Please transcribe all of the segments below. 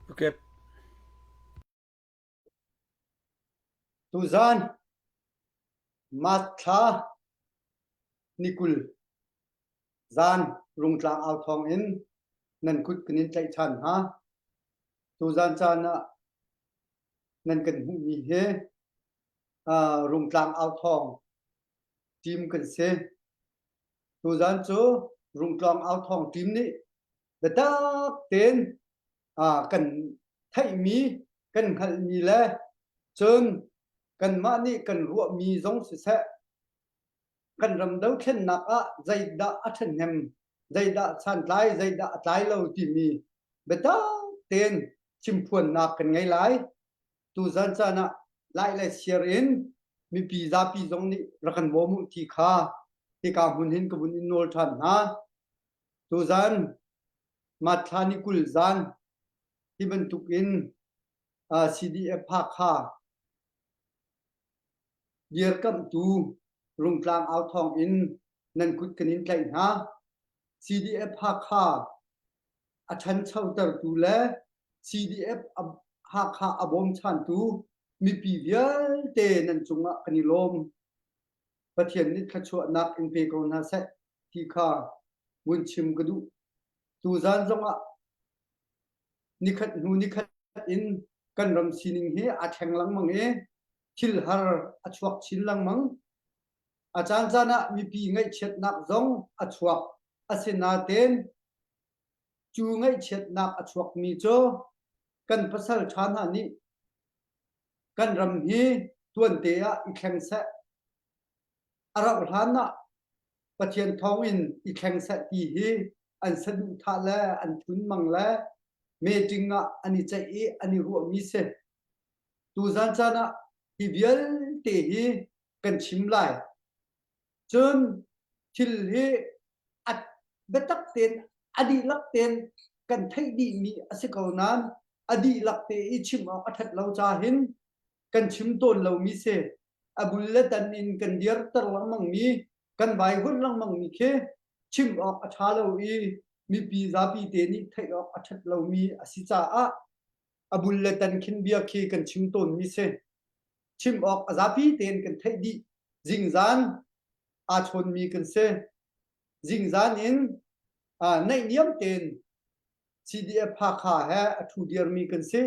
Okay. Tuzan March thla ni 20 zan Rungtlang au thawng in nan kut kan in tlaih ṭhan hna. Tuzan caan ah nan kan hmuhmi hi uh, Rungtlang au thawng team kan si. Tuzan cu Rungtlang au thawng team nih biatak tein uh, kan theihmi, kan hngalhmi le cun kanmah nih kan ruahmi zong siseh kan ram dothlennak ah zeidah a ṭhahnem, zeidah santlai, zeidah a tlai lo timi biatak tein chimphuannak kan ngei lai. Tuzan caan ah lai le siar in mipi zapi zong nih rak kan bawm u ti kha hika hmun hin ka vun in nawl ṭhan hna. Tuzan Matthla ni 20 zan hi bantuk in CDF Hakha dirkamhtu Rungtlang au thawng in nan kut kan in tlaih hna. CDF Hakha a ṭhanchotertu le CDF Hakha a bawmchantu mipi vialte nan cungah kan i lawm. Pathian nih thluachuahnak in pe ko hna seh ti kha vun chim ka duh. Tuzan zongah nikhat hnu nikhat in kan ram sining hi aa thleng lengmang i thil har a chuak chin lengmang. A caancaan ah mipi ngaihchiatnak zong a chuak. Asinain cu ngaihchiatnak a chuakmi cu kan pasal ṭha hna nih kan ram hi tuante ah i thleng seh. A rauh hlan ah Pathian thawngin i thleng seh ti hi an saduhthah le an phunmang le meeting ah an i ceih i an i ruahmi si. Tuzan caan ah hi vialte hi kan chim lai. Cun thil hi a biatak tein a dihlak tein kan theih dihmi a si ko nain a dihlak te i chim awk a ṭhat lo ca hin kan chim tawn lomi si. A bul le tan in kan dirter lengmangmi, kan vaivuanh lengmangmi khi chim awk a ṭha lo i mipi zapi te nih theih awk a ṭhat lomi a si caah a bul le tan khin bia khi kan chim tawnmi si. Chim awk a zapi tein kan theih dih. Zingzan aa chawnmi kan si. Zingzan in naihniam tein CDF Hakha he a ṭhu dirmi kan si.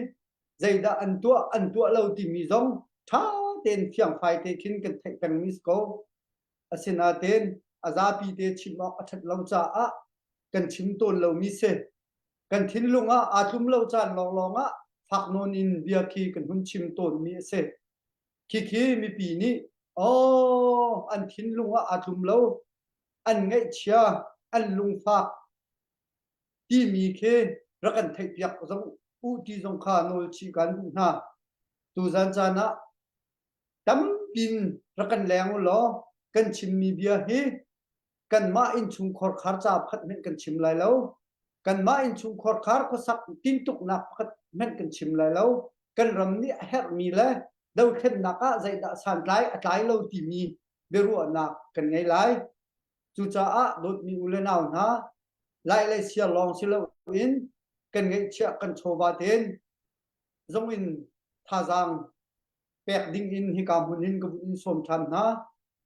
Zeidah an tuah, an tuah lo timi zong ṭha tein fiangfai te khin kan theih pengmi si ko. Asinain a zapi te chim awk a ṭhat lo caah kan chim tawn lomi si. Kan thinlung ah aa tlum lo caan lawnglawng ah fak nawn in bia khi kan hun chim tawnmi a si. Khikhi mipi nih aw an thinlung ah aa tlum lo, an ngaihchia, an lungfak timi khi rak kan theihpiak zong u ti zong kha nawl chih kan duh hna. Tuzan caan ah tampin rak kan leng u law kan chimmi bia hi kanmah innchungkhar khar ca pakhat hmanh kan chim lai lo. Kanmah innchungkhar khar khuasak tintuknak pakhat hmanh kan chim lai lo. Kan ram nih a herhmi le dothlennak ah zeidah santlai a tlai lo timi biaruahnak kan ngei lai. Cucaah dawtmi u le nau hna, lai le sia lawng si loin kan ngeihchiah kan chawva tein zong in thazaang pek ding in hika hmun hin ka vun in sawm ṭhan hna.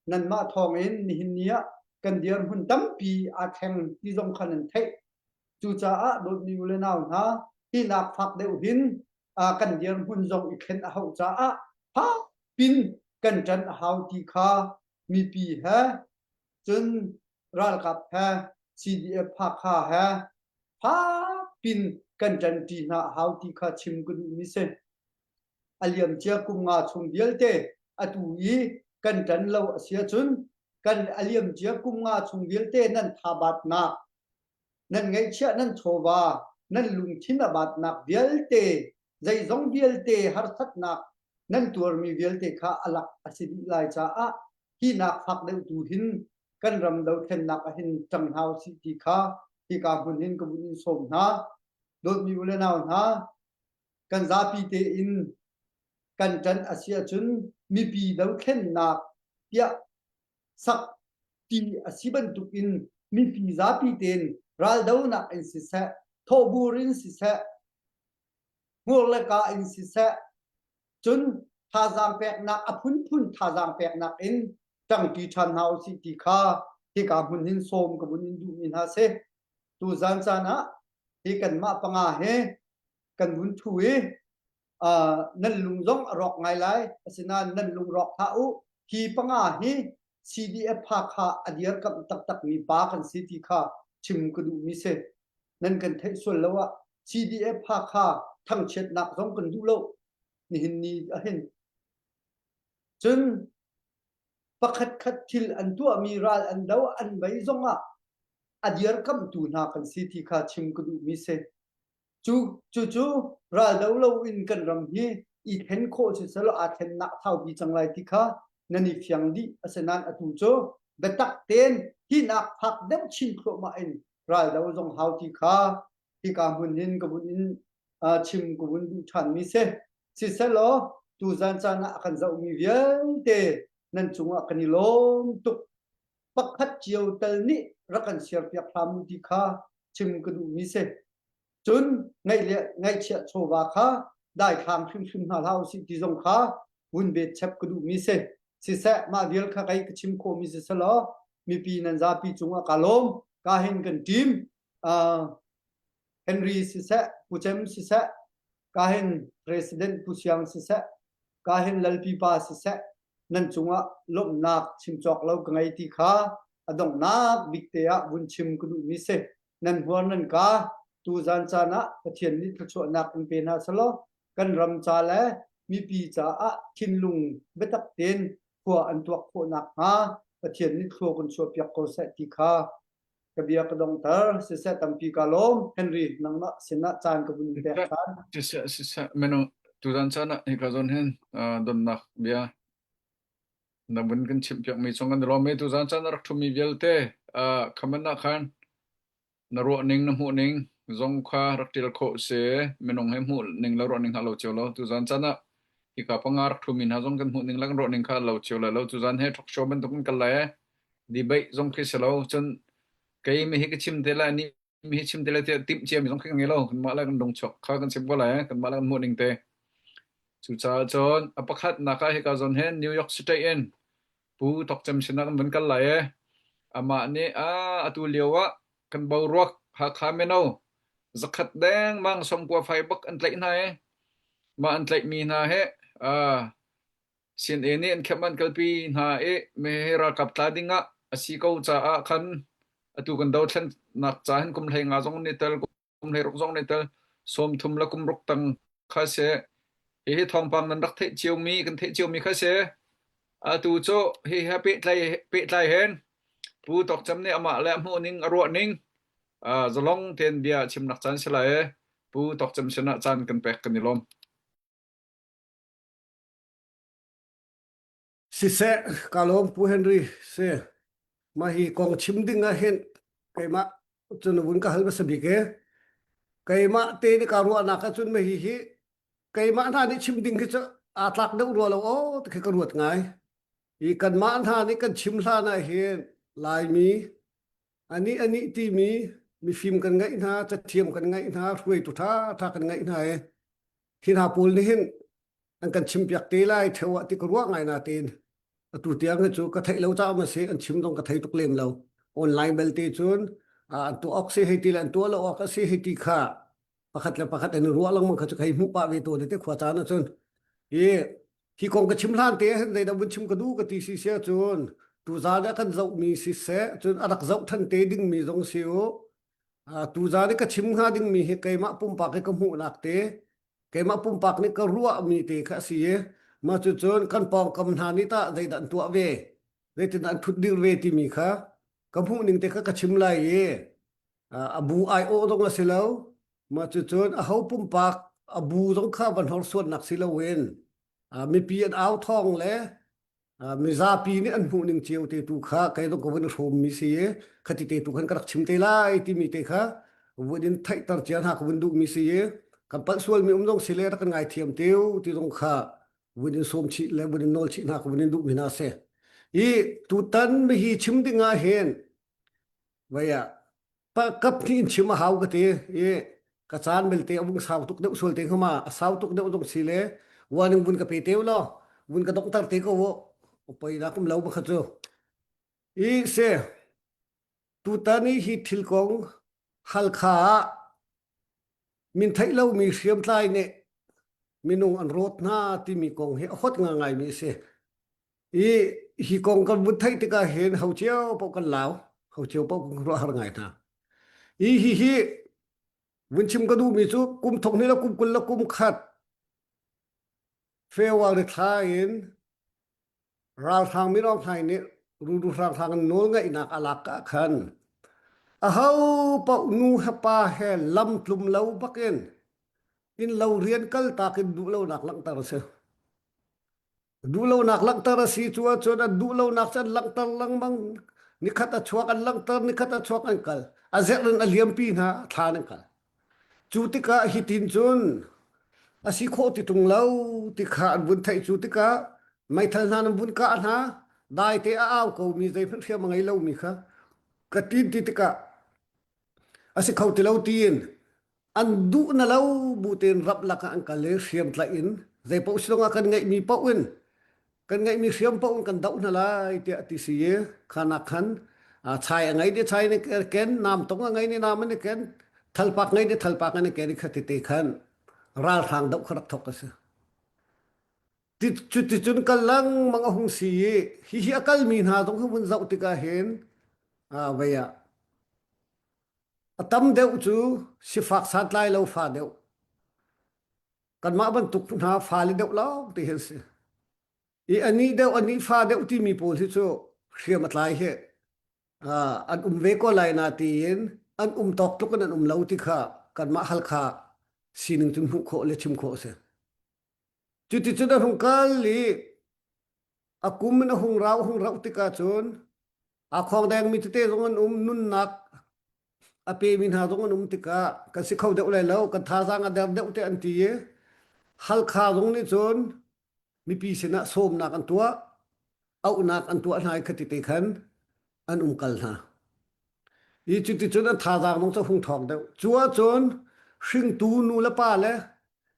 Nanmah thawng in nihin ni ah kan dirhmun tampi aa thleng ti zong kha nan theih. Cucaah dawtmi u le nau hna, hinak fak deuh hin kan dirhmun zong i thlen a hauh caah fak pin kan ṭan a hau ti kha mipi he cun ralkap he CDF Hakha he fak pin kan ṭanṭi hna a hau ti kha chim ka duhmi si. A liamcia kum nga chung vialte atu i kan ṭan lo a si ahcun kan a liamcia kum nga chung vialte nan thabatnak, nan ngeihchiah nan chawva, nan lungthin a batnak vialte, zeizong vialte harsatnak nan tuarmi vialte kha a lak a si dih lai caah hi nak fak deuh tu hin kan ram dothlennak ah hin ṭang hna usih ti kha hika hmun hin ka vun in sawm hna. Dawtmi u le nau hna, kan zapi tein kan ṭan a si ahcun mipi dothlennak tiah sak ti a si bantukin mipi zapi tein raldonak in siseh, thawhbur in siseh. Hmur le ka in siseh, cun thazaang peknak a phunphun thazaang peknak in ṭangṭi ṭhan hna usih ti kha hika hmun hin sawm ka vun in duhmi hna si. Tuzan caan ah hi kanmah panga he kan vun ṭhu i nan lung zong a rawk ngai lai. Asinain nan lung rawk hlah u. Hi panga hi CDF Hakha a dirkamh taktakmi pa kan si ti kha chim ka duhmi si. Nan kan theih sual lo ah CDF Hakha thangchiatnak zong kan duh lo. Nihin ni ahhin. Cun pakhatkhat thil an tuahmi ral an do an vei zongah a dirkamhtu hna kan si ti kha chim ka duhmi si. Cu cucu raldo loin kan ram hi i thlen khawh siselaw aa thlennak thaupi cang lai ti kha nan i fiang dih. Asinain atu cu biatak tein hinak fak deuh chin thluahmah in raldo zong hau ti kha hika hmun hin ka vun in chim ka vun duh ṭhanmi si. Siselaw tuzan caan ah a kan zohmi vialte nan cungah kan i lawm tuk. Pakhat cio tal nih rak kan share-piak hram u ti kha chim ka duhmi si. Cun ngaih le ngaihchiah chawva kha daithlang hrimhrim hna hlah usih ti zong kha vun bet chep ka duhmi si. Siseh mah vial kha kei ka chim khawhmi si selaw mipi nan zapi cungah ka lawm. Ka hin kan ṭim. Uh, Henry siseh, Pu Cem siseh, ka hin President Pu Siang siseh, ka hin Lalpi pa siseh, nan cungah lawmhnak chim cawk lo ka ngei ti kha a donghnak bik te ah vun chim ka duhmi si. Nan huar nan ka tuzan caan ah Pathian nih thluachuahnak in pe hna selaw kan ram ca le mipi caah thinlung biatak tein khua an tuak khawh nakhnga Pathian nih thlua kan chuahpiak ko seh ti kha ka bia ka dongter. Siseh tampi ka lawm. Henry nangmah sinah caan ka vun pek ṭhan. Siseh siseh mino tuzan caan ah hika zawn hin donnak bia na vun kan chimhpiakmi chung kan i lawm i tuzan caan a rak ṭhumi vialte khaman ah khan na ruahning na hmuhning zong kha rak ṭial khawh si. Minung he hmuhning le ruahning kha lo cio lo. Tuzan caan ah hika panga rak ṭhumi hna zong kan hmuhning le kan ruahning kha lo cio lai lo. Tuzan he talk show bantuk in kal lai debate zong khi si lo. Cun kei mi hi ka chim te lai ni mi hi chim te lai tiah timh cia mi zong khi ka ngei lo. Kanmah le kan lungchuak kha kan chim ko lai kanmah le kan hmuhning te. Cucaah cun a pakhatnak ah hika zawn hin New York State in Pu Tawk Cem sinah kan vun kal lai i amah nih a atu lio ah kan boruak Hakha mino zakhat dengmang sawmkua fai bak an tlaih hna i mah an tlaihmi hna hi CNA nih an khem an kalpi hna i me ralkap tla ding ah a si ko caah khan atu kan dothlennak ca hin kum 15 zong ni tel kum 16 zong nih tel 30 le kum ruk tang kha si. Hihi thawngpang nan rak theih ciomi kan theih ciomi kha si. Atu cu hi he pehtlai pehtlai hen Pu Tawk Cem nih amah le a hmuh ning a ruah ning zalong tein bia chimnak caan si lai Pu Tawk Cem sinah caan kan pek kan i lawm. Siseh, ka lawm Pu Henry si. Mah hi kong chim ding ah hin keimah cun vun ka hal hmasa bik i keimah te nih ka ruahnak ahcun mah hi hi keimah hna nih chim ding hi cu aa tlak deuh rua lo aw ti khi ka ruat ngai. I kanmah hna nih kan chim hlan ah hin Laimi anih anih timi mifim kan ngeih hna, cathiam kan ngeih hna, hruaitu ṭha ṭha kan ngeih hna i hi hna pawl nih hin an kan chimpiak te lai theo ah ti ka ruah ngai na tein atu tiang hi cu ka theih lo caah ma si an chim zong ka thei tuk lem lo online belte cun an tuah awk si hei ti le an tuah lo awk a si hei ti kha pakhat le pakhat an ruah lengmang kha cu hei hmuh pah ve tawn te khua caan ahcun i hi kong ka chim hlan te hin zeidah vun chim ka duh ka ti si sia cun tuzaan ah kan zohmi siseh cun a rak zoh than te dingmi zong si u tuzaan i ka chim hnga dingmi hi keimah pumpak i ka hmuhnak te keimah pumpak nih ka ruahmi te kha a si i mah cucun kan pawngkam hna nih tah zeidah an tuah ve zeitindah an ṭhut dir ve timi kha ka hmuhning te kha ka chim lai i a bu aiawh zong a si lo mah cucun aho pumpak a bu zong kha van horsuannak si loin mipi an au thawng le mizapi nih an hmuh ning cio te tu kha kei zong ka vun hrawmmi si i khati te tu khan ka rak chim te lai timi te kha vun in theihter cia hna ka vun duhmi si i kan palh sualmi um zong si le rak kan ngaithiam teu ti zong kha vun in sawm chih le vun in nawl chih hna ka vun in duhmi hna si i tutan mihi chim ding ah hin vei ah kap hnih in chim a hau ka ti i. Ka caan belte a vung sau tuk deuh sual te hnga ma a sau tuk deuh zong si le warning vun ka pe teu law vun ka donghter te ko u poi na kum lo ba kha cu i se tutan i hi thil kong Halkha ah min theih lomi hriamtlai nih minung an rawt hna timi kong hi a hot ngaingaimi a si. I hi kong kan vun theih tikah hin ho cio paoh kan lau, ho cio paoh kan ruah har ngai hna. I hi hi vun chim ka duhmi cu kum thong hnih le kum 20 le kum khat February thla in Ralhrang Min Aung Hlaing nih Ruru hranghrang in nawlngeihnak a lak ah khan aho paoh nu he pa he lam tlum lo bakin inn lo rian kaltak in duhlonak langhter a si. Duhlonak langhter a si cu ahcun an duhlonak cu an langhter lengmang. Nikhat a chuak an langhter, nikhat a chuak an kal. A zerh in a liampi hna, thla an kal. Cu tikah hitin cun a si khawh ti ṭung lo ti kha an vun theih cu tikah meithal hna nan vun kah hna daite a au komi zeihmanh hriam a ngei lomi kha ka tin ti tikah a si kho ti lo tiin an duh na lo bu tein rap lakah an kal i hriam tlaih in zeipaoh silong ah kan ngeihmi paoh in kan ngeihmi hriam paoh in kan doh hna lai tiah ti si i khanak khan chai a ngei ni chai ni ken nam tong a ngei ni nam an i ken thalpak ngei ni thalpak an i ken i kha tete khan ralhrang doh kha rak thok a si cuticun kal lengmang a hung si i hihi a kalmi hna zong hi vun zoh tikah hin vei ah a tam deuh cu sifak santlai lo fa deuh kanmah bantuk hna fale deuh lawng ti hi an si i anih deuh anih fa deuh timi pawl hi cu hriam a tlai hi an um ve ko lai na tiin an um tawk tluk in an um lo ti kha kanmah Halkha sining cun hmuh khawh le chim khawh a si. Cuticun a hung kal i a kum in a hung rau hung rauh tikah cun aa khawngdengmi tete zong an um nunnak a pemi hna zong an um tikah kan si kho deuh lai lo kan thazaang a der deuh te an ti i Halkha zong nih cun mipi sinah sawmnak an tuah auhnak an tuah hna i khati te khan an um kal hna i cuticun an thazaang zong cu hung ṭhawng deuh cu ahcun hringtu nu le pa le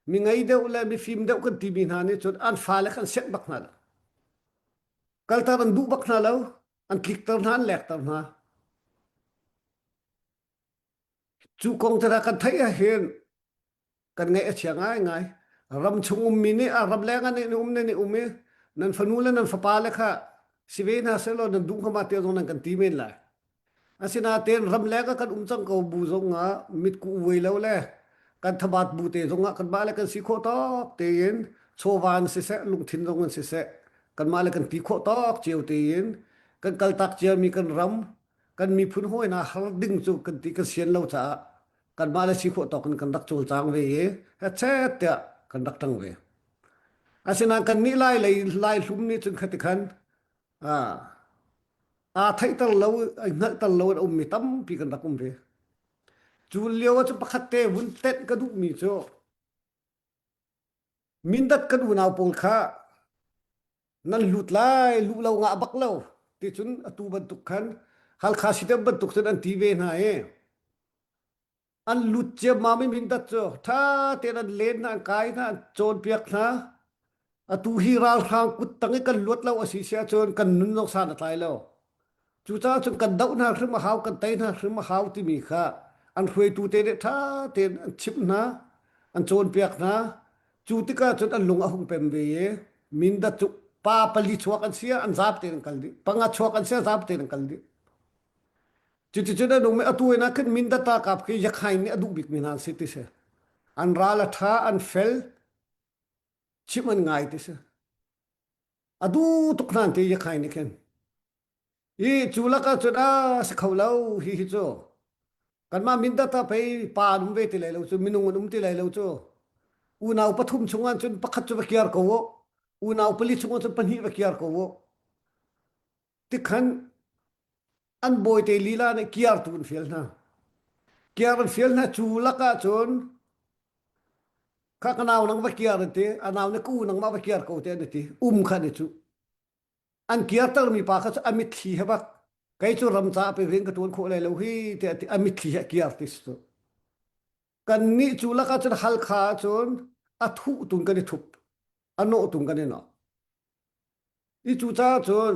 mi ngei deuh le mifim deuh kan timi hna nih cun an fale khan sianh bak hna lo kalter an duh bak hna lo an tlikter hna an lekter hna cu kong te kan theih ahhin kan ngaih a chia ngaingai ram chung ummi nih a ram leng ah nih um ne nih um i nan fanu le nan fapa le kha si ve hna sehlaw nan duh hnga te zong nan kan ti men lai asinain ramleng ah kan um cang ko bu zong ah mitku vuai lo le kan thabat bu te zong ah kanmah le kan si khawh tawk tein chawva in siseh lungthin zong in siseh kanmah le kan ti khawh tawk cio tein kan kaltak ciami kan ram kan miphun hawi hna har ding cu kan ti kan sian lo caah kanmah le si khawh tawk in kan rak cawlcang ve i hechet tiah kan rak ṭang ve. Asinain kan nih lai lei lai hlum nih cun khati khan aa theihter lo ai hngalhter lo in a ummi tampi kan rak um ve. Cu lio ah cun pakhat te vun tenh ka duhmi cu Mindat kan unau pawl kha nan lut lai luh lo ngah bak lo ti cun atu bantuk khan Halkha sitem bantuk cun an ti ve hna i an lut ciammam i Mindat cu ṭha tein an len hna an kai hna an cawnpiak hna atu hi ralhrang kut tang i kan luat lo a si si ahcun kan nun zong san a tlai lo cucaah cun kan doh hna hrim a hau kan tei hna hrim a hau timi kha an hruaitu te nih ṭha tein an chimh hna an cawnpiak hna Cu tikah cun an lung a hung pem ve i Mindat cu pa pali chuak an si ah an zaap tein an kal dih. Panga chuak an si ah zaap tein an kal dih. Cuticun an um i atu in ah khin Mindat ralkap khi Yakhain nih a duh bikmi hna an si ti si. An ral a ṭha, an fel, chimh an ngai ti si. A duh tuk hna an ti Yakhain nih khin. I cu lakah cun a si kho lo hi hi cu. Kanmah Mindat ah pei pa an um ve ti lai lo cu minung an um ti lai lo cu. Unau pathum chungah cun pakhat cu va kiar ko u. Unau pali chungah cun pahnih va kiar ko u. Tikhan an bawite lila nih kiar tu an fial hna. Kiar an fial hna cu lakah cun kha ka nau nang va kiar an ti. A nau nih ka u nangmah va kiar ko te an ti. Um kha an i cuh. An kirtermi pa kha cu a mitthli he bak kei cu ram caah pei rian ka ṭuan khawh lai lo hi tiah a ti a mitthli he a kiar ti si cu. Kannih cu lakah cun Halkha ahcun a thuh tung kan i thup, a nawh tung kan i nawh. I cucaah cun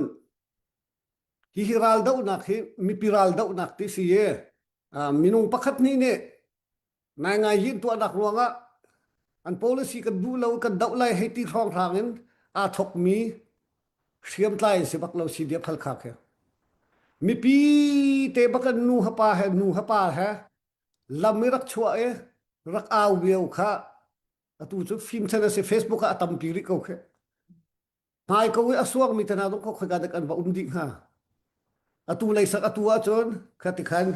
hihi raldohnak hi mipi raldohnak ti si i minung pakhat nih nih ngaingai yin tuahnak ruangah an policy kan duh lo kan doh lai hei ti hrawnghrang in aa thokmi hriamtlai in si bak lo si dia Halkha khi. Mipi te bak in nu ha pa he nu ha pa he lam i rak chuah i rak au viau kha atu cu fim chan a si Facebook ah a tampi rih ko khi hmai ko i a suangmi te hna zong kho khoika dek an va um dih hnga atu leisak atu ahcun kha ti khan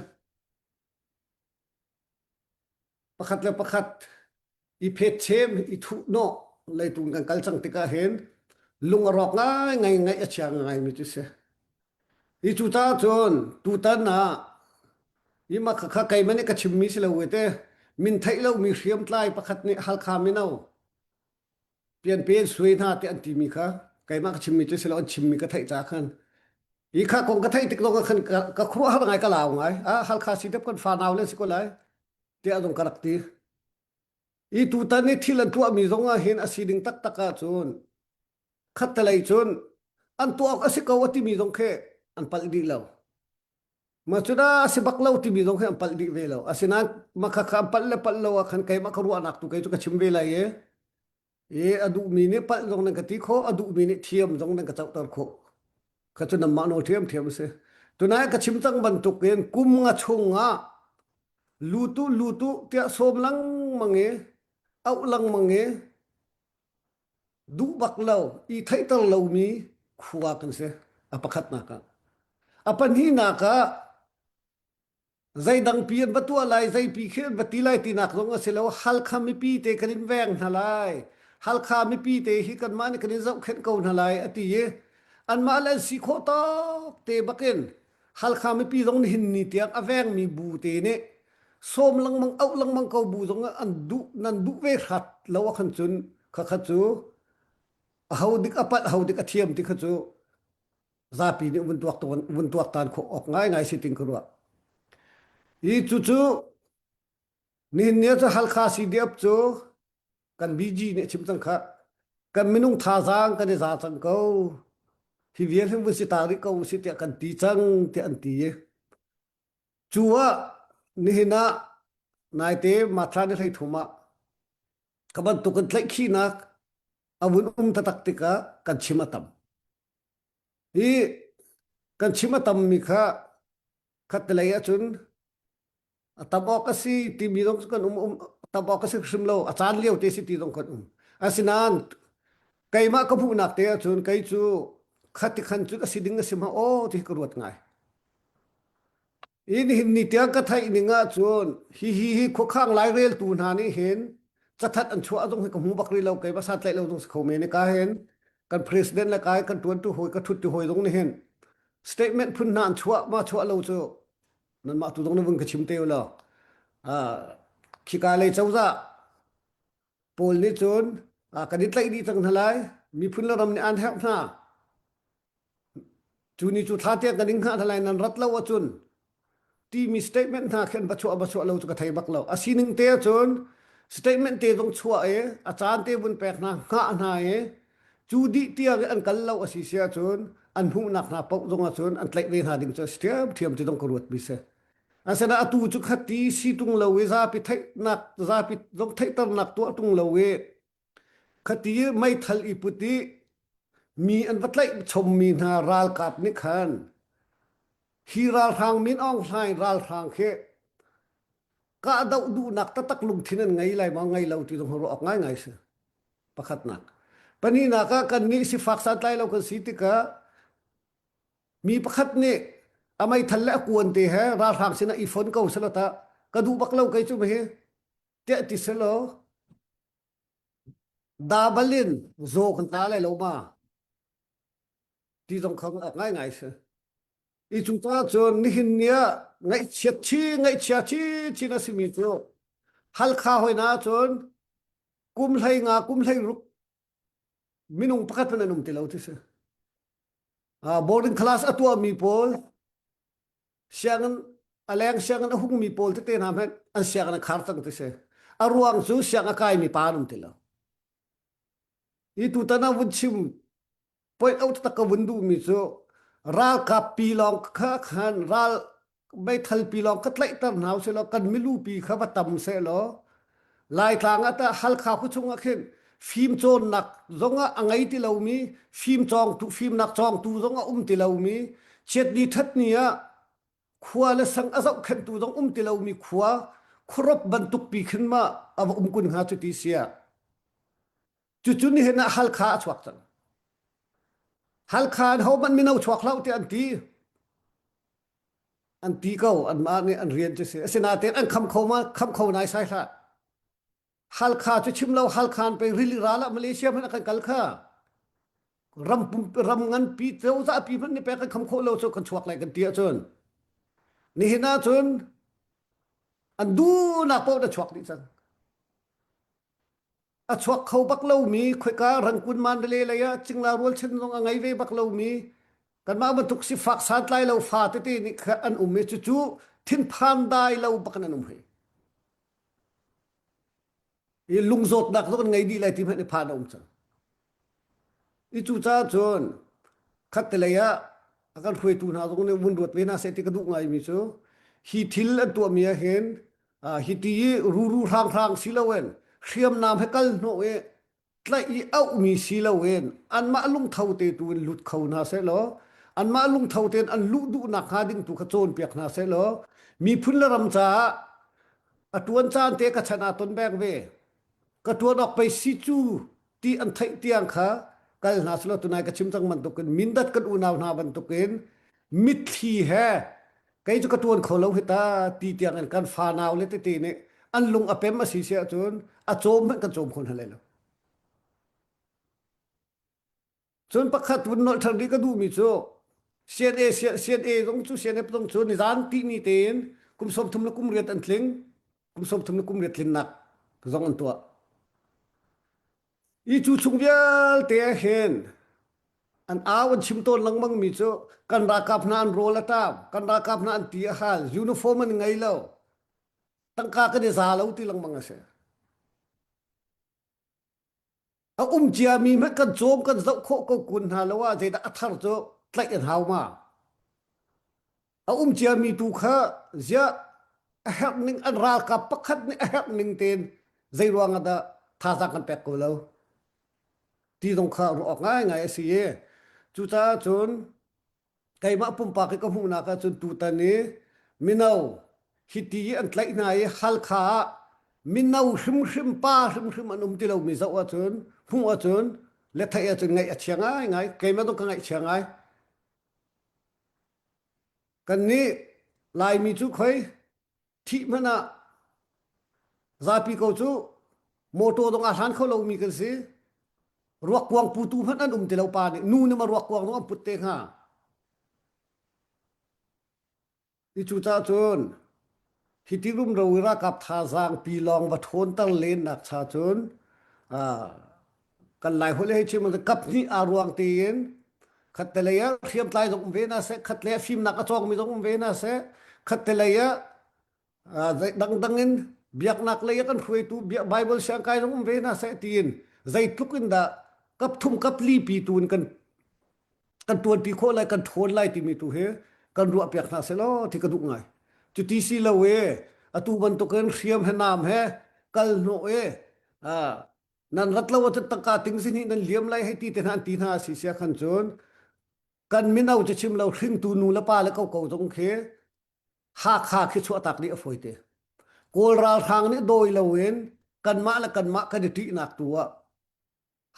pakhat le pakhat i phet chem i thuh nawh leitung kan kal cang tikah hin lung a rawk ngai ngai ngaih a chia ngai mi cu si hi cu ta cun tutan ah hi ma kha keimah nih ka chimmi si lo te min theih lo mi hriamtlai pakhat nih Halkha mino pianpe sui hna te an timi kha keimah ka chimmi cu si lo an chimmi ka theih ca khan hi kha kong ka theih tik zong ah khan ka khuaruahhar ngai ka lau ngai a Halkha si dep kan fa nau le si ko lai tiah zong ka rak ti i tutan i thil an tuahmi zong ah hin a si ding taktak ahcun khattelei cun an tuah awk a si ko a timi zong khi an palh dih lo. Ma cu dah a si bak lo timi zong khi an palh dih ve lo. Asinain ma kha kha an palh le palh lo ah khan keimah ka ruahnak tu kei cu ka chim ve lai i i a duhmi nih palh zong nan ka ti khawh, a duhmi nih thiam zong nan ka cohter khawh. Kha cu nanmah nawl ṭhiamṭhiam a si. Tunai ka chim cang bantukin kum nga chung ah lutu lutu tiah sawm lengmang i auh lengmang i duh bak lo i theihter lomi khua kan si a pakhatnak ah. A pahnihnak ah zeidang pi an va tuah lai zeipi khi an va ti lai tinak zong a si lo Halkha mipi te kan in veng hna lai Halkha mipi te hi kanmah nih kan in zohkhenh ko hna lai a ti i anmah le an si khawh tawk te bakin Halkha mipi zong nihin ni tiang a vengmi bu te nih sawm lengmang auh lengmang ko bu zong an duh nan duh ve hrat lo ah khan cun khakha cu aho dik a palh aho dik a thiam ti kha cu zapi nih vun tuak vun tuaktan khawh awk ngaingai si ting ka ruah. Hi cucu nihin ni cu Halkha CDF cu kan BG nih chim cang kha kan minung thazaang kan i za cang ko hi vial hin vun si ta rih ko si tiah kan ti cang tiah an ti i cu ah nihin ah naite Mathla ni 13 ah ka bantuk in tlaihkhihnak a vun um taktak tikah kan chim a tam. Hi kan chim a tammi kha khattelei ahcun a tam awk a si timi zong kan um, um tam awk a si hrim lo a caan lio te si ti zong kan um asinain keimah ka hmuhnak te ahcun kei cu khati khan cun a si ding a si ma aw ti ka ruat ngai I nihin ni tiang ka theih ning ahcun hi hi hi khuakhang laireltu hna nih hin cathanh an chuah zong hi ka hmu bak rih lo kei basa tlaih lo zong si kho men i ka hin kan president le kai kan tuantu hawi ka thuttu hawi zong nih hin statement phun hna an chuah ma chuah lo cu nanmah tu zong na vun ka chim te law khika lei cozah pawl nih cun kan i tlaih dih cang hna lai miphun le ram nih an herh hna Cu ni cu thla tiang kan in hngah hna lai nan rat lo ahcun timi statement hna khin va chuah va chuah lo cu ka thei bak lo. A sining te ahcun statement te zong chuah i a caan te vun pek hna hngah hna i cu dih tiang i an kal lo a si si ahcun an hmuhnak hna paoh zong ahcun an tlaih ve hna ding cu a si ṭhiamṭhiam ti zong ka ruat mi si. Asinain atu cu khati si ṭung lo i zapi theihnak zapi zong theihternak tuah ṭung lo i Khati meithal i put i mi an va tlaih chommi hna ralkap nih khan hi ralhrang Min Aung Hlaing ralhrang khi kahdoh duhnak taktak lungthin an ngei lai maw ngei lo ti zong ruah awk ngaingai si. Pakhatnak. Pahnihnak ah kannih sifak santlai lo kan si tikah mi pakhat nih a meithal le a kuan te he ralhrang sinah i fon ko selaw tah ka duh bak lo kei cu hi tiah ti selaw Dabal in zaw kan ta lai lo ma ti zong kha awk ngaingai si. I cu ta cun nihin ni ah ngaihchiat chi ngaihchia chi chin a simi cu Halkha hoi na cun kum hlei nga kum hlei ruk minung pakhat hmanh an um ti lo ti si. Boarding class a tuahmi pawl sianginn A leng sianginn a hungmi pawl tete hna hmanh an sianginn a khar cang ti si. A ruang cu siang a kaimi pa an um ti lo. Hi tutan ah vun chim point out tak ka vun duhmi cu ralkap pi lawng kha khan ral meithal pi lawng ka tlaihter hna usih law kan milu pi kha va tam seh law Laitlang ah tah Halkha khu chung ah khin fim cawnnak zong ah a ngei ti lomi fim cawngtu fimnak cawngtu zong a um ti lomi chiatni thatni ah khua le sang a zohkhenhtu zong um ti lomi khua khuarop bantuk pi khin ma a va um kun hnga cu ti sia Cucu nihin ah Halkha a chuak cang. Halkha in hohmanh mino chuak hlah tiah an ti. An ti ko anmah nih an rian cu si. Asinain an kham kho ma kham kho nai sai hlah. Halkha cu chim lo Halkha an pe rili ral ah Malaysia hmanh ah kan kal kha. Ram pum ram nganpi cozah pi hmanh nih pek kan kham khawh lo cu kan chuak lai kan ti ahcun. Nihin ahcun an duhnak paoh na chuak dih cang. A chuak kho bak lomi khoika Rangkun Mandalay lei ah cingla rualchan zong a ngei ve bak lomi kanmah bantuk sifak santlai lo fa tete nih kha an um i cucu thinphan dai lo bak in an um hoi. I lungzawtnak zong an ngei dih lai ti hmanh i phan a um cang. I cucaah cun khattelei ah a kan hruaitu hna zong nih vun ruat ve hna seh ti ka duh ngaimi cu hi thil an tuahmi ah hin hi ti i ruru hranghrang si loin hriamnam he kal hnawh i tlaih i auhmi si loin anmah lungtho te tu in lut kho hna seh law anmah lungtho tein an luh duhnak hnga ding tu kha cawnpiak hna seh law miphun le ram caah a tuan caan te ka chan ah ton beng ve ka tuan awk pei si cu ti an theih tiang kha kal hna selaw tunai ka chim cang bantukin Mindat kan unau hna bantukin mitthli he kei cu ka tuan kho lo hi ta ti tiang in kan fanau le tete nih an lung a pem a si si ahcun a cawm hmanh kan cawm kho hna lai lo. Cun pakhat vun nolh ṭhan rih ka duhmi cu CNA CNA zong cu CNF zong cu nizan tihni tein kum 30 le kum riat an tling kum 30 le kum riat tlinnak zong an tuah. I cu chung vialte ah hin an au an chim tawn lengmang mi cu kan ralkap hna an rawl a ṭam kan ralkap hna an ti a hal uniform an ngei lo tangka kan i za lo ti lengmang a si. A um ciami hmanh kan cawm kan zoh khawh ko kun hna lo ah zeidah a thar cu tlaih an hau ma? A um ciami tu kha ziah a herh ning an ralkap pakhat nih a herh ning tein zei ruang ah dah thazaang kan pek ko lo ti zong kha ruah awk ngaingai a si i cucaah cun keimah pumpak i ka hmuhnak ahcun tutan i mino hiti i an tlaih hna i Halkha ah mino hrimhrim pa hrimhrim an um ti lomi zoh ahcun hmuh ahcun le theih ahcun ngaih a chia ngaingai keimah zong ka ngaihchia ngai kannih Laimi cu khoi thih hmanh ah zapi ko cu motor zong aa hlan kho lomi kan si ruak kuang putu hmanh an um ti lo pa nih nu nih ma ruak kuang zong an put te hnga i cu caah cun hi ti rumro i ralkap thazaang pi lawng va ṭhawnter len nak cha cun kan lai holh hei chim kap hnih aa ruang tein khattelei ah hriamtlai zong um ve na seh khatlei ah fimnak a cawngmi zong um ve na seh khattelei ah dangdang in biaknak lei ah kan hruaitu Bible siangkai zong um ve na seh tiin zeitluk in dah kap thum kap li pi tu in kan kan tuanpi khawh lai kan ṭhawn lai timi tu hi kan ruah piak hna seh law ti ka duh ngai cuti si lo e atu bantukin hriam he nam he kal hnawh e nan rat lo ahcun tangka ting si nih nan liam lai hei ti te hna an ti hna si sia khan cun kan mino cu chim lo hringtu nu le pa le ko ko zong khi Hakha khi chuahtak dih a fawi te Kawl ralhrang nih dawi loin kanmah le kanmah kan i ṭihnak tu ah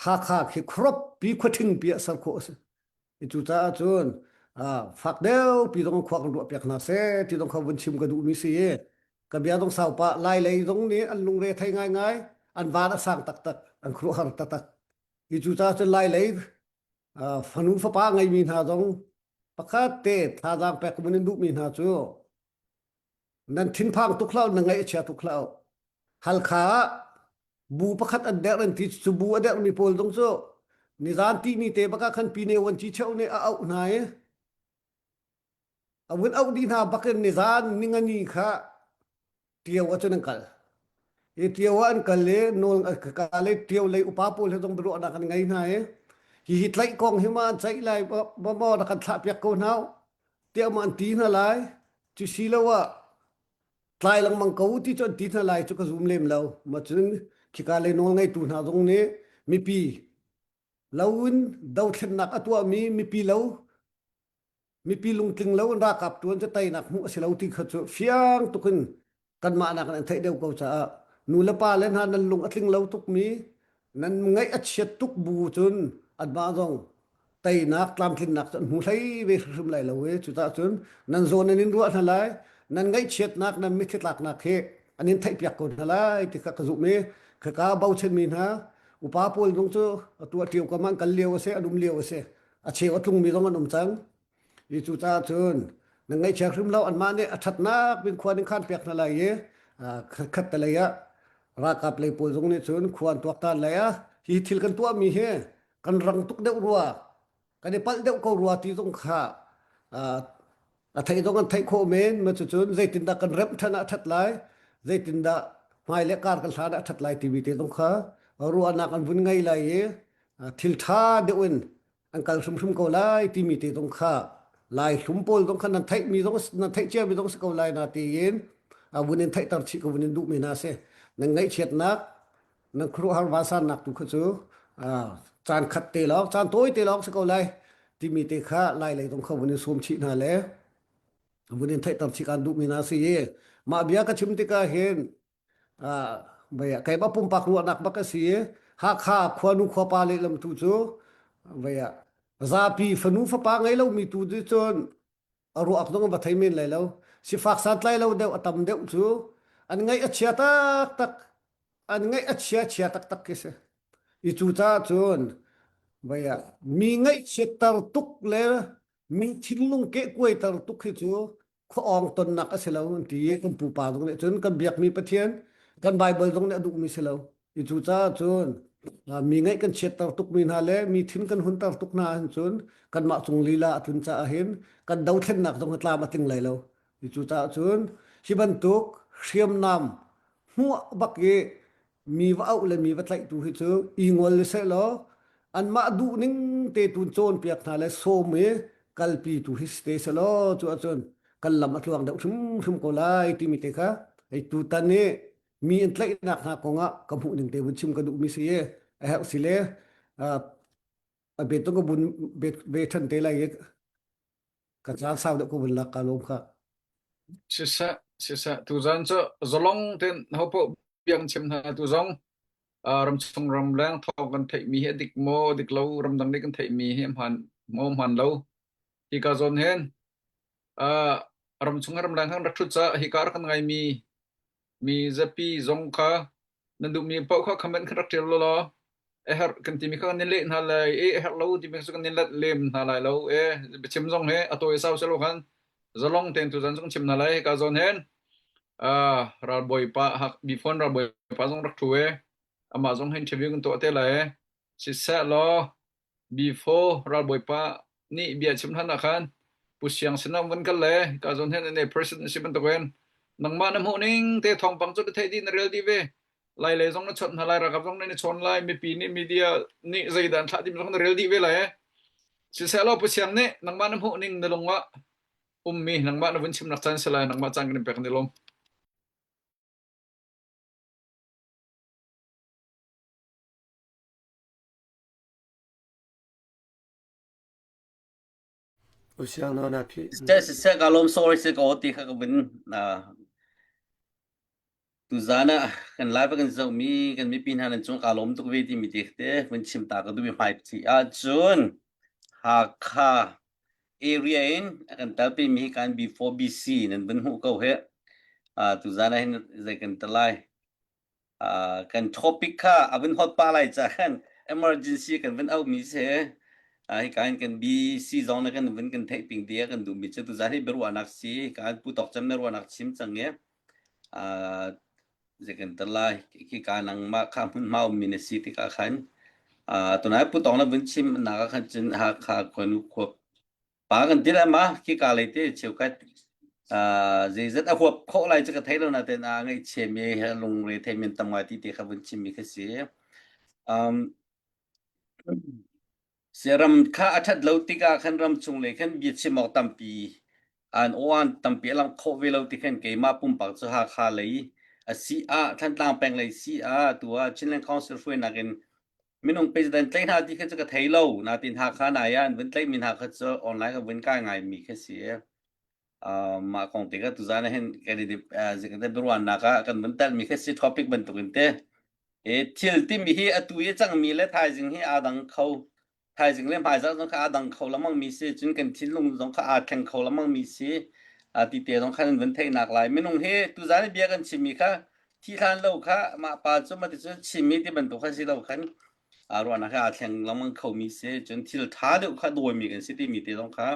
Hakha khi khuarop pi khuaṭhing pi ah ser khawh a si. Cucaah cun fak deuh pi zong khua kan ruah piak hna seh ti zong kha vun chim ka duhmi si i ka bia zong sau pah lai lei zong nih an lungre thei ngaingai an van a sang taktak an khuaruahhar taktak i cucaah cun lai lei fanu fapa ngeimi hna zong pakhat te thazaang pek mun in duhmi hna cu nan thinphang tuk hlah na ngaih a chia tuk hlah Halkha ah bu pakhat an derh an ti cu bu a derhmi pawl zong cu nizan ti ni te bak ah khan pine wan chi cheu nih a auh hna i. A vun auh dih hna bakin nizan ningani kha Ṭio ah cun an kal. I Ṭio ah an kal i nawl ka le Ṭio lei upa pawl he zong biaruahnak an ngei hna i hihi tlaih kong hi ma an ceih lai maw maw rak kan thlah piak ko hna tiah ma an ti hna lai. Cu si lo ah tlai lengmang ko ti cu an ti hna lai cu ka zum lem lo. Ma cun khika lei nawl ngeitu hna zong nih mipi lo in dothlennak a tuahmi mipi lo mipi lungtling lo in ralkap tuan cu teinak hmuh a si lo ti kha cu fiang tuk in kanmah nak in an theih deuh ko caah nu le pa le hna nan lung a tling lo tukmi nan ngaih a chiat tuk bu cun anmah zong teinak tlamtlinnak cu an hmu hlei ve hrimhrim lai lo i cucaah cun nan zawn an in ruah hna lai nan ngaihchiatnak nan mitthli tlaknak hi an in theihpiak ko hna lai ti kha ka zumh i khaka bochanmi hna upa pawl zong cu atu a ṭio kam an kal lio a si an um lio a si a cheu a tlungmi zong an um cang i cucaah cun na ngaihchia hrim lo anmah nih a ṭhatnak bik khua ning khan pek hna lai i khat te lei ah ralkap lei pawl zong nih cun khua an tuaktan lai ah hi thil kan tuahmi hi kan rang tuk deuh rua kan i palh deuh ko rua ti zong kha a theih zong an theih khawh men ma cucun zeitindah kan remh ṭhan ah a ṭhat lai zeitindah hmai le kar kan hlan ah a ṭhat lai timi te zong kha ruahnak an vun ngei lai i thil ṭha deuh in an kal hrimhrim ko lai timi te zong kha lai hlum pawl zong kha nan theihmi zong nan theih ciami zong si ko lai na tiin a vun in theihter chih ko vun in duhmi hna si nan ngaihchiatnak nan khuaruahhar vansannak tu kha cu caan khat te lawng caan tawi te lawng si ko lai timi te kha lai lei zong kha vun in sawm chih hna le vun in theihter chih kan duhmi hna si i mah bia ka chim tikah hin keimah pumpak ruahnak bak a si i Hakha khuanu khuapa lehlam tu cu vei ah zapi fanu fapa ngei lomi tu cu cun a ruak zong va thei men lai lo sifak santlai lo deuh a tam deuh cu an ngaih a chia taktak an ngaih a chia chia taktak khi si i cu caah cun vei ah mi ngaihchiatter tuk le mi thinlung kehkuaiter tuk hi cu khuaawng tonnak a si lo an ti i kan pupa zong nih cun kan biakmi Pathian kan Baibal zong nih a duhmi si lo i cu caah cun mi ngaih kan chiatter tukmi hna le mi thin kan hunter tuk hna ahhin cun kanmah cung lila a tlun caah hin kan dothlennak zong a tlam a tling lai lo i cu caah cun hi bantuk hriamnam hmuah bak i mi va auh le mi va tlaihtu hi cu i ngol seh law anmah duh ning te tun cawnpiak hna le sawm i kalpi tu hi si te seh law cu ahcun kan lam a tluang deuh hrimhrim ko lai timi te kha hei tutan i mi an tlaihnak hna kong ah ka hmuh ning te vun chim ka duhmi si i a herh si le a bet ka bun ve than te lai i ka caan sau deuh ka vun lak ka lawm kha. Siseh, siseh, tuzan cu zalong ten hopoh biang chim hna tu zong ramchung ramleng thawng kan theihmi hi a dik maw dik lo ramdang nih kan theihmi hi hmaan maw hmaan lo hi ka zawn hin ramchung ramleng han rak thut ca hi ka rak kan ngaimi mi zapi zong kha nan duhmi paoh kha comment kha rak ṭial law a herh kan timi kha kan in leh hna lai i a herh lo timi cu kan in let lem hna lai lo e biachim zong he a tawi sau selo khan zalong tein tuzan zong chim hna lai ka zawn hen ralbawi pa hak bifon ralbawi pa zong rak ṭhu e amah zong hin interview kan tuah te lai e siseh law Before ralbawipa nih bia chim hlan ah khan Pu Siang sinah vun kal le ka zawn hen ane president si bantukin nangmah na hmuh ning te thawngpang cu na theih dih na rel dih ve lai lei zong na chawnh hna lai ralkap zong na chawn lai mipi nih media nih zeidah an thlah tim zong na rel dih ve lai siseh law Pu Siang nih nangmah na hmuh ning na lung ah ummi nangmah na vun chimnak caan si lai nangmah caan kan in pek ni lawm Siseh ka lawm sorry si ko ti kha ka vun tuzan ah kan live kan zohmi kan mipi hna nan cung ka lawm tuk ve timi te te vun chim ta ka duhmi hmai thi ahcun Hakha area in a kan telpi mi hi kan B4BC nan vun hmuh ko he tuzan ah hin zei kan te lai kan topic kha a vun hot pa lai ca khan emergency kan vun auh mi si hika in kan BC zong na kan vun kan theih ping dia kan duh mi cu tuzan hi biaruahnak si kan pu tok cem na ruahnak chim cang e zei kan tar lai khi ka nangmah kha hmun ma um mi na si tikah khan tunai pu tong na vun chim na ka khan cun Hakha khuanu khua. Pa kan ti lai ma khi ka lei te cheukhat zeizat a huap khawh lai cu ka thei lo nain a ngaihchia mi he lungre thei men tam ngai ti te kha vun chim mi kha si. Um, Siaram kha a ṭhat lo tikah khan ram chung lei khan bia chim awk tampi an aw-an tampi a langh khawh ve lo ti khan keimah pumpak cu Hakha lei a si ah Thantlang peng lei si ah tu ah Chinland Council hruainak in minung president tlaih hna ti kha cu ka thei lo natin Hakha nai ah an vun tlaihmi hna kha cu online ka vun kai ngaimi kha si. Uh, mah kong te kha tuzan ah hin kan i uh, biaruahnak ah kan vun telmi kha si topic bantuk in te E thil timi hi atu i cangmi le thaizing hi aa dang kho. Thaizing le hmaizarh zong kha aa dang kho lengmang mi si. Cun kan thinlung zong kha aa thleng kho lengmang mi si. A ti te zong khan an vun theihnak lai. Minung hi tuzan i bia kan chimmi kha thi hlan lo kha mah pa cu mah ti cu chimmi ti bantuk kha si lo khan aa ruahnak hi aa thleng lengmang kho mi si. Cun thil ṭha deuh kha dawimi kan si timi te zong kha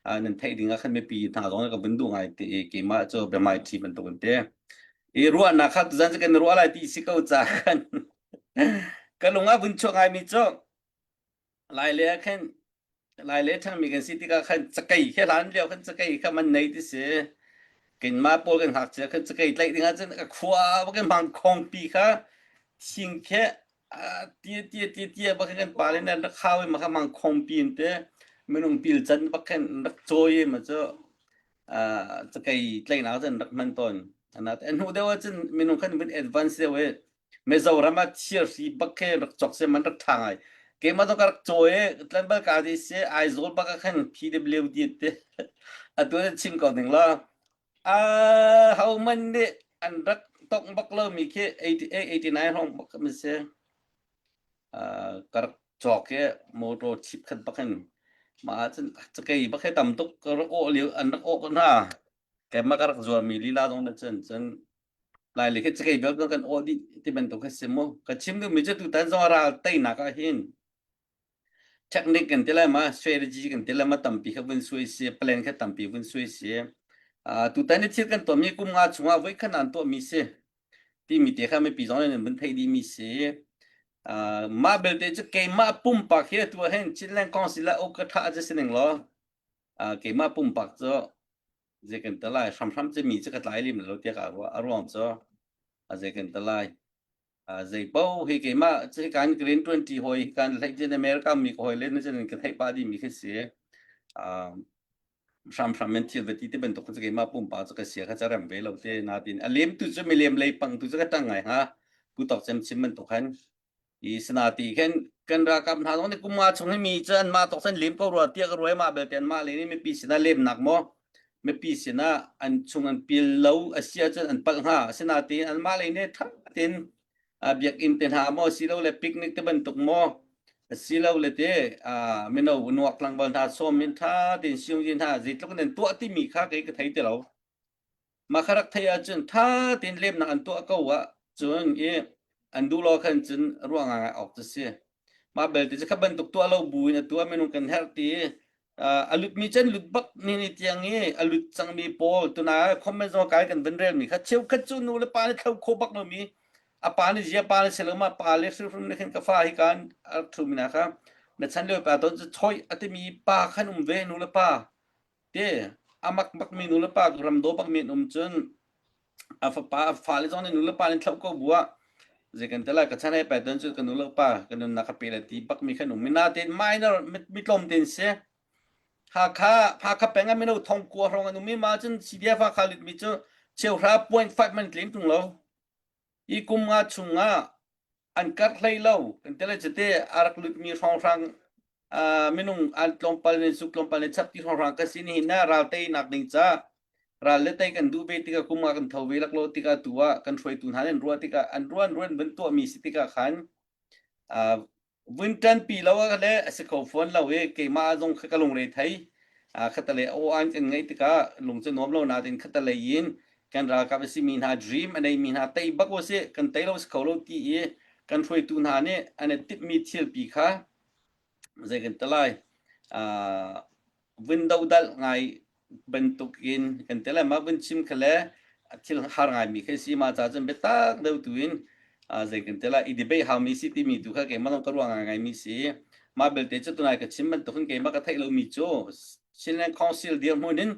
nan theih ding ah khan mipi hna zong ka vun duh ngai te i keimah cu biahmai ṭhi bantuk in te. I ruahnak kha tuzan cu kan ruah lai ti si ko ca khan ka lung ah vun chuak ngaimi cu lai le ah khan lai le ṭhangmi kan si tikah khan cakei khi hlan lio khan cakei kha man nei ti si keimah pawl kan ngakchia khan cakei tlaih ding ahcun ka khua bak in mangkhong pi kha thing khe tia tia tia tia bak khan kan pa le nan rak khau i ma kha mangkhong pi in te minung pil can bak khan rak cawi ma cu cakei tlaihnak cun rak hman tawn. A hnu deuh ahcun minung khan vun advance deuh i Mizoram ah thirhri bak khi rak cawk se man rak ṭha ngai. Keimah zong ka rak caw i tlanval ka ti si Aizawl bak ah khan PWD te atu in chim ko ning law a ho man nih an rak tongh bak lomi khi 88 89 hrawng bak mi si. Ka rak cawk i motor chip khat bak in mah ahcun cakei bak hi tam tuk ka rak awh lio an rak awh ko hna. Keimah ka rak zuarmi lila zong na cun cun lai le khi cakei bel kan awh dih ti bantuk kha si mu. Ka chim duhmi cu tutan zong ral teinak ah hin technique kan ti lai ma strategy kan ti lai ma tampi kha vun suai si plan kha tampi vun suai si. Uh, tutan i thil kan tuahmi kum nga chungah voi khan an tuahmi si. Timi te kha mipi zong nih nan vun theih dihmi si. Uh, mah belte cu keimah pumpak hi atu ah hin Chinland Council ah uk ka tha cu si ning law uh, keimah pumpak cu zei kan te lai hramhram cu mi cu ka tlai lim lo tiah ka ruah a ruang cu a zei kan te lai uh, zei po hi keimah cu kan green 20 hoi kan hlei chin America mi ka hoi le na cun ka theih pa dih mi khi si uh, hramhram in thil va ti te bantuk cu keimah pumpak cu ka sia kha ca rem ve lo te natin a lem tu cu milem lei pang tu cu ka tang ngai ha pu tok cem chim bantuk khan i sanati khan kan ralkap hna zong nih kum nga chung hi mi cu an mah tok san lem ko rua tiah ka ruai mah belte an mah le nih mipi sinah lemnak maw mipi sinah an chung an pil lo a si ahcun an palh hnga asinain an mah le nih tha tein biakinn te hna maw silole picnic te bantuk maw silole te mino nuak tlangval hna sawm in tha tein siung hna zeitluk in an tuah timi kha kei ka thei ti lo mah kha rak thei ahcun tha tein lemnak an tuah ko ah cun i an duh lo khan cun ruah ngai awk cu si mah belte cu kha bantuk tuah lo bu in a tuah minung kan herh ti a lutmi cu an lut bak ni ni tiang i a lut cangmi pawl tuna comment zong kai kan van relmi kha cheukhat cu nu le pa nih thlo kho bak lomi a pa nih zia pa nih si lo ma pa le hrimhrim nih khin ka fa hi kan a thu mi na kha na chan lio pa ton cu choi a timi pa khan um ve nu le pa te amak bak mi nu le pa ram do bak mi an um cun a fapa a fale zong nih nu le pa nih thloh ko bu ah zei kan te lai ka chan he pe ton cu ka nu le pa ka nunnak ka pe le ti bak mi khan um mina te minor mi tlawm ten si Hakha Hakha peng ah mino thong kua hrawng an um i ma cun CDF Hakha lit mi cu cheuhra 0.5 man tling tung lo i kum nga chung ah an karh hlei lo kan ti lai cite a rak lutmi hrawnghrang minung an tlawmpal ne suk tlawmpal ne chap ti hrawnghrang ka si ni na ral teinak ding ca ral le tei kan duh ve tikah kum ah kan tho ve lak lo tikah tu ah kan hruaitu hna an ruah tikah an ruan ruan vun tuahmi si tikah khan vun ṭanpi lo ah le a si kho fawn lo i keimah zong kha ka lungre thei khatalei aw an kan ngeih tikah lung cu nuam lo nain khatalei in kan ralkap a simi hna dream a neimi hna tei bak u sih kan tei lo si kho lo ti i kan hruaitu hna nih an i timhmi thilpi kha zei kan ti lai vun dodalh ngai bantukin kan ti lai mah vun chim kha le thil har ngaimi khi si ma ca cun biatak deuh tu in zei kan ti lai i debate haumi si timi tu kha keimah zong ka ruah ngai ngaimi si mah belte cu tunai ka chim bantukin keimah ka theih lomi cu. Chinland Council dirhmun in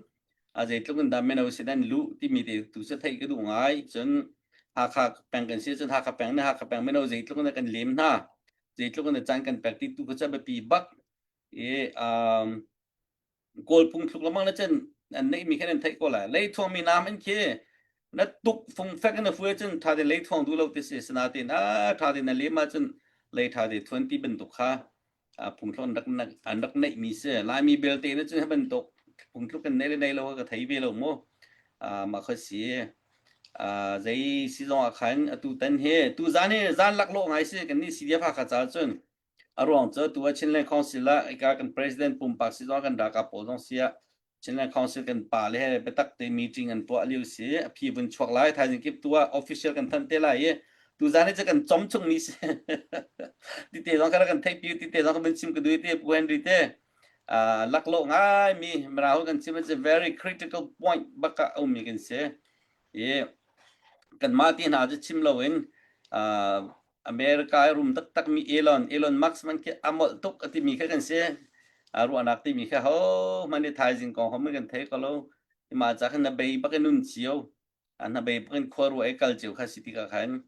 a zeitluk in dah mino sin an luh timi te tu cu theih ka duh ngai. Cun Hakha peng kan si cun Hakha peng nih Hakha peng mino zeitluk in kan lem hna, zeitluk in caan kan pek ti tu kha cu a biapi bak. I um, Kawl phungthluk lengmang na cun an neihmi khan an theih ko lai. Leithuang mi naam in khi na tuk fungfek in na fuai cun ṭha tein leithuang duh lo ti si. Sinain a ṭha tein na lem ahcun lei ṭha te thuan ti bantuk kha phungthluk an rak an rak neihmi si. Laimi belte na cun hi bantuk phungthluk kan nei le nei lo ka thei ve lo mu. Mah kha si. Zei si zong ah khan atu tan hi tu zan hi zan laklawh ngai si kan nih CDF Hakha ca cun A ruang cu tu ah Chinland Council ah ika kan president pumpak si zong kan ralkap pawl zong si ah Chinland Council kan pa le he biatak te meeting an tuah lio si a phi vun chuak lai thaizing kip tu ah official kan thanh te lai i tuzan hi cu kan com chung mi si ti te zong kha kan theih pi ti te zong kan vun chim ka dui te Pu Henry te laklawh ngai mi marahu kan chim it's a very critical point bak ah um mi kan si i kanmah ti hna cu chim loin America i rum taktakmi Elon Elon Musk man khi a molh tuk a timi kha kan si. A ruahnak timi kha ho hmanh i thaizing kong ho kan thei ko lo. Mah ca khan na bei bak in nun cio. Na bei bak in khua ruah i kal cio kha si tikah khan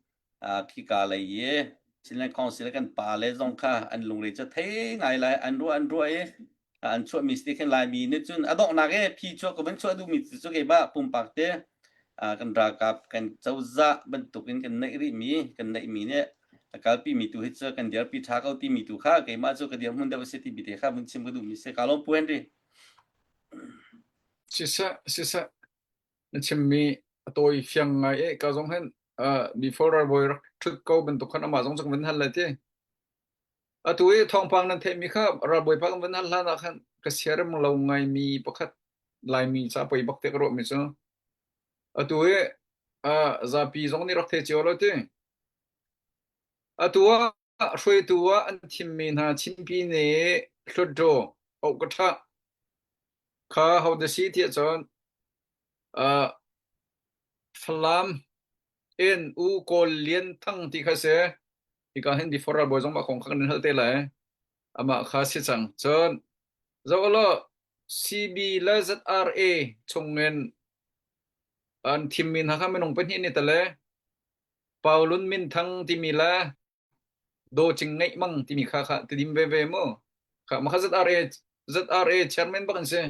khika lei i Chinland Council kan pa le zong kha an lungre cu thei ngai lai an ruah an ruah i an chuahmi si khin Laimi nih cun a donghnak i phi chuah ka van chuah duhmi cu keimah pumpak te kan ralkap kan cozah bantukin kan neih rihmi kan neihmi nih a kalpimi tu hi cu kan dirpi ṭha ko timi tu kha keimah cu ka dirhmun deuh a si timi te kha vun chim ka duhmi si ka lawm Pu Henry. Siseh siseh na chimmi a tawi fiang ngai e ka zong hin before ralbawi rak ṭhut ko bantuk khan amah zong cu ka vun hal lai ti. Atu i thawngpang nan theihmi kha ralbawipa kan van hal hlan ah khan ka siarem lo ngaimi pakhat Laimi ca poi bak te ka ruahmi cu atu i uh, zapi zong nih rak thei cio lo ti. Atu ah hruaitu ah an thimmi hna Chinpi nih Hlutdaw Ohkaṭha kha ho da si tiah cun uh, Falam in U Kawl Lian Thang ti kha si. Hika hin before ralbawi zong mah kong kha kan in hal te lai. Amah kha si cang. Cun zoh law CB le ZRA chungin an thimmi hna kha minung pahnih ni tale Paulun Minthang timi le Do Cing Ngeih Mang timi kha kha tidim ve ve mu. Kha mah kha ZRA ZRA chairman bak an si.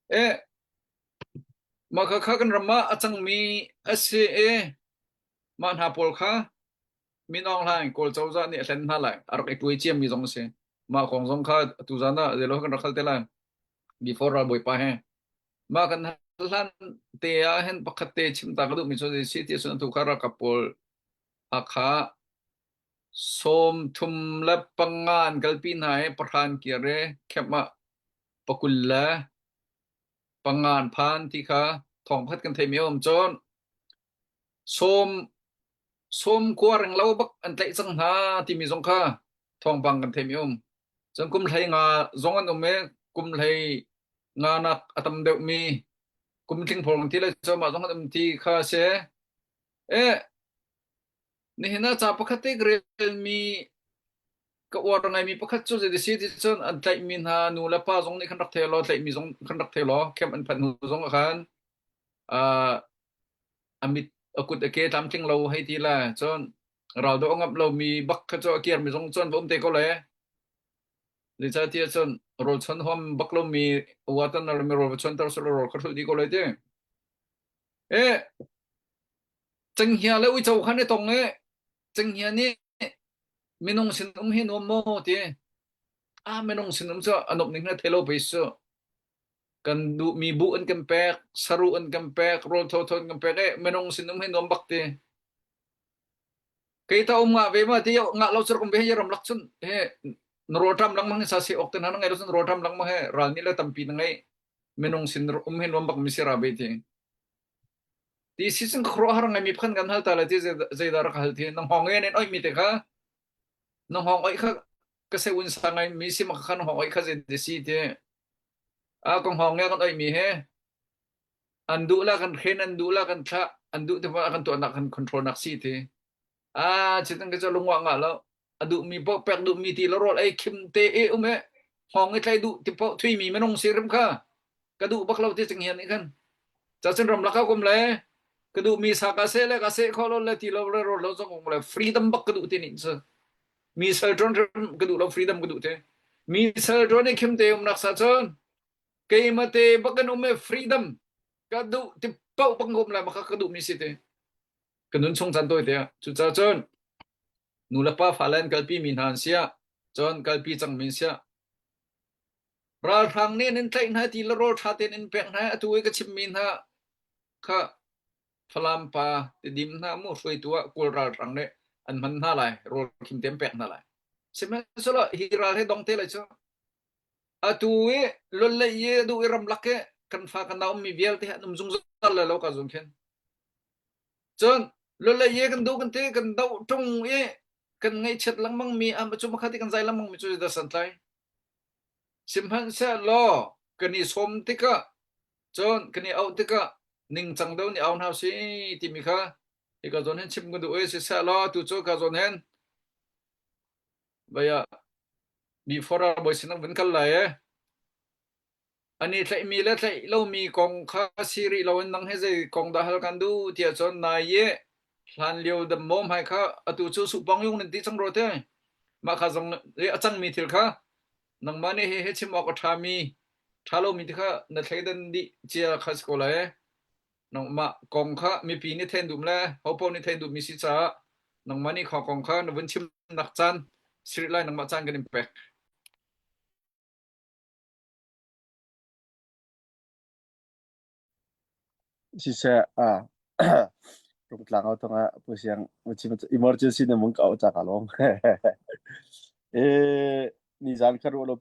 E mah kha kha kan ram ah a cangmi a si i mah hna pawl kha Min Aung Hlaing Kawl cozah nih a hlen hna lai. A rak i tuai ciami zong a si. Mah kong zong kha tuzan ah zeilo kan rak hal te lai. Before ralbawipa he. Mah kan hal hlan te ah hin pakhat te chim ta ka duhmi cu si ti ahcun atu kha ralkap pawl Hakha 35 an kalpi hna i pahra an kir i camp ah pakul le panga an phan ti kha thawng pakhat kan theihmi a um. Cun sawm sawm kua reng lo bak an tlaih cang hna timi zong kha thawngpang kan theihmi um. Cun kum hlei nga zong an um i kum hlei nga nak a tam deuhmi kum tling phawng ti le cu mah zong an um ti kha a si. E nihin ah ca pakhat te ka relmi ka uar ngaimi pakhat cu zei si ti cun an tlaihmi hna nu le pa zong nih khan rak thei law tlaihmi zong khan rak thei law camp an phanh hnu zong ah khan uh, a mit a kut a ke tlamtling lo hei ti le cun ral do a ngamh lomi bak kha cu a kirmi zong cun va um te ko le zeicahtiah cun rawl chon huam bak lomi watan mi rawl va chonter sel rawl kha hrulh dih ko lai ti e cenghngia le uico khan i tong e cenghngia nih minung sin um hi nuam maw ti a minung sin um cu a nuam ning na thei lo pei su Kan duhmi buh an kan pek, saruh an kan pek, rawl thotho an kan pek i minung sinum hi nuam bak ti. Kei ta um ngah ve ma ti ngah lo cu rak um ve hi ram lak cun he na rawl ṭam lengmang hi sa si awk te hna na ngei lo cun rawl ṭam lengmang he ral nih le tampi na ngei minung sin um hi nuam bak mi si ra ve ti. Ti si cun khuaruahhar ngaimi phan kan hal ta le ti zeidah rak hal ti na hngawng e nen oih mi te kha na hngawng oih kha ka se un sa ngai mi si ma kha na hngawng oih kha zei si ti A ka hngawng nge kan oihmi he an duh la kan hren an duh la kan thlah an duh te a kan tuahnak kan control nak si ti. A chitan ka cu lungwa ngah lo. A duhmi paoh pek duhmi ti lo rawl ei khim te e um e. Hngawng i tlaih duh ti paoh thuimi minung si rim kha ka duh bak lo ti ching hian nih khan. Cacun ramlak ah kum le ka duhmi sa ka seh le ka seh kho lo le ti lo le rawl lo zong um le freedom bak ka duh ti nih cu. Mi sal ṭuan hrim ka duh lo freedom ka duh te. Mi sal ṭuan i khim te umnak sa cun keimah te bak kan um e freedom ka duh ti paoh bak um lai maka ka duh mi si te. Ka nun chung caan tawi te ah. Cucaah cun nu le pa fale an kalpi mi hna an siah cun kalpi cang mi an siah ralhrang nih an in tlaih hna ti le rawl ṭha tein in pek hna atu i ka chimmi hna kha Falam pa Tidim hna mu hruaitu ah Kawl ralhrang nih an hman hna lai rawl khim te an pek hna lai sihmanhsehlaw hi ral he dong te lai cu atu i lol le i du i ramlak i kan fa kan nau ummi vialte an um zungzal lai lo ka zun khin cun lol le i kan du kan te kan do ṭung i kan ngaihchiat lengmang mi am cu makhat i kan zai lengmang mi cu dah santlai sihmanhsehlaw kan i sawm tikah cun kan i auh tikah ningcang deuh nih au hna si timi kha hika zawn hin chim ka duh i siseh law tu cu ka zawn hin vaya before bawi sin vun kal lai e ani tlaihmi le tlaih lomi kong kha si rih loin nang he zei kong dah hal kan duh tiah cun nai i hlan lio dam mom hai kha atu cu supong yung nan ti cang ro te mah kha zong a cangmi thil kha nangmah nih he he chim awk a ṭhami ṭha lomi ti kha na thleidan dih cia kha si ko lai nangmah kong kha mipi nih thein duh le hopo nih thein duhmi si caah nangmah nih kha kong kha na vun chim nak caan siri lai nangmah caan kan in pek. Siseh ah rungtlang au thong ah pu siang emergency na mung ka au cha ka lawm. E ni zan kha ro lo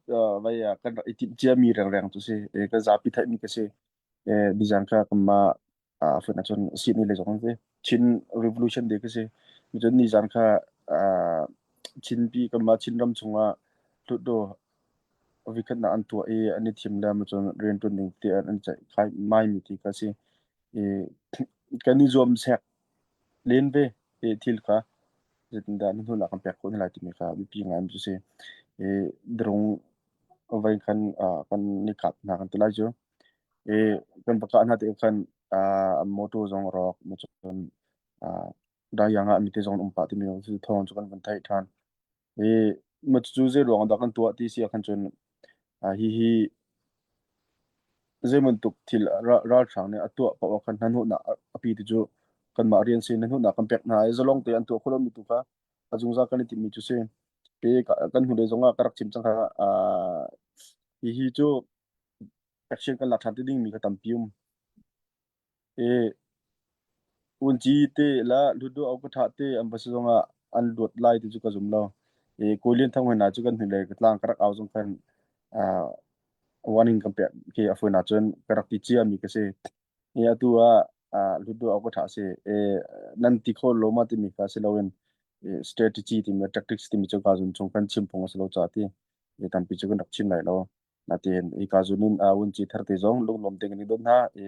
vai kan rak i timh cia mi rengreng tu si e kan zapi theih mi ka si e ni zan kha kan ma fun ahcun sihni le zong si Chin Revolution Day ka si cun ni zan kha Chinpi kan mah Chinram chungah Hlutdaw vikhatnak an tuah i an i thim le cun rianṭuan ding ti an ceihkhai maimi ti kha si. I kan i zuam sek len ve i thil kha zeitindah na hnunak kan pek khawh hna lai timi kha biapi ngai cu si. I drung voi khan kan i kap hna kan ti lai cu. I kan va kah hna tikah khan motor zong a rawk cun dayang ah mite zong an um pah timi thawng cu kan van theih ṭhan. Hi cucu zei ruang ah dah kan tuah ti si ahkhan cun hihi zeibantuk thil ralhrang nih a tuah paoh ah khan hnahnawhnak a pi ti cu kanmah rian si hnahnawhnak kan pek hna i zalong tein an tuah khawh lomi tu kha a zungzal kan i timhmi cu si. Hi kan hnulei zong ah ka rak chim cang kha hihi cu action kan lak ṭhan te dingmi kha tampi um. Vunci te le Hlutdaw au ka thah te an va si zongah an luat lai ti cu ka zum lo. I Kawi Lian Thang hna cu kan hnulei ka tlang ka rak au zong khan warning kan pek khi a fawi cun ka rak ti cia mi ka si. I atu ah Hlutdaw au ka thah si. Nan ti kho lo ma timi kha si loin strategy timi tactics timi cu ka zun chung kan chim phung a si lo ca ti tampi cu kan rak chim lai lo. Natin hika zun in vunci thar te zong lunglawm te kan i don hna i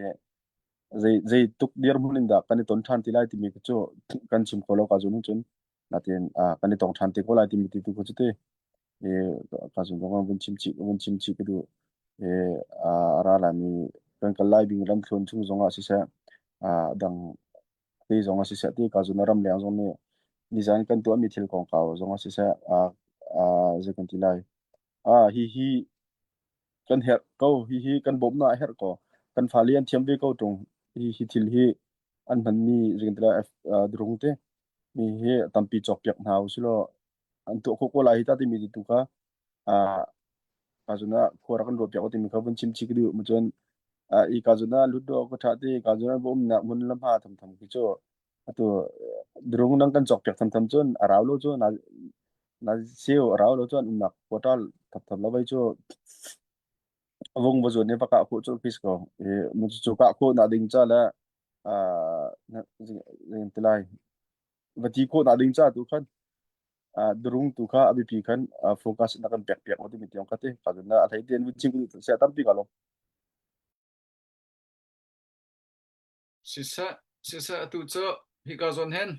zei zei tuk dirhmun in dah kan i ton ṭhan ti lai timi cu kan chim kho lo ka zun in cun natin kan i tong ṭhan te ko lai timi ti tu cu te i ka zun zong vun chim chih vun chim chih ka duh i a ra lami kan kal lai bing lamthluan chung zong ah siseh dang te zong ah siseh ti ka zun ram leng zong nih nizan kan tuahmi thil kongkau zong ah siseh zei kan ti lai Ah, hihi kan herh ko. Hihi kan bawmhnak a herh ko. Kan fale an thiam ve ko ṭung. Hi, hi thil hi an hmanmi ringtila drung te mi hi tampi cawkpiak hna usilaw an tuah khawh ko lai hi ta timi tu kha ah ka zun ah khua rak kan ruah piak timi kha vun chim chih ka duh. Ma cun i ka zun ah lut do ka ṭha ti ka zun ah va umnak hmun lamha thamtham khi cu atu drung nang kan cawkpiak thamtham cun a rau lo cu na na seu a rau lo cun umnak quota thapthap lo vai cu vung va zuan ni va kah khawh cu khi ko i mu cu kah khawh na ding cha le a ti lai va ti khawh na ding cha tu khan durung tu kha a biapi khan focus na kan pek piak ti mi tiang kha te ka na a thei ten vun chim se tampi ka lo Siseh, siseh atu cu hika zawn hen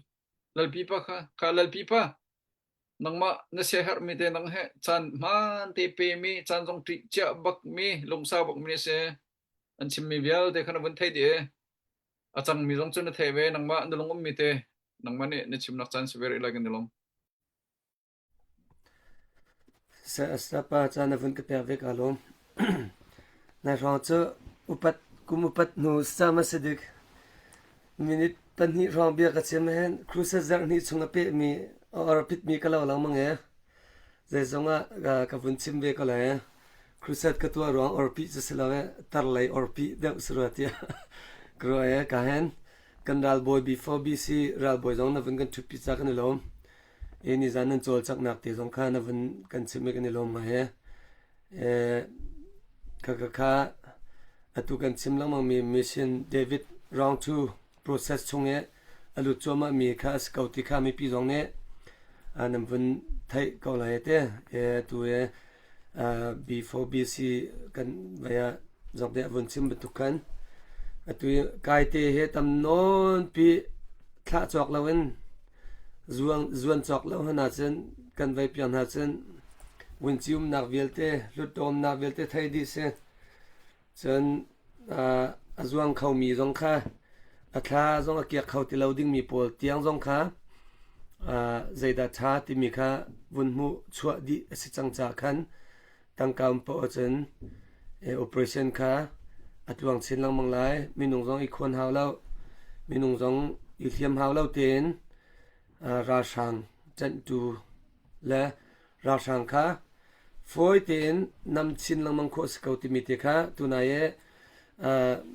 lalpipa kha, kha lalpipa. Nangmah na siaherhmi te nang he caan hmaan te pemi, caan zong ṭih cia bakmi, lungsau bakmi na si. An chimmi vialte kha na vun thei dih i a cangmi zong cu na thei ve. Nangmah na lung ummi te nangmah nih na chimnak caan si ve rih lai kan i lawm. Sapa caan na vun ka pek ve kaa lawm. Nai hrawng cu upat kum upat hnu sam a si dik. Minute pahnih hrawng bia ka chim hin crusade zarh hnih chung a pehmi or a pitmi ka lo lengmang e. Zeizong ah ka vun chim ve ko lai. Crusade ka tuah ruang orpi cu si lo e, tarlei orpi deuh si rua tiah ka ruah e. Ka hen kan ralbawi before BC ralbawi zong na vun kan ṭhutpi ca kan i lawm. I nizan nan cawlcanghnak te zong kha na vun kan chimh i kan i lawm ngai he. Kha kha kha atu kan chim lengmangmi Mission David Round 2 process chung i a lut cuahmahmi kha a si ko ti kha mipi zong nih nan vun theih ko lai te. Atu i B4BC kan vai ah zong deh vun chim bantuk khan atu i kaite he tam nawn pi thlah cawk loin zuang zuan cawk lo hna cun kan vai piang hna cun vunci umnak vialte hlutawmnak vialte thei dih si Cun a zuang khomi zong kha a thla zong a kiak kho ti lo dingmi pawl tiang zong kha zeidah ṭha timi kha vun hmuh chuah dih a si cang caah khan tangka um paoh ahcun operation kha a tluang chin lengmang lai. Minung zong i khawn hau lo, minung zong i hliam hau lo tein ralhrang ṭanhtu le ralhrang kha fawi tein nam chin lengmang khawh si ko timi te kha tunai i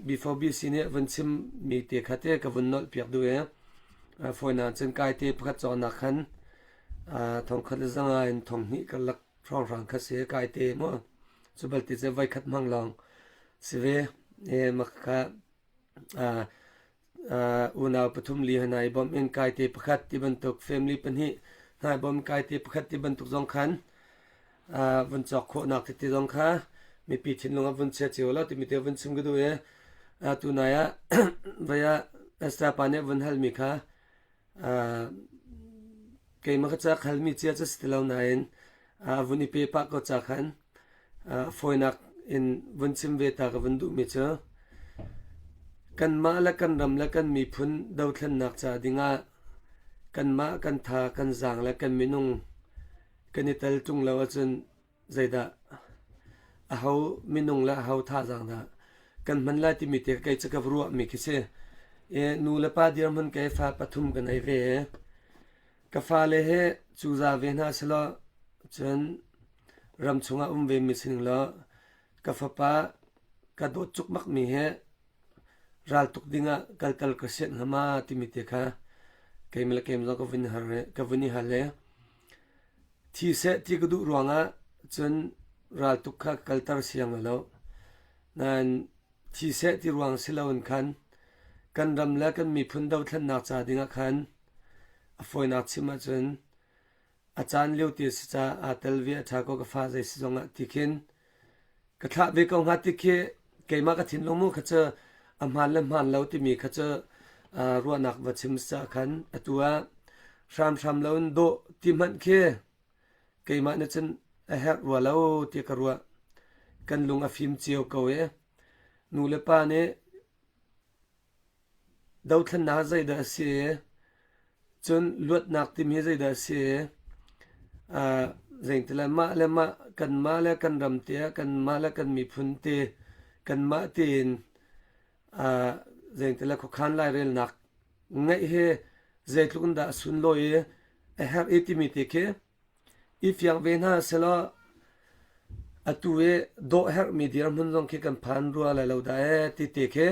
before BC nih vun chim mi te kha te ka vun nolh piak duh i fawinak cun kai te pakhat cawknak khan thongkhat le zanga in thonghnih karlak hrawnghrang kha si kai te mu cu balte cu voikhat hmang lawng si ve e mak kha Unau pathum li hna i bawmh in kaite pakhat ti bantuk family pahnih hna i bawm kaite pakhat ti bantuk zong khan vun cawk khawhnak tete zong kha mipi thinlung ah vun chia cio lo timi te vun chim ka duh i tunai ah voi ah Esther pa nih vun halmi kha Keimah ka ca halmi cia cu si ti lo nain vun i pe pah ko ca khan fawinak in vun chim ve ta ka vun duhmi cu kanmah le kan ram le kan miphun dothlennak ca dingah kanmah kan tha kan zaang le kan minung kan i tel ṭung lo ahcun zeidah aho minung le aho thazaang dah kan hman lai timi te kei cu ka ruahmi khi si. E, nu le pa dirhmun kei fa pathum ka nei ve. Ka fale he cuza ve hna selaw cun ram chungah um ve mi sining law ka fapa ka dawt cukmak mi he raltuk dingah kaltal ka sianh hnga ma timi te kha keimah le keimah zong ka vun har ka vun i hal i Thi seh ti ka duh ruangah cun raltuk kha ka kalter siang lo. Nain thi seh ti ruang si loin khan kan ram le kan miphun dothlennak ca dingah khan a fawinak chim ahcun a caan lio ti a si caah aa tel ve a ṭha ko ka fa zei si zongah ti khin ka thlah ve ko hnga ti khi keimah ka thinlung mu kha cu a hmaan le hmaan lo timi kha cu ruahnak va chim caah khan atu ah hramhram loin dawh ti hmanh khi keimah nih cun a herh rua lo ti ka ruah. Kan lung a fim cio ko i nu le pa nih Dothlennak zeidah a si? Cun luatnak timi hi zeidah a si? Uh, zeingtile mah le mah kanmah le kan ram te ah kanmah le kan miphun te kanmah tein uh, zeingtile khuakhan lairelnak ngeih hi zeitluk in dah a sunlawi i a herh i timi te khi I fiang ve hna sehlaw atu i dawh herhmi dirhmun zong khi kan phan rua lai lo dah ee ti te khi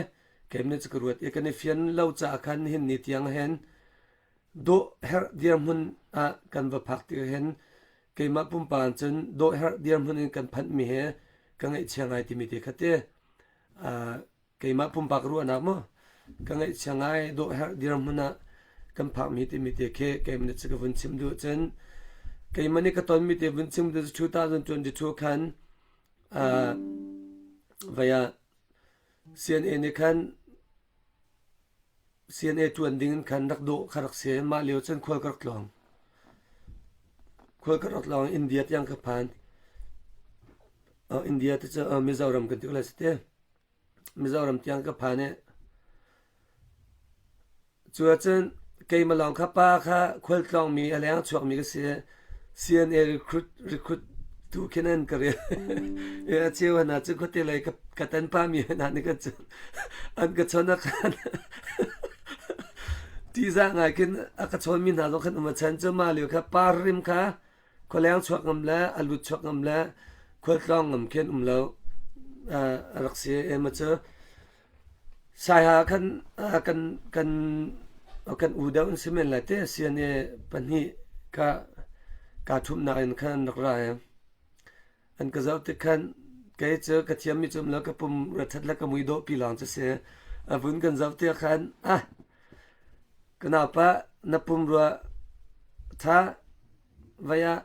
keimah cu ka ruat i kan i fian lo caah khan nihin ni tiang hin dawh herh dirhmun ah kan va phak ti hin keimah pumpak cun dawh herh dirhmun in kan phanhmi hi ka ngaihchia ngai timi te kha ti keimah pumpak ruahnak maw ka ngaihchia ngai dawh herh dirhmun ah kan phakmi timi te khi keimah nih ka vun chim duh cun keimah nih ka tonmi te vun chim duh 2022 khan uh, vaya CNA nih khan CNA tuan ding in khan rak dawh kha rak si mah lio cun khual ka rak tlawng. Khual ka rak lawng India tiang ka phan. India te cu Mizoram kan ti ko lai si te. Mizoram tiang ka phan i Cu ahcun keimah lawng kha pa kha khualtlawngmi a leng chuakmi ka si. CNA recruit recruit tu khin an ka rel. A cheu hna cu khuate lei ka, ka tan pami hna nih kan an ka chon a khan tihzah ngai khin a ka chawnmi hna zong khan um a chan cu mah lio kha par rim kha khualeng chuak ngam le a lut chuak ngam le khualtlawng ngam khin um lo a rak si. Ema cu Saiha khan kan kan kan u deuh an si men lai te CNA pahnih kha kaa ṭhumhnak in khan an rak ra i an ka zoh tik khan kei cu ka thiammi cu um lo ka pum raṭhat le ka mui dawh pi lawng cu si. A vun kan zoh tiah khan ah ka naupa na pumrua ṭha vai ah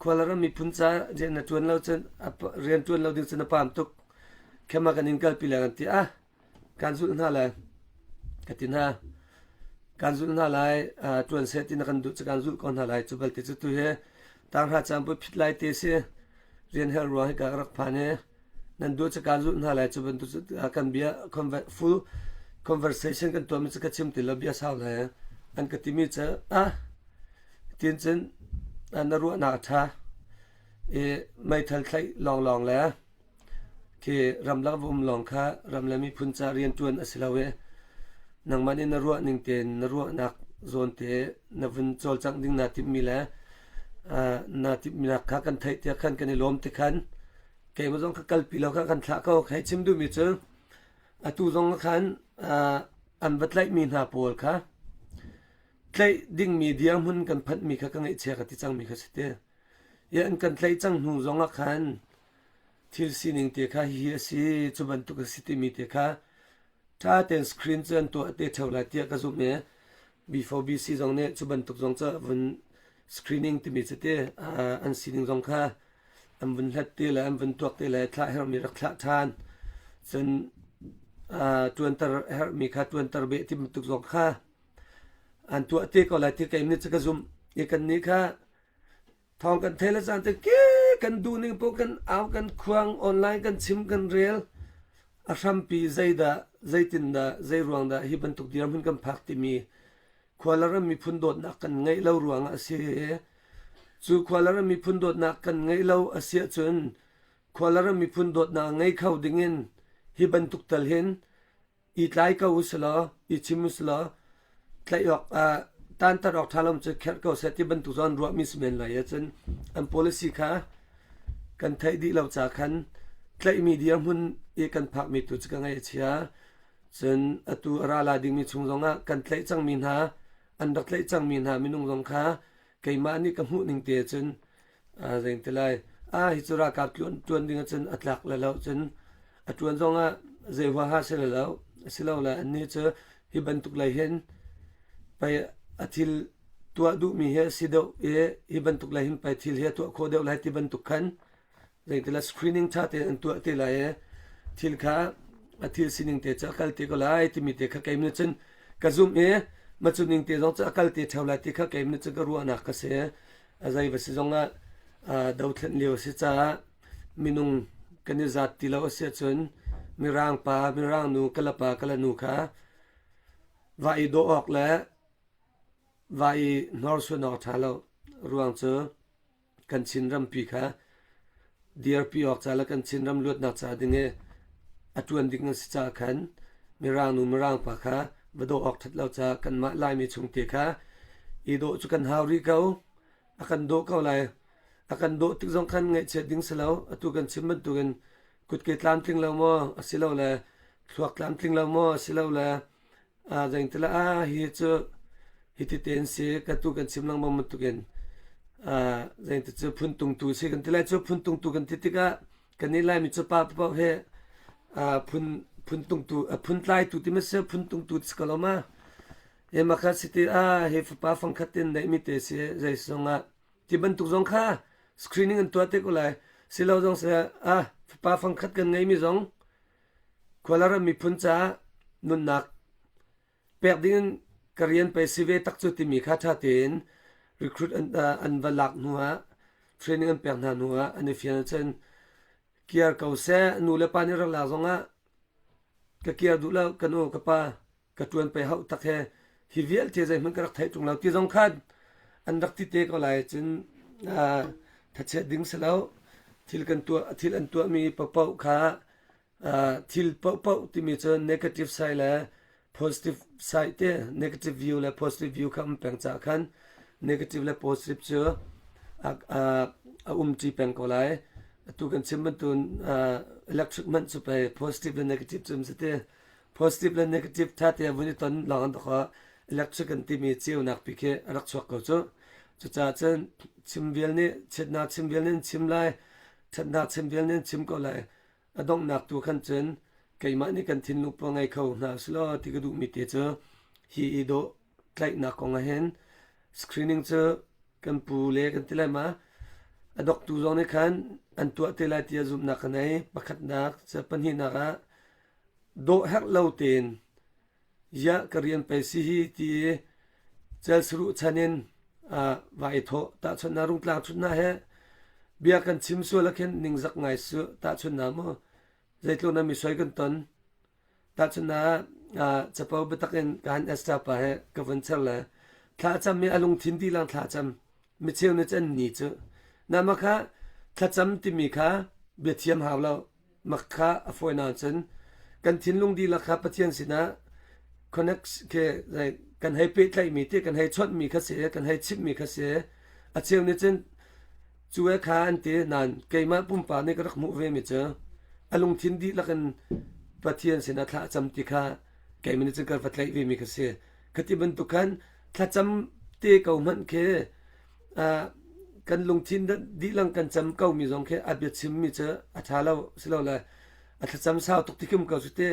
khualram miphun ca rian na ṭuan lo cun rian ṭuan lo ding cu na paam tuk. Khema kan in kalpi lai kan ti ah kan zulh hna lai ka ti hna. Kan zulh hna lai ṭuan seh ti na kan duh cu kan zulh ko hna lai. Cu balte cu tu hi tanghra caan pui phit lai te si rian herh ruang hika ka rak phan i nan duh cu kan zulh hna lai cu bantuk cu kan bia full conversation kan tuahmi cu ka chim ti lo bia sau lai an ka timi cu ah tin cun na ruahnak a ṭha i meithal thlaih lawnglawng le khi ramlak va um lawng kha ram le miphun ca rianṭuan a si lo i nangmah nih na ruah ning tein na ruahnak zawn te na vun cawlcangh ding naa timhmi le naa timhnak kha kan theih tiah khan kan i lawm ti khan keimah zong kha kalpi lo kha kan thlah ko. Hei chim duhmi cu atu zong khan an va tlaihmi hna pawl kha tlaih dingmi dirhmun kan phanhmi kha ka ngaihchia ka ti cangmi kha si te. I an kan tlaih cang hnu zongah khan thil sining te kha hihi a si, cu bantuk a si timi te kha ṭha tein screen cu an tuah te ṭheo lai tiah ka zumh i B4BC zong nih cu bantuk zong cu vun screening timi cu te an sining zong kha an vun hlat te le an vun tuak te le thlah herhmi rak thlah ṭhan. Cun ṭuanter herhmi kha ṭuanter beh ti bantuk zong kha an tuah te ko lai ti kei nih cu ka zumh. I kannih kha Thawng kan thei le caan te ke kan duh ning paoh kan au kan khuang online kan chim kan rel a hrampi zeidah zeitindah zeiruang dah hi bantuk dirhmun kan phak timi khua le ram miphun dawtnak kan ngeih lo ruangah a si cu khua le ram miphun dawtnak kan ngeih lo a si ahcun khua le ram miphun dawtnak ngei kho dingin hi bantuk tal hin i tlai ko usilaw i chim usilaw tlaih awk ah tanter awk ṭha lo cu kherh ko seh ti bantuk zawn ruahmi si men lai ahcun an policy kha kan theih dih lo ca khan tlaihmi dirhmun i kan phakmi tu cu ka ngaih a chia. Cun atu a ra lai dingmi chung zongah kan tlaih cangmi hna an rak tlaih cangmi hna minung zong kha keimah nih ka hmuh ning te cun Zei lai ah hi cu ralkap ṭuan ding ahcun a tlak le lo cun a ṭuan zongah zei huaha si le lo asilole annih cu hi bantuk lei hin pei a thil tuah duhmi hi a si deuh i hi bantuk lei hin pei thil hi a tuah khawh deuh lai ti bantuk khan zeitila screening ṭha tein an tuah te lai i thil kha a thil sining te cu a kal te ko lai timi te kha keimah nih cun ka zumh i macu ning te zong cu a kal te ṭheo lai ti kha keimah nih cun ka ruahnak ka si. A zei va si zongah dothlen lio a si caah minung kan i zat ti lo a si ahcun mirang pa, mirang nu, kala pa, kala nu kha va i dawh awk le va i hnorsuan awk a ṭha lo. Ruang cu kan Chin rampi kha dirpi awk ca le kan Chin ram luatnak ca ding i a ṭuan ding an si caah khan mirang nu mirang pa kha va dawh awk ṭhat lo caah kanmah Laimi chungte kha i dawh cu kan hau rih ko. A kan dawh ko lai. A kan dawh tik zong khan ngaihchiat ding si lo. Atu kan chim bantukin kutke tlamtling lo maw asilole thluak tlamtling lo maw asilole zeingtila ah hi cu hiti tein si ka tu kan chim lengmang bantukin zeingti cu phuntungtu si kan ti lai cu phuntungtu kan ti tikah kannih Laimi cu pa paoh hi phun phuntungtu phuntlaitu ti ma si phuntungtu ti si ko lo ma e makha si ti ah hi fapa fangkhat in neihmi te si zei zongah ti bantuk zong kha screening an tuah te ko lai silo zong se ah fapa fangkhat kan ngeimi zong Khualaram miphun caah nunnak pek dingin ka rian pei si ve tak cu timi kha ṭha tein Recruit an, uh, an va lak hnu ah training an pek hna hnu ah an i fian ahcun kiar ko seh nu le pa nih rak lak zongah ka kiar duh lo ka nu ka pa ka ṭuan pei hauh tak he hi vialte zeihmanh ka rak theih ṭung lo ti zong khan an rak ti te ko lai cun uh, thachiat ding si lo thil kan tuah thil an tuahmi paohpaoh kha uh, thil paohpaoh timi cu negative side le positive side te negative view le positive view kha um peng ca khan negative le positive cu a, a, a um ṭi peng ko lai atu kan chim bantun uh, electric hmanh cu pei positive le negative cu um si te positive le negative tha te vun i ton lawng an kha electric kan timi ceunak pi khi a rak chuak ko cu cucaah cun chim vial nih chiatnak chim vial nih chim lai ṭhatnak chim vial nih chim ko lai a donghnak tu khan cun keimah nih kan thinlung pa ngei kho hna usulaw ti ka duhmi te cu hi i dawh tlaihnak kong ah hin screening cu kan pu le kan ti lai ma a doktu zong nih khan an tuah te lai tiah zumhnak ka nei pakhatnak pahnihnak ah dawh herh lo tein ziah ka rian pei si hi ti i cel saruh chan in vai i thawh tahchunhnak rungtlang chunhnak he bia kan chim sual ah khin ningzak ngai su tahchunhnak mu zeitluk na mi soi kan ton tahchunhnak ah capo biatak in ka han Esther pa he ka vun cher le thla cam mi a lungthin dilang thla cam micheu nih cun ni cu nama kha thlacam timi kha bia thiam hau lo mak kha a fawi na cun kan thinlung dihlak kha Pathian sinah connect ke kan hei pehtlaihmi te kan hei chawnhmi kha si kan hei chimhmi kha si a cheu nih cun cu e kha an ti nan keimah pumpak nih ka rak hmuh ve mi cu a lungthin dihlak in Pathian sinah thla a cam ti kha keimah nih cun ka va tlaih ve mi kha si khati bantuk khan thlacam te ko hmanh khi kan lungthin dihlak kan cam ko mi zong khi a biachim mi cu a ṭha lo silole a thlacam sau tuk ti khim ko cu te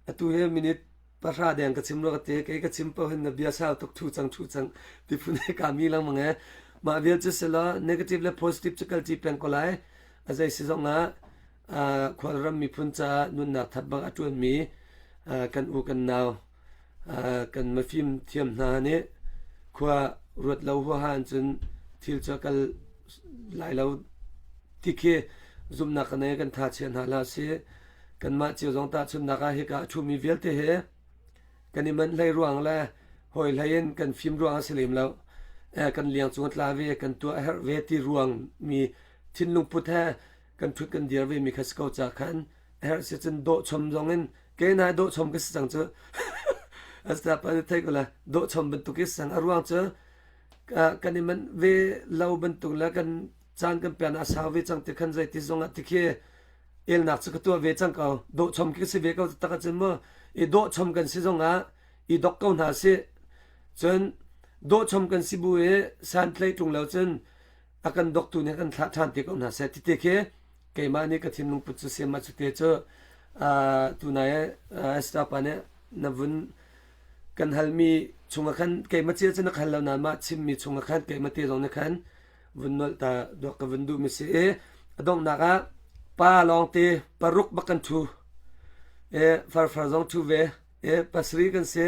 atu hi minute pahra deng ka chim lo ka te kei ka chim paoh hin na bia sau tuk thu cang thu cang ti phun he ka mi lengmang e mah vial cu silo negative le positive cu kal ṭi peng ko lai a zei si zong ah khualram miphun caah nunnak that bang a ṭuan mi kan u kan nau kan mafim thiam hna nih khua ruat lo huaha in cun thil cu a kal lai lo ti khi zumhnak kan nei kan tha chia hna hlah si kanmah cio zong tahchunhnak ah hika a ṭhumi vialte he kan i manh hlei ruang le hawi hlei in kan fim ruang a si lem lo kan liang cung a tla ve kan tuah a herh ve ti ruang mi thinlung put he kan ṭhut kan dir ve mi kha si ko ca khan a herh si cun dawh chom zong in ke na dawh chom ka si cang cu asta pa thei ko la dawh chom bantuk i sang a ruang cu kan i manh ve lo bantuk le kan caan kan pian a sau ve cang ti khan zei ti zong ah ti khi elnak cu ka tuah ve cang ko dawh chom ki si ve ko tak cun mu i dawh chom kan si zong ah i dok ko hna si cun dawh chom kan si bu i san tlei tung lo cun a kan doktu nih kan thlah ṭhan te ko hna seh ti te khi keimah nih ka thinlung put cu siam cu te cu tunai Esther pa nih na vun kan halmi chungah khan keimah cia cu na hal lo nain mah chimmi chungah khan keimah te zong nih khan vun nolh ta duak ka vun duhmi si i a donghnak ah pa lawng te paruk bak kan thu e farfar zong thu ve e pasri kan si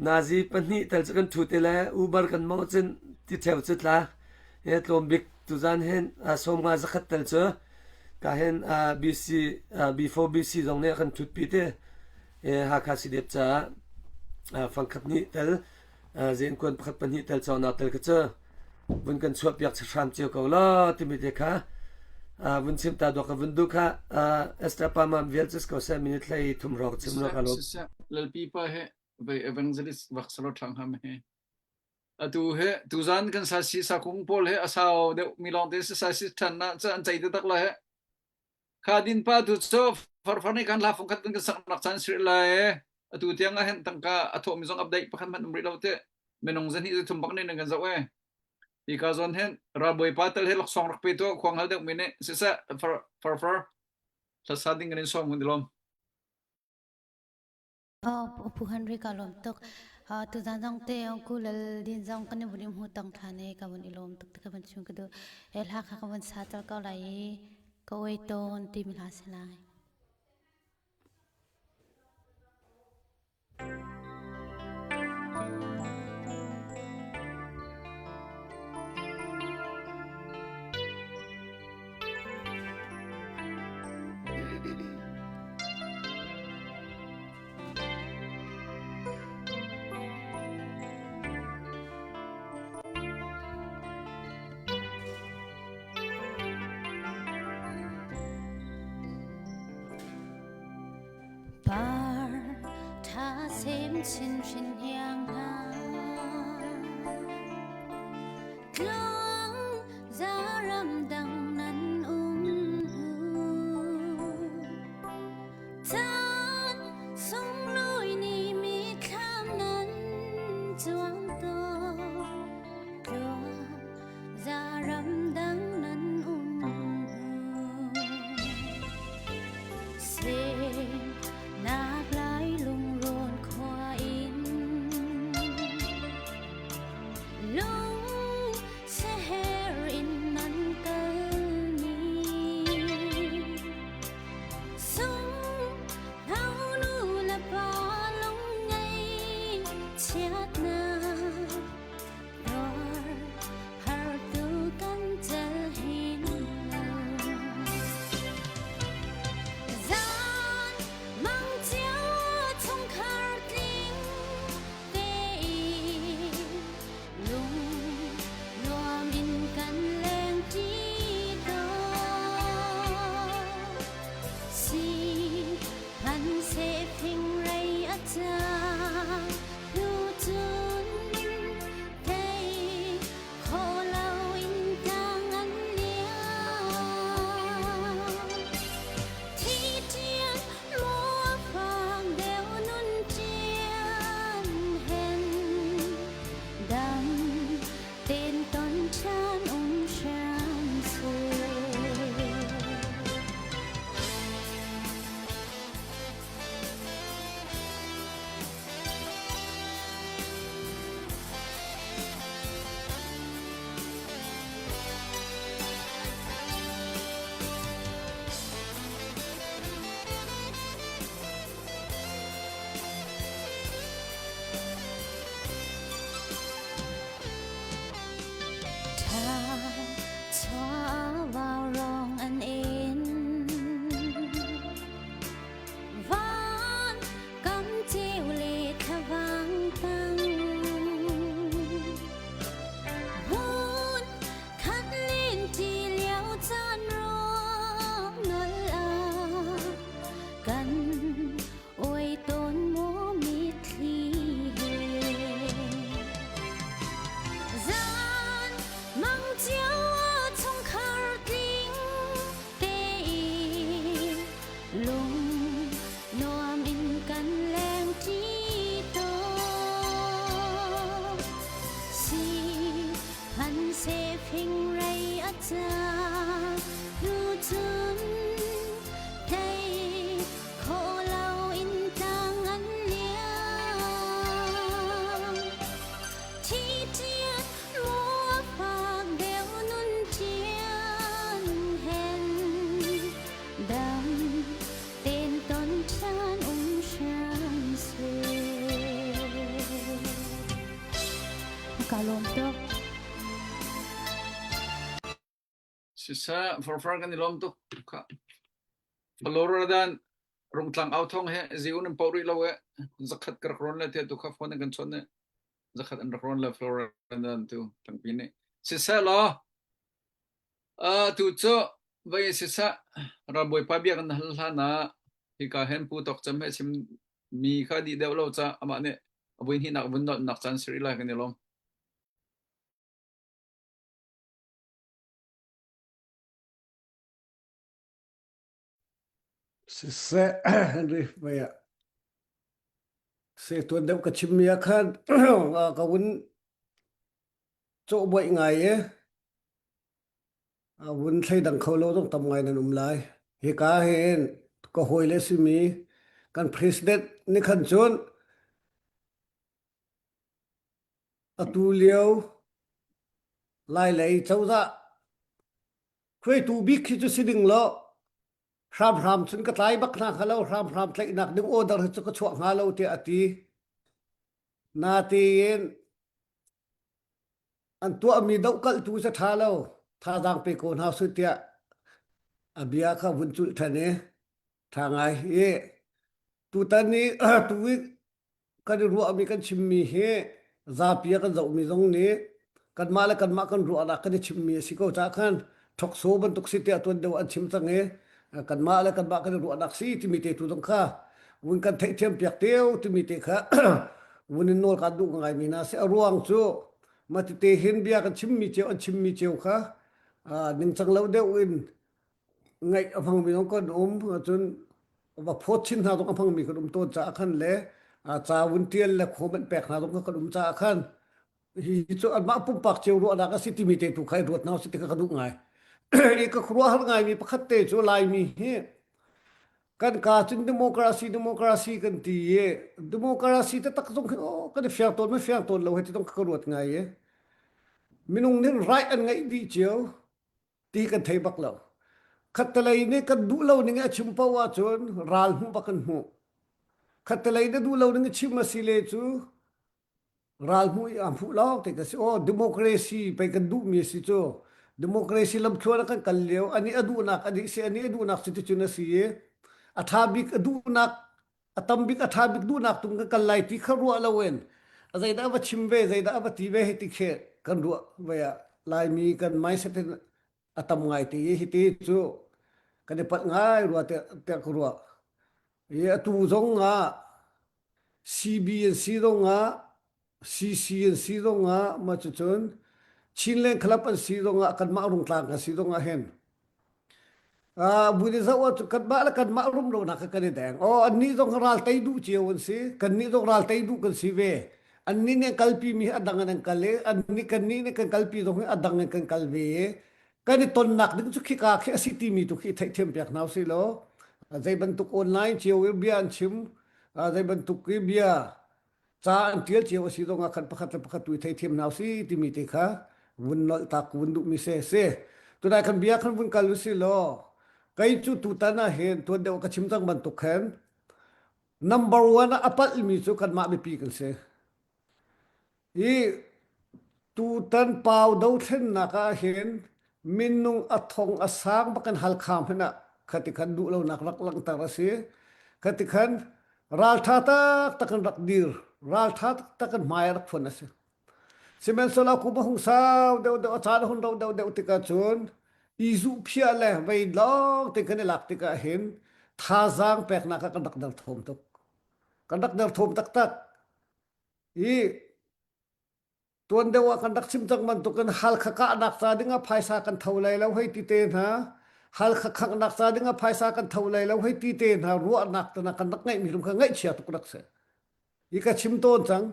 nazi pahnih tel cu kan thu te le uber kan mong cun ti theu cu tla he tlawm bik tuzan hin sawmnga zakhat tel cu ka hin BC B4 BC zong nih a kan thut pi te Hakha CDF caah fangkhat nih tel zenkuan pakhat pahnih tel cawnak tel kha cu vun kan chuah piak hram cio ko la timi te kha vun chim ta dawk ka vun duh kha Esther pa mam vial cu ko se minute hlei thum ro chim ro ka lo Lalpi pa he vei evangelist vak salo thang ham he Atu he tuzan kan sasi sakung pawl he a sau deuh mi lawng te sasi than na cu an cei taktak la he. Kha din pa tu cu farfar nih kan hla fung khat kan sak nak chan sri lai. Atu tiang ah hen tangka a thawh mi zong update pakhat hmanh um rih lo te. Minung zan hi thum bak ne kan zoh e. Hi ka zon hen ralbawi pa tel he laksawng rak pe tu khuang hal deuh mi nih siseh far farfar hlasa ding kan in sawm hun dilom. Aw Pu Henry ka lawm tuk. Tuzan zong te Uncle Lal Din zong kan i vun i hmu tong ṭhan i ka vun i lawm tuk ti ka vun chim ka duh. He hla kha ka vun sa colh ko lai i ka uai tawn timi hla si lai. Par tha sem chin hrin hiang hna Tluang za ram dang nan um hnu Caan sunglawi ni mi thlam nan cuang tawn Tluang za ram dang nan um hnu Semnak lai lungrawn khua in lung seher in nan kal ni sung hau nu le pa lung ngei chiatnak Fingrei a ca hnu cun thei kho loin tlang an liam. Thi ṭian maw fang deuh nun ṭian hen dam ten ton ṭhan um hram seh. Tha vào rong an in Van kam ceu le thlavang tang Hun khat len ti lio caan ruang nol a kan oi ton maw mitthli he Zan mang chiao a chungkhar tling tein lung nuam in kan leng ṭi tawn. Si hman seh fingrei a ca hnu cun thei khawh lo in tlang an liam. Thi ṭian maw fak deuh nun ṭian hen dam ten ton ṭhan um hram seh. Ka lawm tuk. Siseh, farfar kan i lawm tuk. Kha. Florida rungtlang au thong he ziun in poh rih lo e zakhat ka rak rawn le te tu kha phone in kan chawnh ne zakhat an rak rawn le Florida tu tangpi nih siseh law tu cu vai siseh ralbawipa bia kan hal hlan ah hika hen pu tok cam he chim mi kha dih deuh lo ca amah nih a vui hnihnak vun nak caan siri lai kan i lawm. Siseh Henry mei ah se tuan deuh ka chimmi ah khan ka vun cawhbuaih ngai i a vun thleidang kho lo zong tam ngai nan um lai. Hika hin ka hawile simi kan president nih khan cun atu lio Lailei cozah hruaitu bik khi cu si ding law hramhram cun ka tlai bak hna hnga lo hramhram tlaihnak ding order hi cu ka chuah hnga lo tiah a ti natein an tuahmi dohkalhtu cu ṭha lo thazaang pe ko hna su tiah a bia kha vun culh ṭhan i ṭha ngai i tutan i tu i kan i ruahmi kan chimmi hi zapi a kan zohmi zong nih kanmah le kanmah kan ruahnak kan i chimmi a si ko caah khan ṭhokso bantuk si tiah tuan deuh an chim cang i kanmah le kanmah kan i ruahnak si timi te tu zong kha. vun kan theihthiam piak teo timi te kha vun in nawl kan duh ngai mi hna si. A ruang cu matite hin bia kan chimmi cio an chimmi cio kha ningcang lo deuh in ngaih a hmangmi zong kan um cun va phawt chin hna zong a hmangmi kan um tawn caah khan le ca vun tial le comment pek hna zong kan um caah khan hi cu anmah pumpak cio ruahnak a si timi te tu kha i ruat hna usih ti kha ka duh ngai. I ka khuaruahhar ngaimi pakhat te cu Laimi hi kan ka cun democracy democracy kan ti i democracy taktak zong khi oh kan i fiang tawn ma fiang tawn lo he ti zong ka ruat ngai i minung nih right an ngeih dih cio ti kan thei bak lo. Khattelei nih kan duh lo ning a chim paoh ahcun ral hmuh bak kan hmuh. Khattelei na duh lo ning a chim a si le cu ral hmuh i aa hmuh lawng te ka si. Aw democracy pei kan duhmi a si cu. Democracy lamthluan ah kan kal lio ani a duhnak ani si ani a duhnak cu ticun a si i a ṭha bik a duhnak a tam bik a ṭha bik duhnak tung kan kal lai ti kha ruah loin a zeidah va chim ve zeidah va ti ve hei ti khi kan ruah ve ah Laimi kan mindset in a tam ngai ti i hiti cu kan i palh ngai rua tiah tiah ka ruah. I atu zong ah CB an si zong ah CC an si zong ah mah cucun Chinland Club an si zong ah kanmah Rungtlang kan si zong ah hin Ah, bu nih zoh ahcun kanmah le kanmah rumronak kha kan i deng. Aw, annih zong ral tei duh cio an si. Kannih zong ral tei duh kan si ve. Annih nih an kalpi mi hi a dang in an kal i annih kannih nih kan kalpi zong hi a dang in kan kal ve i kan i tonnak ding cu khika khi a si timi tu khi i theihthiam piak hna usih law zei bantuk online cio i bia an chim, zei bantuk i bia ca an ṭial cio a si zongah khan pakhat le pakhat tu i theithiam hna usih timi te kha vun nolh tak vun duhmi se si. Tunai khan bia khan vun kal usih law kei cu tutan ah hin tuan deuh ka chim cang bantuk khan number one ah a palhmi cu kanmah mipi kan si. Hi tutan pau dothlennak ah hin minung a thong a sang bak in Halkha hmanh ah khati khan duh lonak rak langhter a si. Khati khan ralṭha taktak in rak dir, ralṭha taktak in hmai rak phuan a si. Sihmanhsehlaw kum a hung sau deuhdeuh, a caan a hun rauh deuhdeuh tikah cun i zuhphiah le vei lawng te kan i lak tikah hin thazaang peknak ah kan rak derthawm tuk. Kan rak derthawm taktak. I tuan deuh ah kan rak chim cang bantukin Halkha kahnak ca dingah phaisa kan tho lai lo hei ti te hna Halkha khanghnak ca dingah phaisa kan tho lai lo hei ti te hna ruahnak tana kan rak ngeihmi rum kha ngaihchia tuk rak si hi ka chim tawn cang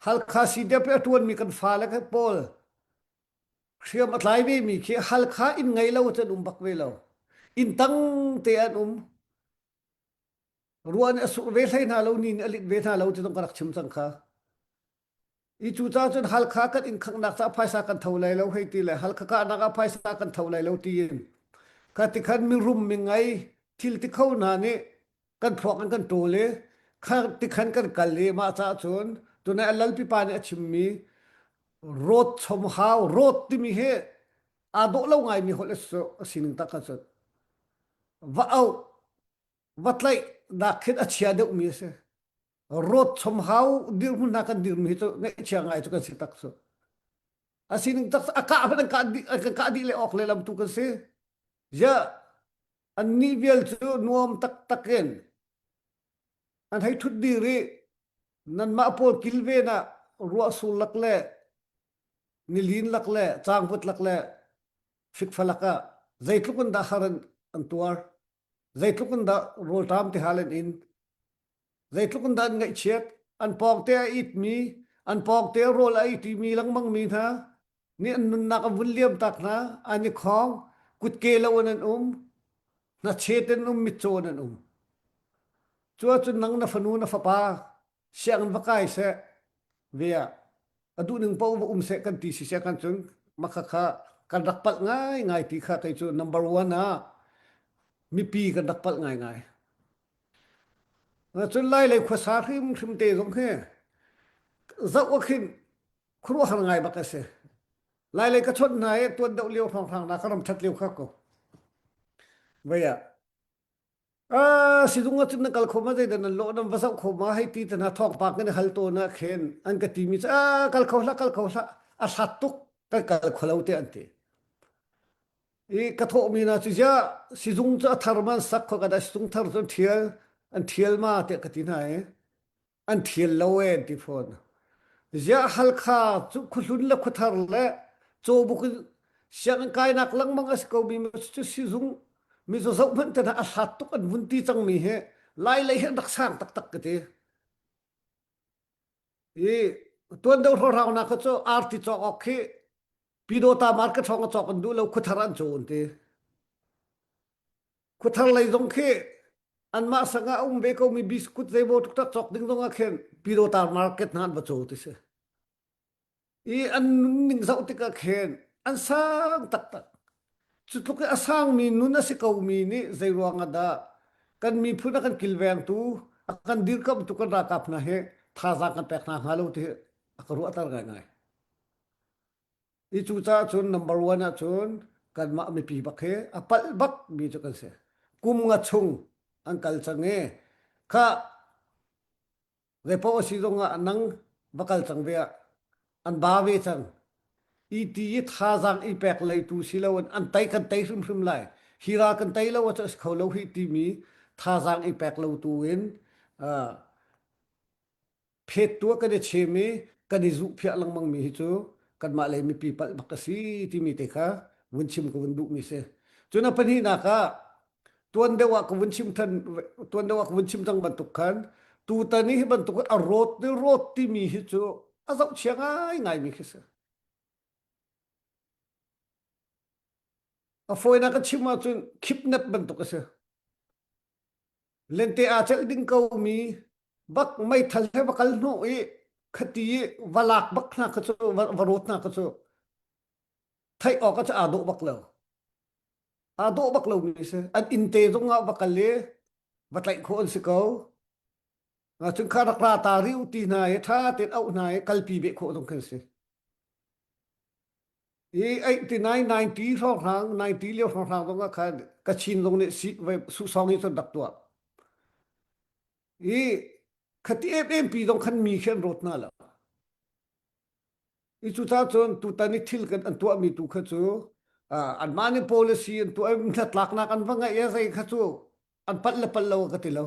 Halkha CDF a tuanmi kan fale kha pawl hriam a tlai ve mi khi Halkha inn ngei lo cun um bak ve lo inn tang te an um ruah nih a sur ve hlei hna lo ni nih a lit ve hna lo ti zong ka rak chim cang kha I cu ca cun Halkha kan inn khanghnak caah phaisa kan tho lai lo hei ti le Halkha kahnak ah phaisa kan tho lai lo tiin kha ti khan mirum mingei thil ti kho hna nih kan thluak in kan ṭawl i kha ti khan kan kal i mah caah cun tunai a lalpipa nih a chimmi road chom hau road timi hi aa dawh lo ngaimi holh a sining tak ahcun va auh va tlaih nak khin a chia deuhmi a si. Rawt chom hau dirhmun hna kan dirmi hi cu ngaihchia ngai cu kan si tak cu. A sining tak a kah hmanh an kah dih an kan kah dih le awk le lam tu kan si. Ya annih vial cu nuam taktak in an hei thut dir i nanmah pawl kilven ah ruahsur lak le nilin lak le cangvut lak le fikfa lak ah zeitluk in dah har an, an tuar zeitluk in dah rawlṭam ti hal an in zeitluk in dah an ngaihchiat an pawngte a itmi an pawngte rawl a itimi lengmangmi hna nih an nunnak an vun liam tak hna an i khong kutke lo in an um hnachet in um mitcaw in an um cu ahcun nang na fanu na fapa sianginn va kai seh ve ah a duhning paoh va um seh kan ti si seh kan cun makha kha kan rak palh ngai ngai ti kha kei cu number one ah mipi kan rak palh ngai ngai cun lai lei khuasa hrimhrim te zong hi zoh ah khin khuaruahhar ngai bak a si lai lei ka chawnh hna i tuan deuh lio hrawnghrang na ka ram that lio kha ko vei ah Ah, sizung ah cun na kal kho ma zeidah nan lawh nan va zoh kho ma hei ti te hna thawngpang kan i hal tawn ah khin an ka timi cu ah kal kho hlah kal kho hlah a hlat tuk kan kal kho lo te an ti i ka thawhmi hna cu ziah sizung cu a thar man sak kho ka dah sizung thar cu an ṭhial. An thial ma tiah ka ti hna i an thial lo e an ti fawn. Ziah Halkha cu khuahlun le khuathar le cawbuk in sianginn kainak lengmang a si ko mi cu sizung mizaw zoh hmanh te hna a hlat tuk an vun ti cangmi hi Lai lei hi an rak sang taktak ka ti. I tuan deuh hrawhhrangnak kha cu arti cawk awk khi Pyidawta market hrawng a cawk an duh lo khuathar an caw an ti. Khuathar lei zong khi anmah sang ah a um ve komi biscuit zeimaw tuktak cawk ding zong ah khin Pyidawta market hna an va caw ti si. I an nunning zoh tikah khin an sang taktak. Cu tluk i a sangmi nun a si komi nih zeiruang ah dah kan miphun a kan kilvengtu, a kan dirkamhtu kan ralkap hna hi thazaang kan pek hna hnga lo ti hi a ka ruahter ngaingai. I cucaah cun number one ahcun kanmah mipi bak hi a palh bak mi cu kan si. Kum nga chung an kal cang i kha zeipaoh a si zong ah nang va kal cang ve ah an ba ve cang. I ti i thazaang i pek leitu si loin an tei kan tei hrimhrim lai. Hi ral kan tei lo ahcun a si kho lo hi timi thazaang i pek lo tu in uh, phet tuah kan i chem i kan i zuhphiah lengmang mi hi cu kanmah lei mipi palh bak a si timi te kha vun chim ka vun duhmi si. Cun a pahnihnak ah tuan deuh ah ka vun chim than tuan deuh ah ka vun chim cang bantuk khan tutan i hi bantuk a rawt ni rawt timi hi cu a zohchia ngaingai mi khi si. A fawinak ka chim ahcun khipnep bantuk a si. Lente aa celh ding ko mi bak meithal he va kal hnawh i khati i va lak bak hna kha cu va rawt hna kha cu theih awk ah cu aa dawh bak lo. Aa dawh bak lo mi si. An inn te zong ah va kal i va tlaih khawh an si ko. Cun kha rak ra ta riu ti hna i ṭha tein auh hna i kalpi beh khawh zong khan si. I 89, 90 hrawnghrang, 90 lio hrawnghrang zong ah khan Kachin zong nih si, suhsawng hi cun rak tuah. I khati em em pi zong khan mi khi an rawt hna lo. I cucaah cun tutan i thil kan an tuahmi tu kha cu anmah nih policy an tuah i hnatlaknak an va ngeih i zei kha cu an palh le palh lo ka ti lo.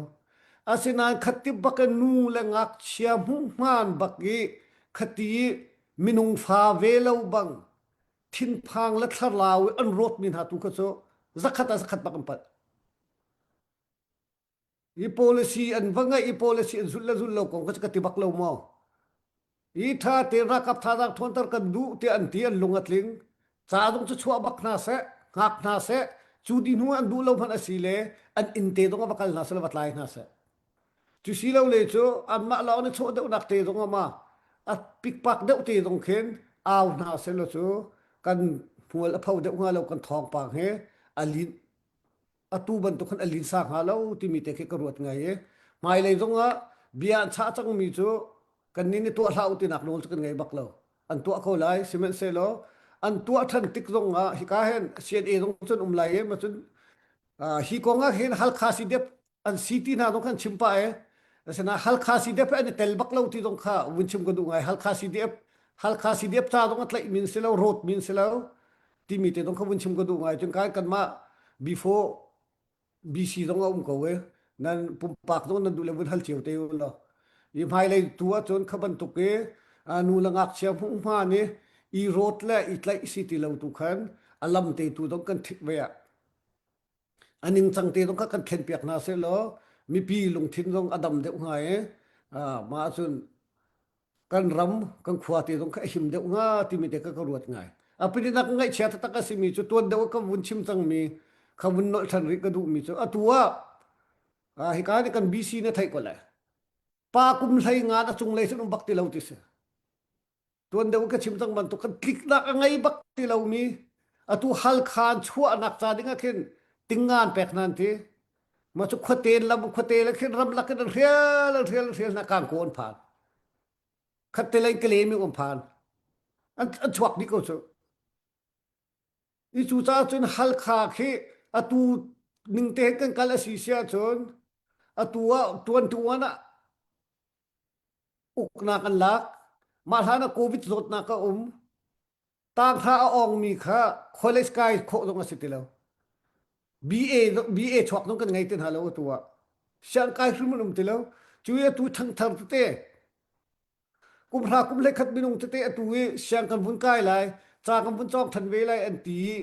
Asinain khati bak in nu le ngakchia hmuhhmaan bak i khati i minung fa ve lo bang thinphang le thlarau i an rawtmi hna tu kha cu zakhat ah zakhat bak an palh. Hi policy an va ngeih i policy an zulh le zulh lo kong kha ka ti bak lo maw? Hi tha te ralkap thazaang ṭhawnter kan duh tiah an ti an lung a tling. Ca zong cu chuah bak hna seh, hngak hna seh, cu di hnu an duh lo hmanh a si le an inn te zong ah va kal hna seh le va tlai hna seh. Cu si lo le cu anmah lawng nih chawh deuhnak te zong ah ma a pikpak deuh te zong khin au hna seh law cu kan hmual a pho deuh hnga lo kan thawngpang he a lin atu bantuk khan a linsa hnga lo timi te khi ka ruat ngai i hmailei zong ah bia an chah cangmi cu kannih nih tuah hlah u tinak nawl cu kan ngei bak lo an tuah ko lai sihmanhsehlaw an tuah ṭhan tik zong ah hika hin CNA zong cun um lai i ma cun hi kong ah hin Halkha CDF an si ti hna zong khan chim pah e asinain Halkha CDF an i tel bak lo ti zong kha vun chim ka duh ngai Halkha CDF Halkha CDF ca zong a tlaih min si lo rawt min si lo timi te zong kha vun chim ka duh ngai cun kai kanmah before BC zong a um ko e nan pumpak zong nan duh le vun hal cio te u law i hmailei tu ahcun kha bantuk i nu le ngakchia hmuh hma nih i rawt le i tlaih si ti lo tu khan a lam te tu zong kan thik ve ah a ningcang te zong kha kan thlen piak hna seh law mipi lungthin zong a dam deuh hnga i mah ahcun kan ram kan khua te zong kha a him deuh hnga timi te kha ka ruat ngai. A pininak ngaihchia taktak a simi cu tuan deuh ka vun chim cangmi kha vun nolh ṭhan rih ka duhmi cu atu ah hika nih kan BC na theih ko lai. Pa kum hlei nga a cunglei sin um bak ti lo ti si. Tuan deuh ka chim cang bantuk kan tliknak a ngei bak ti lomi atu Halkha an chuahnak ca ding ah khin tingngan pek hna an ti. Mah cu khuate lam khuate le khin ramlak in an hrial an hrial an hrial hna kangkaw an phan. Khatte lei kale mi um phan. An an chuak dih ko cu. I cu caah cun Halkha khi atu ning te kan kal a si si ahcun atu ah tuan tuan ah uknak an lak. Mah hlan ah COVID zawtnak a um. Tanghra a awngmi kha college kai khawh zong a si ti lo. BA, BA chuak zong kan ngei ti hna lo atu ah. Siangkai hrim an um ti lo. Cu i atu ṭhangthar tete kum hra kum hlei khat minung tete atu i siang kan vun kai lai, ca kan vun cawng ṭhan ve lai an ti i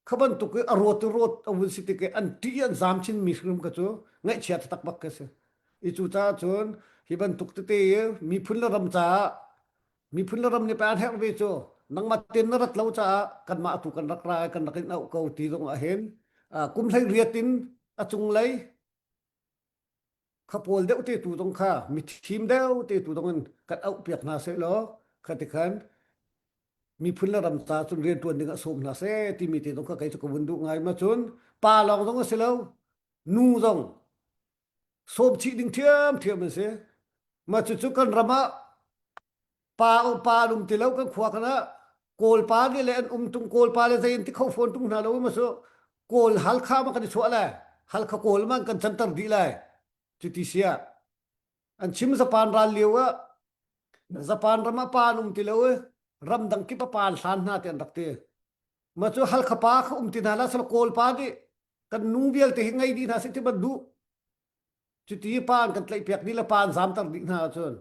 kha bantuk i a rawt i rawt a vun si tik i an ṭih i an zaam chinmi hrim kha cu ngaihchia taktak bak ka si. I cucaah cun hi bantuk tete i miphun le ram caah miphun le ram nih pei an herh ve cu nangmah ten na rat lo caah kanmah atu kan rak ra i kan rak in auh ko ti zong ah hin kum 18 in a cunglei kha pawl deuh te tu zong kha mithim deuh te tu zong in kan auh piak hna seh law kha ti khan miphun le ram ca cun rian ṭuan ding ah sawm hna seh timi te zong kha kei cu ka vun duh ngai ma cun pa lawng zong a si lo nu zong sawm chih ding ṭhiamṭhiam an si. Mah cucu kan ram ah pa pa an um ti lo kan khua kan ah Kawl pa nih le an um tung Kawl pa le zei an ti kho fawn tung hna lo ma su Kawl Halkha ma kan i chuah lai Halkha Kawl ma kan canter dih lai cuti sia an chim Japan ral lio ah Japan ram ah pa an um ti lo i ramdang kip ah pa an hlan hna ti an rak ti ma cu Halkha pa kha um ti hna la sal Kawl pa nih kan nu vialte hi ngei dih hna seh ti ban duh cuti pa an kan tlaih piak dih le pa an zamter dih hna ahcun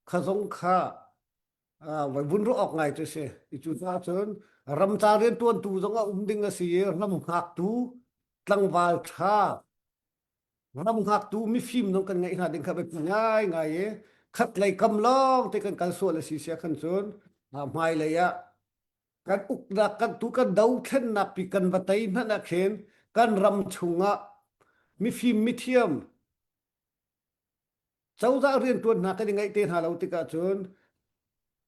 kha zong kha vun ruah awk ngai cu si i cu caah cun ramca riantuantu zong a um ding a si i ram hngaktu tlangval ṭha ram hngaktu mifim zong kan ngeih hna ding kha biapi ngai ngai i khat lei kam lawng te kan kal sual a si sia khan cun hmailei ah kan uknak kan tu kan dothlennak pi kan va tei hmanh ah khin kan ram chungah mifim mithiam cozah riantuan hna kan i ngaih te hna lo tikah cun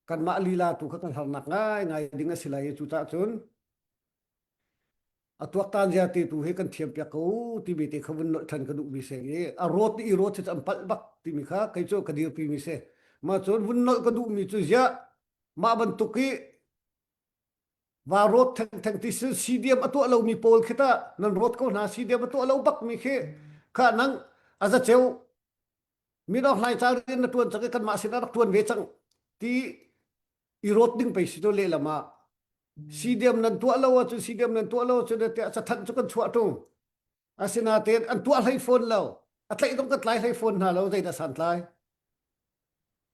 kanmah lila tu kha kan harnak ngai ngai ding a si lai i cucaah cun a tuaktan zia te tu hi kan thiam piak ko timi te kha vun nolh than ka duh mi se i a rawt i rawt hi an palh bak timi kha kei cu ka dirpi mi se ma cun vun nolh ka duh mi cu ziah mah bantuk i va rawt thengtheng ti sin CDM a tuah lomi pawl khi ta nan rawt ko hna CDM a tuah lo bak mi khi kha nang a za ceu midok hlai ca rian na tuan cang i kanmah sin a rak tuan ve cang ti i rawt ding pei si to lehlam ah CDM nan tuah lo ahcun CDM nan tuah lo ahcun tiah cathanh cu kan chuah ṭung asinain an tuah hlei fawn lo a tlaih zong kan tlai hlei fawn hna lo zeidah santlai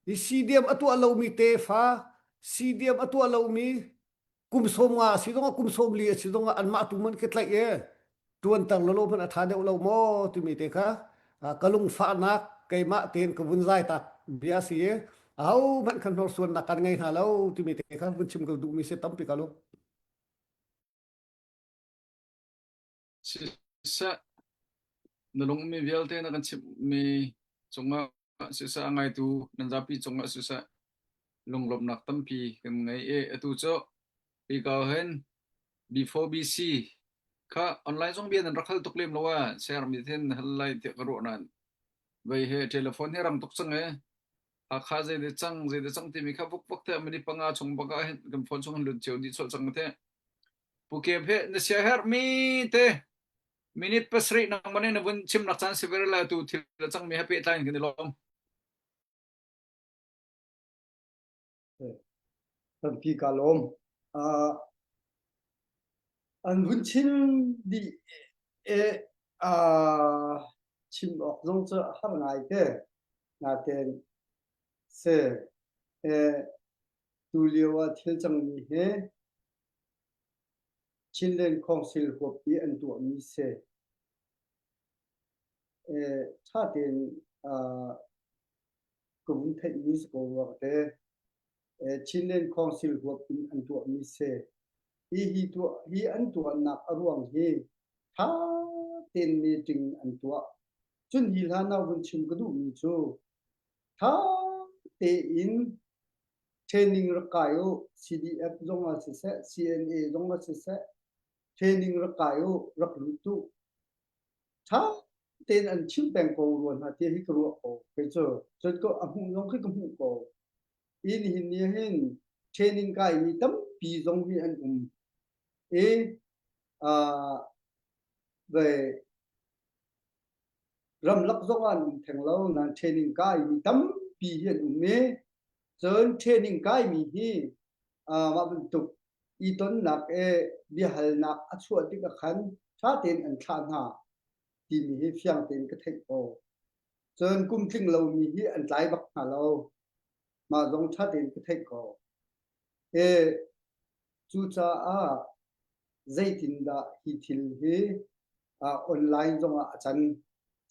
Hi CDM a tuah lomi tefa, CDM a tuah lomi kum 50 a si zongah kum 40 a si zongah anmah tu man khi tlaih e tuanter lolo hmanh a tha deuh lo maw timi te kha ka lungfahnak keimah tein ka vun zai tak bia si i aho hmanh khan hnorsuannak kan ngei hna lo timi te kha vun chim ka duhmi si tampi ka lu. Siseh, na lungmi vialte na kan chimhmi cungah siseh a ngaitu nan zapi cungah siseh lunglawmhnak tampi kan ngei i atu cu hika hin B4BC kha online zong bia nan rak hal tuk lem lo ah share mi thin hal lai tiah ka ruah nain vei he telephone hi rang tuk cang e Hakha zei de cang zei de cang timi kha vuk vuk te minute panga chung baka hin kan phone chung lut cio dih chol cang te Pu Kep he na sia herh mi te minute pasarih nang man na vun chim nak caan si ver la tu thil cang mi he pehtlai in kan i lawm. Tampi ka lawm. Uh, an vun chim dih e uh, chim awk zong cu har ngai te natein se e tu lio ah thil cangmi he Chinland Council huap i an tuahmi si. Ṭha tein ka vun theihmi si ko rua ka ti. Chinland Council huap in an tuahmi si. Hi hi tuah hi an tuahnak a ruang hi ṭha tein meeting an tuah. Cun hi hlan ah vun chim ka duhmi cu ṭha tein Training rak kai u. CDF zong ah siseh, CNA zong ah siseh, training rak kai u, rak lut u. Ṭha tein an chim peng ko rua hna ti hi ka ruah ko. Kei cu cun ko a hmuh zong khi ka hmuh ko. I nihin ni hin training kai mi tampi zong hi an um. I uh, ve ramlak zong ah an um theng lo nain training kai mi tampi hi an um i Cun training kaimi hi mah bantuk i tonnak i biahalnak a chuah tik ah khan ṭha tein an thlah hna timi hi fiang tein ka theih ko. Cun kum tling lomi hi an tlai bak hna lo. Mah zong ṭha tein ka theih ko. E, cucaah zeitindah hi thil hi uh, online zongah a can.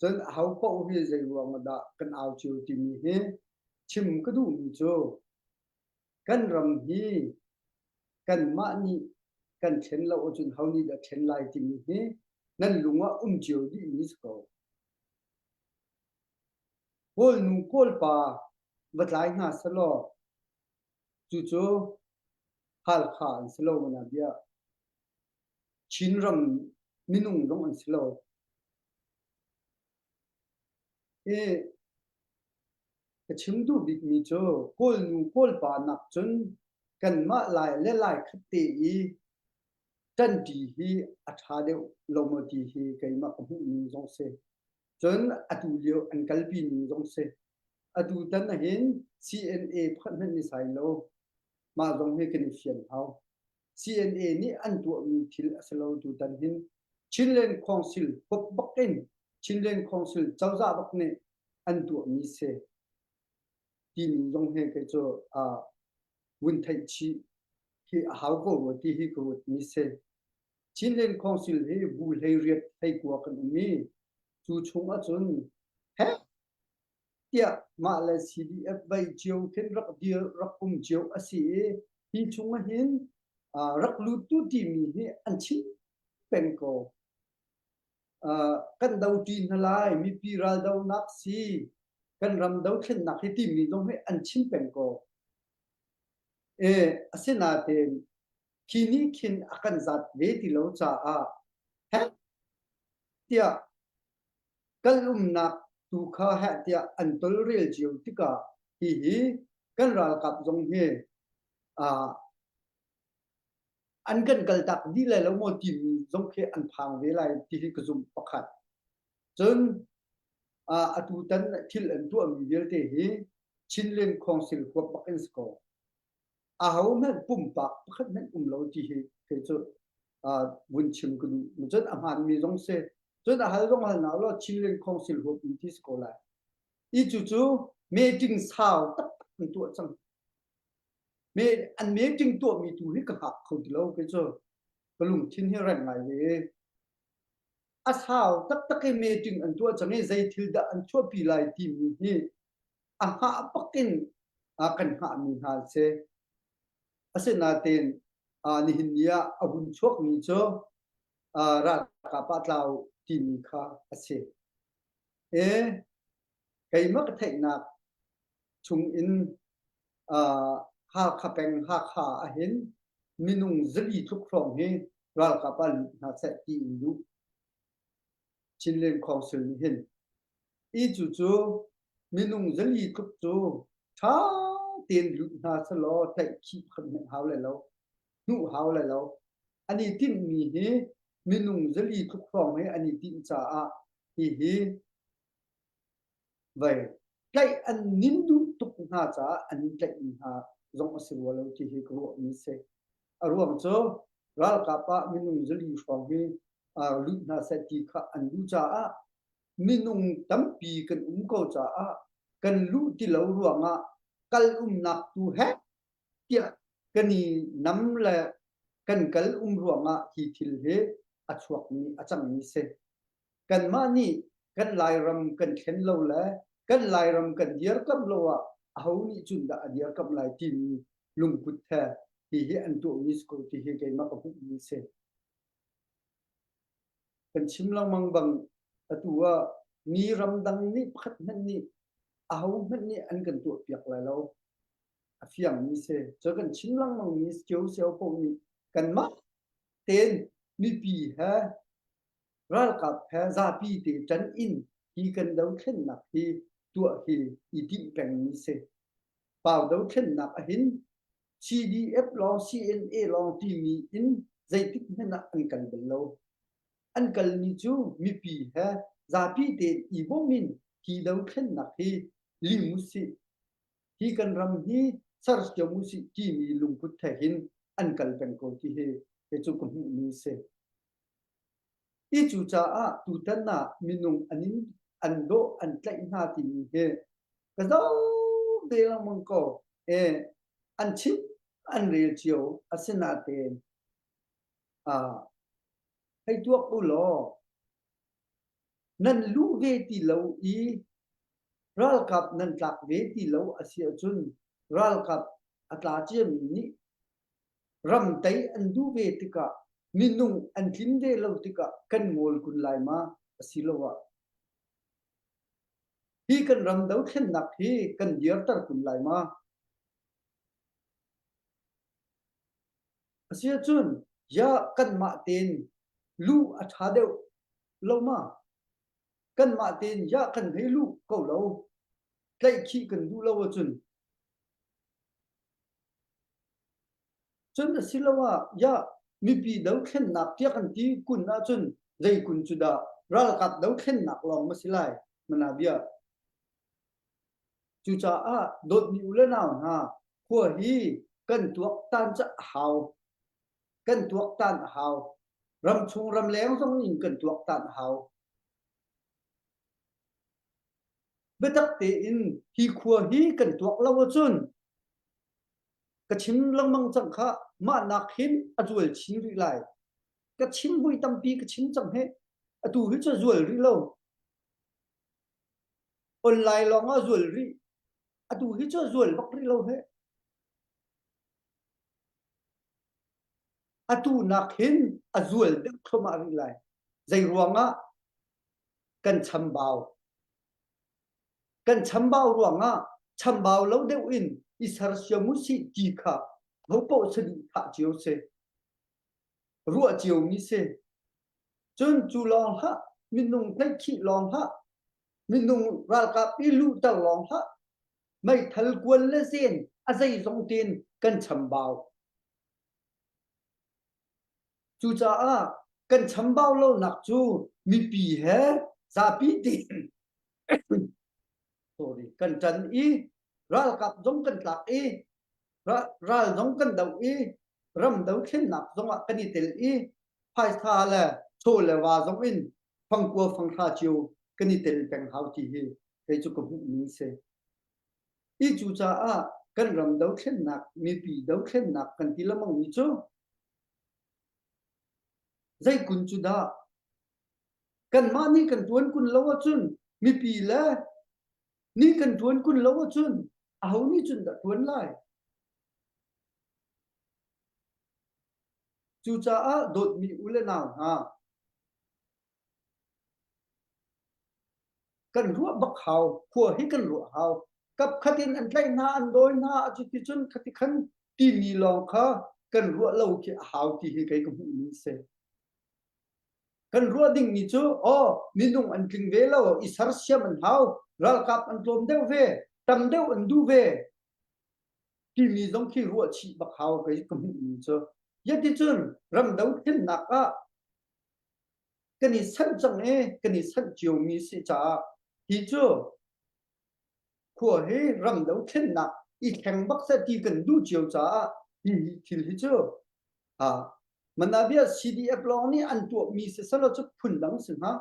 Cun aho paoh hi zei ruang dah kan au cio timi hi chim ka duhmi cu kan ram hi kanmah nih kan thlen lo ahcun ho nih dah thlen lai timi hi nan lung ah um cio dihmi si ko. Kawl nu Kawl pa va tlai hna selaw cucu Halkha an si lo mana bia. Chinram minung zong an si lo. I ka chim duh bikmi cu Kawl nu Kawl pa nak cun kanmah Lai le Lai khat te i ṭanṭi hi a ṭha deuh lo maw ti hi keimah ka hmuh ning zong si. Cun atu lio an kalpi ning zong si. Atu tan ahhin CNA pakhat hmanh ni sai lo. Mah zong hi kan i fian hau. CNA nih an tuahmi thil a si lo tutan hin Chinland Council huap bak in Chinland Council cozah bak nih an tuahmi si timi zong hi kei cu uh, vun theih chih hi a hau ko rua ti hi ka ruatmi si. Chinland Council hi bu hlei riat hlei kua kan um i cu chung ahcun heh tiah mah le CDF vai cio khin rak dir rak um cio a si i hi chung ahhin uh, rak lut tu timi hi an chim peng ko. Uh, kan do ṭi hna lai mipi raldonak si kan ram dothlennak hi timi zong hi an chim peng ko. E, asinain khi nih khin a kan zat ve ti lo caah heh tiah kal umnak tu kha heh tiah an tolrel cio tikah hihi kan ralkap zong hi uh, an kan kaltak dih lai lo maw timi zong khi an phang ve lai ti hi ka zumh pakhat. Cun uh, atu tan thil an tuahmi vialte hi Chinland Council huap bak in si ko. Aho hmanh pumpak pakhat hmanh um lo ti hi kei cu uh, vun chim ka duh. Cun a hmaanmi zong si. Cun a hal zong hal na law Chinland Council huap in ti si ko lai. I cu cu meeting sau taktak an tuah cang. Me an meeting tuahmi tu hi ka hngak kho ti lo kei cu. Ka lungthin hi reng ngai ve. A sau taktak i meeting an tuah cang i zei thil dah an chuahpi lai timi hi a hngah bak in kan hngahmi hna a si. Asinain nihin ni ah a hun chuakmi cu ralkap ah tlau timi kha a si. E, keimah ka theihnak chung in Hakha peng Hakha ahhin minung zali tluk hrawng hi ralkap ah lut hna seh ti in duh. Chinland Council nih hin I cucu minung zali tluk cu ṭha tein lut hna selaw tlaihkhih pakhat hmanh hau lai lo, hnuh hau lai lo. An i tinhmi hi minung zali tluk hrawng hi an i tinh caah hihi vei tlaih an nin duh tuk hna caah an in tlaihmi hna zong a si rua lo ti hi ka ruahmi si. A ruang cu ralkap ah minung zali hrawng hi lut hna seh ti kha an duh caah minung tampi kan um ko caah kan luh ti lo ruangah kal umnak tu he tiah kan i nam le kan kal um ruangah hi thil hi a chuakmi a cangmi si. Kanmah nih kan Lairam kan thlen lo le kan Lairam kan dirkamh lo ah aho nih cun dah a dirkamh lai timi lungput he hi hi an tuahmi si ko ti hi keimah ka hmuhmi si. Kan chim lengmang bang atu ah mi ramdang nih pakhat hmanh nih aho hmanh nih an kan tuahpiak lai lo. A fiangmi si. Cu kan chim lengmang mi cio cio paoh nih kanmah tein mipi he ralkap he zapi te ṭan in hi kan dothlennak hi tuah hi i timh pengmi si. Pau dothlennak ahhin CDF lawng CNA lawng timi in zeitik hmanh ah an kal bal lo. An kalmi cu mipi he zapi tein i bawm in hi dothlennak hi lim usih, hi kan ram hi sersiam usih timi lungput he hin an kal peng ko ti hi kei cu ka hmuhmi si. I cucaah tutan ah minung an in. an dawh an tlaih hna timi hi ka zoh ve lengmang ko. E an chim an rel cio asinain ah hei tuak u law nan luh ve ti lo i ralkap nan tlak ve ti lo a si ahcun ralkap a tla ciami nih ram tei an duh ve tikah minung an tlin ve lo tikah kan ngawl kun lai ma asiloah hi kan ram dothlennak hi kan dirter kun lai ma? Asiahcun ya kanmah tein luh a ṭha deuh lo ma? Kanmah tein ya kan hei luh ko lo. Tlaihkhih kan duh lo ahcun. Cun asiloah ya mipi dothlennak tiah kan ti kun ahcun zei kun cu dah ralkap dothlennak lawng ma si lai mana bia. Cucaah dawtmi u le nau hna, khua hi kan tuaktan ca a hau. Kan tuaktan a hau. Ramchung ramleng zong in kan tuaktan a hau. Biatak tein hi khua hi kan tuak lo ahcun ka chim lengmang cang kha mah nak hin a zual chin rih lai. Ka chim vui tampi ka chim cang he. Atu hi cu zual rih lo. Online lawng ah zual rih. Atu hi cu zual bak rih lo he. Atu nak hin a zual deuh thluahmah rih lai. Zei ruangah kan chambau. Kan chambau ruangah chambau lo deuh in i sersiam u sih ti kha hopaoh saduhthah cio si. Ruah ciomi si. Cun cu lawng hlah minung tlaihkhih lawng hlah minung ralkap i luhter lawng hlah meithal kuan le zen a zeizong tein kan chambau. Cucaah kan chambau lonak cu mipi he zapi tein sorry kan ṭan i ralkap zong kan tlak i ral zong kan doh i ram dothlennak zongah kan i tel i phaisa le chaw le va zong in fangkua fanghra cio kan i tel peng hau ti hi kei cu ka hmuh ning si. I cucaah kan ram dothlennak mipi dothlennak kan ti lengmang mi cu zei kun cu dah kanmah nih kan tuan kun lo ahcun mipi le nih kan tuan kun lo ahcun aho nih cun dah tuan lai? Cucaah dawtmi u le nau hna, kan ruah bak hau, khua hi kan ruah hau. Kapkhat in an tlaih hna, an dawi hna, cuticun khati khan timi lawng kha kan ruah lo khi a hau ti hi kei ka hmuh mi si. Kan ruah dingmi cu, aw, minung an tling ve lo, i sersiam an hau, ralkap an tlawm deuh ve, tam deuh an duh ve, timi zong khi ruah chih bak hau kei ka hmuh mi cu. Yaticun ram dothlennak ah kan i sanh cang i kan i sanh ciomi si caah hi cu khua hi ram dothlennak i thleng bak seh ti kan duh cio caah hi thil hi cu Manabia CDF lawng nih an tuahmi si selaw cu phundang si hnga.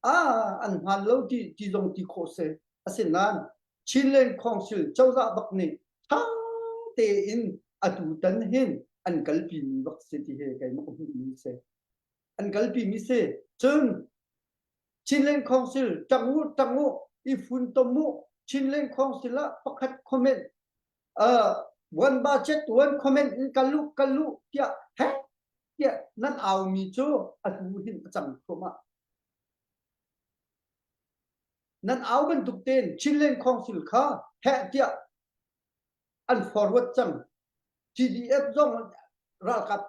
Ah, an hmaan lo ti ti zong ti khawh si. Asinain Chinland Council cozah bak nih ṭha tein atu tan hin an kalpi mi bak si ti hi keimah ka hmuhmi si. An kalpi mi si. Cun Chinland Council ṭang u ṭang u i funtom u Chinland Council ah pakhat comment uh, one budget one comment in kal u kal u tiah he tiah nan au mi cu atu hin a cang thluahmah. Nan au bantuk tein Chinland Council kha heh tiah an forward cang. CDF zong ralkap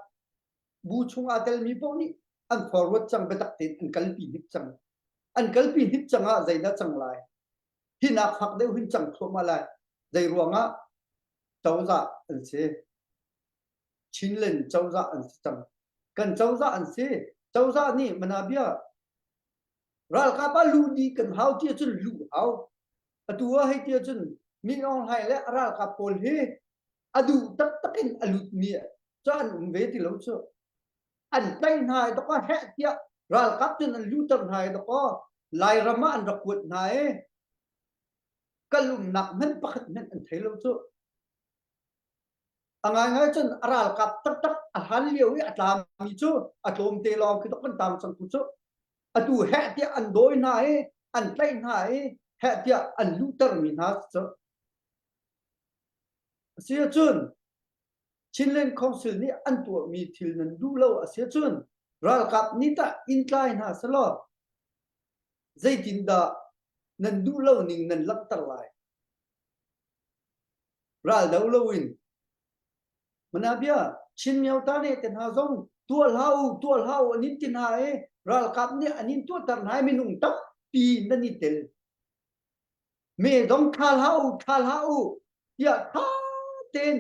bu chung aa telmi paoh nih an forward cang biatak tein an kalpi hnik cang. An kalpi hnik cang ah zeidah cang lai? Hi nak fak deuh hin cang thluahmah lai. Zei ruangah cozah an si. Chinland cozah an si cang. Kan cozah an si. Cozah nih manabia ralkap ah luh dih kan hau ti ahcun luh hau. Atu ah hei ti ahcun Min Aung Hlaing le a ralkap pawl hi a duh taktak in a lutmi cu an um ve ti lo cu. An tlaih hna i dawkaw heh tiah ralkap cun an luhter hna i dawkaw. Lairam ah an rak kuat hna i kal umnak hmanh pakhat hmanh an thei lo cu. A ngaingai cun a ralkap taktak a hlan lio i a tlami cu a tlawmte lawng khi kan tang cang tu cu. Atu heh tiah an dawi hna i an tlaih hna i heh tiah an luhtermi hna cu. A si ahcun Chinland Council nih an tuahmi thil nan duh lo a si ahcun ralkap nih tah inn tlai hna selaw zeitindah nan duh lo ning nan langhter lai? Ral do loin Manabia Chin Myota ne te hna zong tuah hlah u tuah hlah u an in ti hna i ralkap nih an in tuahter hna i minung tampi nan i tel. Me zong thla hlah u thla hlah u tiah tha tein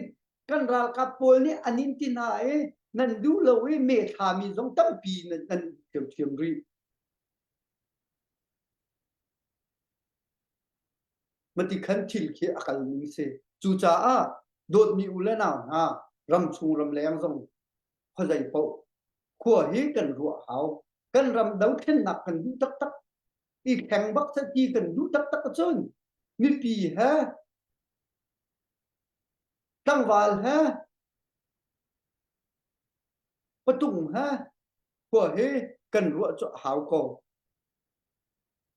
kan ralkap pawl nih an in ti hna i nan duh lo i me thlami zong tampi nan nan thiamthiam rih. Mati khan thil khi a kal ning si. Cucaah dawtmi u le nau hna ramchung ramleng zong khuazei paoh khua hi kan ruah hau. Kan ram dothlennak kan duh taktak i thleng bak seh ti kan duh taktak ahcun mipi he tlangval he patung he khua hi kan ruah cu a hau ko.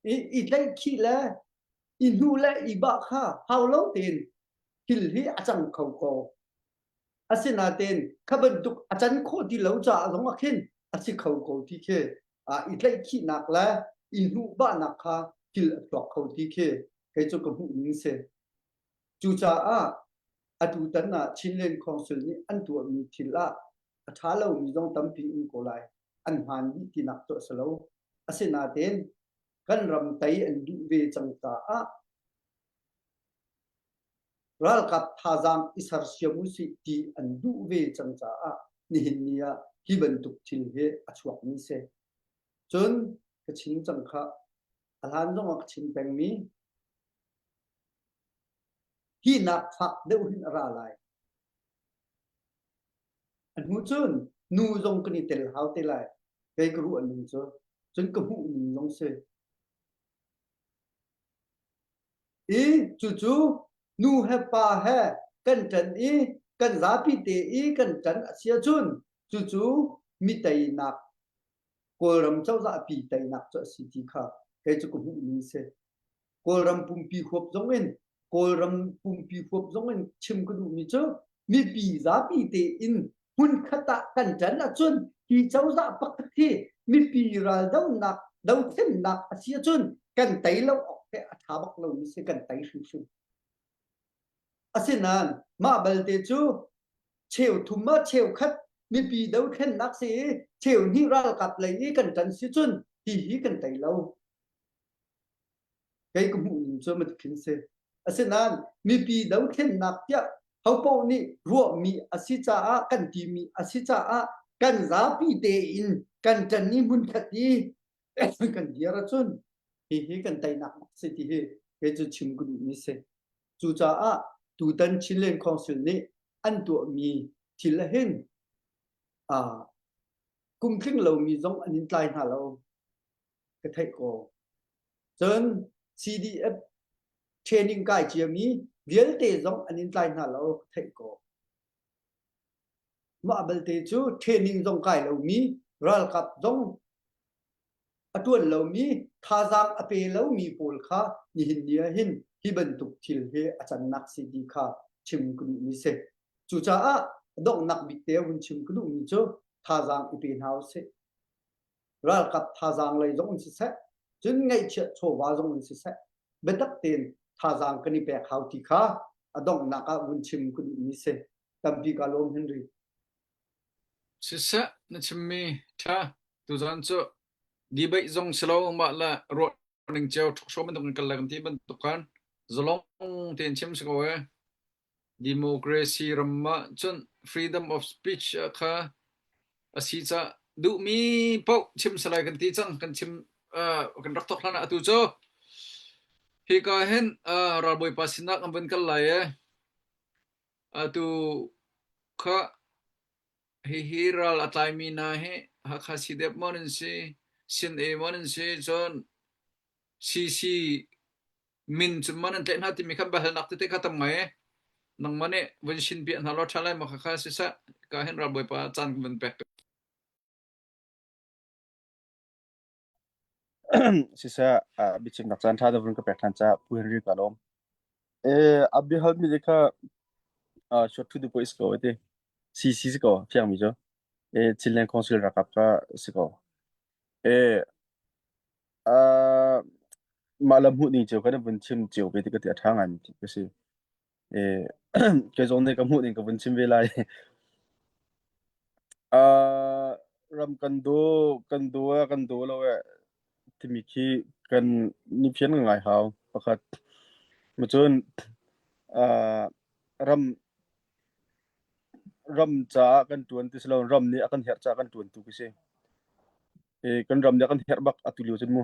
I, i tlaihkhih le i hnuh le i bah kha hau lo tein thil hi a cang kho ko. Asinain kha bantuk a can khawh ti lo caah zong ah khin a si kho ko ti khi i tlaihkhihnak le i hnuhbahnak kha thil a chuak kho ti khi kei cu ka hmuh ning si. Cucaah atutan ah Chinland Council nih an tuahmi thil ah a ṭha lomi zong tampi um ko lai. An hmaan dih tinak cu a si lo. Asinain kan ram tei an duh ve cang caah ralkap thazaang i sersiam usih ti an duh ve cang caah nihin ni ah hi bantuk thil hi a chuakmi si. Cun ka chim cang kha a hlan zong ah ka chim pengmi hi nak fak deuh hin a ra lai. A hnu cun nu zong kan i tel hau te lai. Kei ka ruah ning cu cun ka hmuh ning zong si. I cucu nu he pa he kan ṭan i kan zapi te i kan ṭan a si ahcun cucu mi teinak Kawlram cozah pi teinak cu a si ti kha kei cu ka hmuh ning si. Kawlram pumpi huap zong in Kawlram pumpi huap zong in chim ka duhmi cu mipi zapi tein hmunkhat ah kan ṭan ahcun hi cozah pakhat hi mipi raldohnak dothlennak a si ahcun kan tei lo awk he a ṭha bak lomi si kan tei hrimhrim. Asinain mah balte cu cheu thum ah cheu khat mipi dothlennak si i cheu hnih ralkap lei i kan ṭan si cun hi hi kan tei lo. Kei ka hmuh ning cu matikhin si. Asinain mipi dothlennak tiah hopoh nih ruahmi a si caah kan timi a si caah kan zapi tein kan ṭan i hmunkhat i kan dir ahcun hihi kan teinak a si ti hi kei cu chim ka duhmi si. Cucaah tutan Chinland Council nih an tuahmi thil ahhin uh, kum tling lomi zong an in tlai hna lo. Ka theih ko. Cun CDF training kai ciami vialte zong an in tlai hna lo ka theih ko. Mah belte cu training zong kai lomi ralkap zong a ṭuan lomi thazaang a pe lomi pawl kha nihin ni ah hin hi bantuk thil hi a cannak si ti kha chim ka duhmi si. Cucaah donghnak bik te hun chim ka duhmi cu thazaang i pe hna usih. Ralkap thazaang lei zong in siseh, cun ngaihchiat chawva zong in siseh, biatak tein thazaang kan i pek hau ti kha a donghnak ah vun chim ka duhmi si. Tampi ka lawm Henry. Siseh na chimmi ṭha tuzaan cu debate zong si lo mah le ruah ning cio ṭhukso bantuk in kal le kan ti bantuk khan zalong tein chim si ko ee. Democracy ram ah cun freedom of speech kha a si ca duhmi paoh chim salai kan ti cang kan chim uh, kan rak thok hlan ah atu cu hika hin uh, ralbawipa sinah kan vun kal lai ee. Atu kha hihi ral a tlaimi hna hi Hakha CDF maw nan si, CNA maw nan si, cun. CC min cu man an tlaih hna timi khan biahalnak tete kha tam ngai. Nangmah nih vun sin piah hna law ṭha lai maw khakha siseh ka hin ralbawipa caan kan vun pek. Siseh, biachimnak caan ṭha deuh vun ka pek ṭhan caah Pu Henry ka lawm. Eh, a biahal mi te kha short to the point si ko te. CC si ko, fiang mi cu. Eh, Chinland Council rakap ka si ko. Eh, mah lam hmuh ning cio kan vun chim cio ve ti ka ti a ṭha ngai mi ka si. Eh, kei zong nih ka hmuh ning ka vun chim ve lai. Uh, ram kan daw, kan daw eh, kan daw lo eh, timi khi kan ni phian ngai hau pakhat. Macun, uh, ram ram caah kan ṭuan ti si lo ram nih a kan herh caah kan ṭuan tu khi si. E, kan ram nih a kan herh bak atu lio cun mu.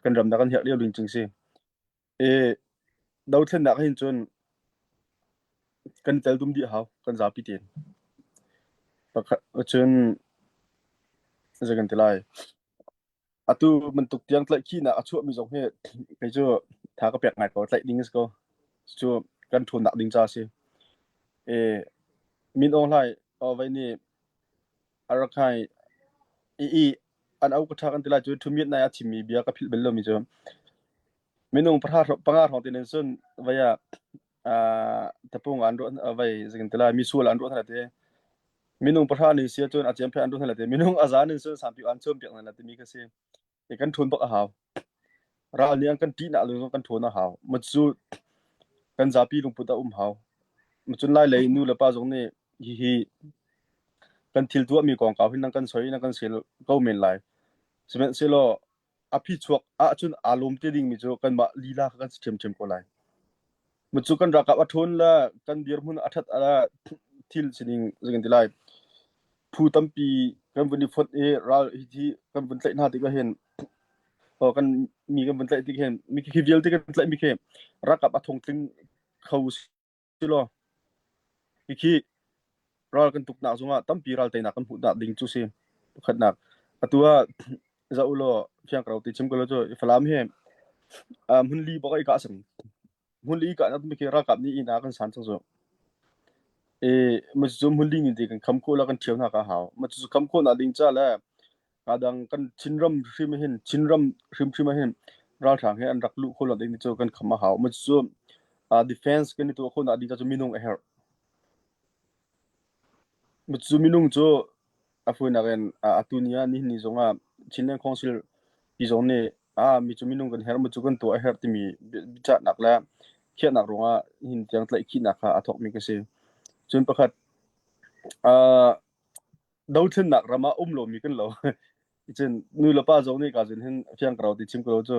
Kan ram nih a kan herh lio ding cing si. E, dothlennak hin cun kan tel dum dih hau kan zapi tein. Pakhat cun zei kan ti lai. Atu bantuk tiang tlaihkhihnak a chuahmi zong hi kei cu tha ka pek ngai ko. Tlaih ding a si ko. Cu kan ṭhawnnak ding ca a si. E, Min Aung Hlaing vai nih a rak hai i i an au ka ṭha kan ti lai cu ṭhumiat nai a chimmi bia ka philh bal lomi cu minung pahra panga hrawng tin in cun vai ah tapung an ruah vai zei ti lai misual an ruah hna te minung pahra ning sia cun a ciam phe an ruah hna te minung a za ning cun sampi an chum piak hna timi kha si e kan ṭhawn bak a hau ral nih an kan ṭihnak lu kan ṭhawn a hau ma cu kan zapi lungput a um hau ma cun lai lei nu le pa zong nih hihi kan thil tuahmi kongkau hin nan kan soi nan kan sel ko men lai sihmanhsehlaw a phichuak ahcun aa lawm te dingmi cu kanmah lila kha kan si ṭhiamṭhiam ko lai. Cu kan ralkap a ṭhawn le kan dirhmun a ṭhat ah thil sining zei kan ti lai. Phu tampi kan vun i fonh i ral hi kan vun tlaih hna tikah hin kan mi kan vun tlaih tik hin mi khi vialte kan tlaih mi khi ralkap a thongtling kho si law hikhi ral kan tuknak zongah tampi ral teinak kan hmuhnak ding cu si pakhatnak atu ah za ulaw fiang kro ti chim ko lo cu Falam hi hmun li bak i ka sam hmun li ka nak mi khi ralkap nih inn ah kan san chang cu e ma cu hmun li ni ti kan kham kho la kan thiau na ka hau ma cu kham kho na ding cha le Kadang kan Chinram hrim hin Chinram hrimhrim ah hin ralhrang he an rak luh khawh lo ding cu kan kham a hau. Ma cu defense kan i tuah khawh nak ding cu minung a herh. Ma cu minung cu a fuinak in atu ni ah nihin ni zong ah Chinland Council ti zong nih a mi cu minung kan herh ma cu kan tuah a herh timi biachahnak le khiahnak ruangah hin tiang tlaihkhihnak kha a thawkmi ka si. Cun pakhat uh, dothlennak ram ah um lomi kan lo. Cun nu le pa zong nih ka zun hin fiang ka ro ti chim ko lo cu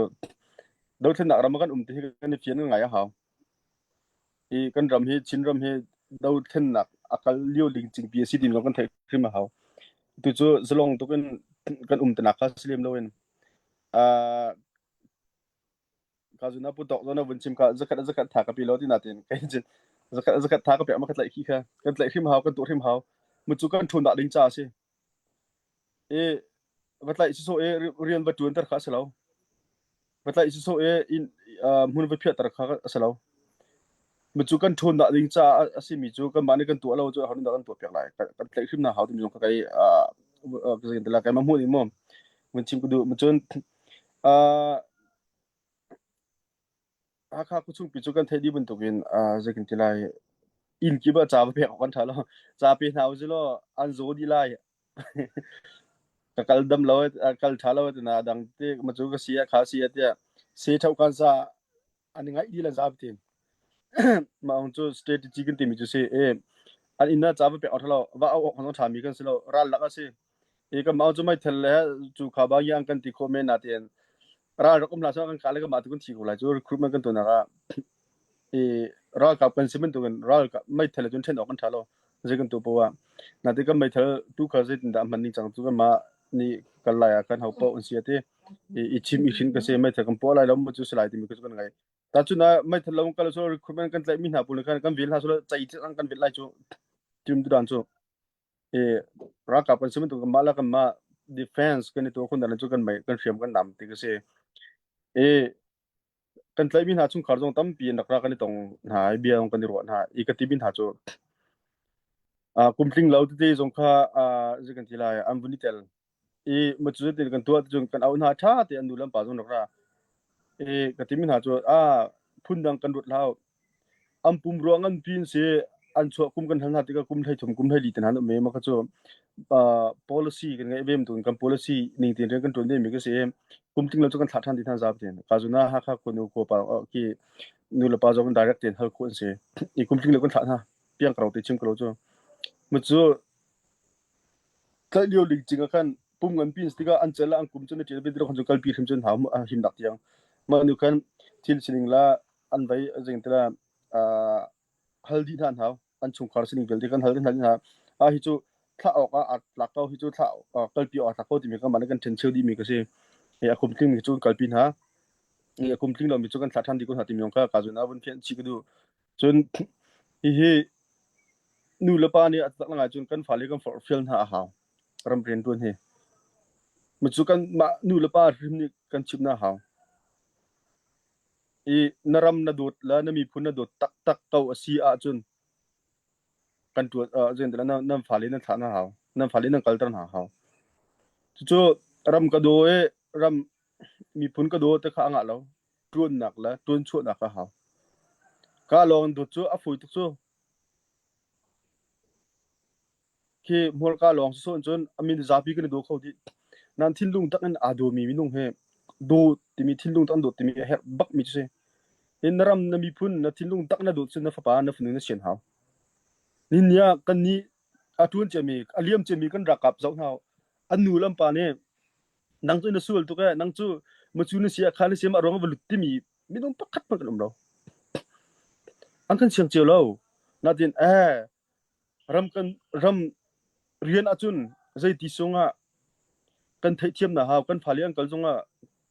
dothlennak ram ah kan um ti hi kan i fian ngai a hau. I kan ram hi Chinram hi dothlennak a kal lio ling cingpi a si ti zong kan theih hrim a hau. Tu cu zalong tuk in kan um tanak kha si lem loin uh, ka zuna pu tok zona vun chim kha zakhat zakhat tha ka pi lo ti na tin kai chin zakhat zakhat tha ka pe ma ka tlai khi kha kan tlai hrim hau kan tu hrim hau mu chu kan thun da ding cha si e va tlai si so e rian va tuan ter kha se lo va tlai si so e in hmun va phiat ter kha se lo mu chu kan thun da ding cha a si mi chu kan ma ni kan tu lo chu hon da kan tu piak lai kan tlai hrim na hau ti mi zong kha kai a ka la kai ma mu ni mo mun chim ku du mu chun Hakha khuachungpi cu kan theih dih bantukin zei kan ti lai inn kip ah ca va pek awk an ṭha lo. Ca pe hna usih law an zaw dih lai. Ka kal dam lo kal ṭha lo tina dang te ma cu ka si ah kha si ah tiah se ṭho kan sa an i ngaih dih lan zapi tin. Mah ong cu strategy kan timi cu si e an inn ah ca va pek awk ṭha lo va au awk zong ṭhami kan si lo ral lak a si. I kan mah cu meithal le cu kha ba yang kan ti khawh men natein ral rak um hlah seh kan kah le kan mah tu kan thi ko lai cu recruitment kan tuahnak ah i ralkap kan si bantukin ralkap meithal cun ṭhen awk kan ṭha lo zei kan tu poah nate kan meithal tu kha zeitindah hman ning cang cu kan mah nih kal lai ah kan ho paoh an si ati i chim i hrin ka si meithal kan puah lai lo mu cu si lai timi cu kan ngai ta cun ah meithal lo kal so recruitment kan tlaih mi hna pawl khan kan vil hna so cai kan vil lai cu tim tu dan cu i ralkap kan si bantuk mah le kanmah defense kan i tuah khun dan cu kan mei kan hriam kan nam ti ka si. I. Kan tlaihmi hna chungkhar zong tampi in rak ra kan i tong hna i bia zong kan i ruah hna i ka timi hna cu kum tling lo tete zong kha zei kan ti lai an vun i tel i macu tin kan tuah cun kan auh hna ṭha te an nu le an pa zong rak ra i ka timi hna cu a phundang kan ruat hlau An pum ruang nganpi an si. An chuah kum kan hal hna tikah kum 13 kum 14 te hna an um i mah kha cu uh, policy kan ngeih ve bantukin kan policy ning tein rian kan ṭuan ve mi ka si i kum tling lo cu kan thlah ṭhan ti hna zapi tein. Ka zun ah Hakha khua nu khua pa ki nu le pa zong direct tein hal khawh an si. I kum tling lo kan thlah hna. Piang karo te chim ko lo cu. Mu cu tlaih lio lingcing ah khan pum nganpi an si tikah an cel ah an kum cu na ṭial ve ti lo khan cu kalpi hrim cun hau him dak tiang. Mah nu khan thil sining la an vei zing tila hal dih hna an hau an chungkhar sining vialte kan hal hna hna a hi cu thlah awk ah aa tlak ko hi cu thlah kalpi awk aa tlak ko timi kan mah nih kan ṭhen cheu dih mi ka si i a kum tling mi cu kan kalpi hna i a kum tling lo mi cu kan thlah ṭhan dih ko hna timi zong kha ka zun ah vun fianh chih ka duh cun hihi nu le pa nih a tak ngai cun kan fale kan forhfial hna a hau ram rian ṭuan hi mu cu kan mah nu le pa hrim nih kan chimh hna hau I na ram na dawt le na miphun na dawt taktak ko a si ahcun kan ṭuan uh, zeitilah nan, nan fale nan thlah hna hau. Nan fale nan kalter hna hau. Cucu ram ka daw i ram miphun ka daw te kha a ngah lo. Ṭuannak le ṭuanchuahnak a hau. Ka lawng dawt cu a fawi tuk cu. Khi hmurka lawng sawsawh in cun a min zapi kan i daw kho dih. Nan thinlung tak in aa dawmi minung hi daw timi thinlung tak an dawt timi a herh bakmi cu si. Hi na ram na miphun na thinlung tak na dawt cun na fapa na fanu na sian hau. Nihin ah kan nih a ṭuan ciami a liam ciami kan ralkap zoh hna an nu le an pa nih nang cu na sual tuk ee nang cu macu na si ah kha na si mah ruang ah va lut timi minung pakhat hmanh kan um lo. An kan siang cio lo. Natin ee Ram kan ram rian ahcun zeiti sungah kan theihthiamnak hau, kan fale an kal zongah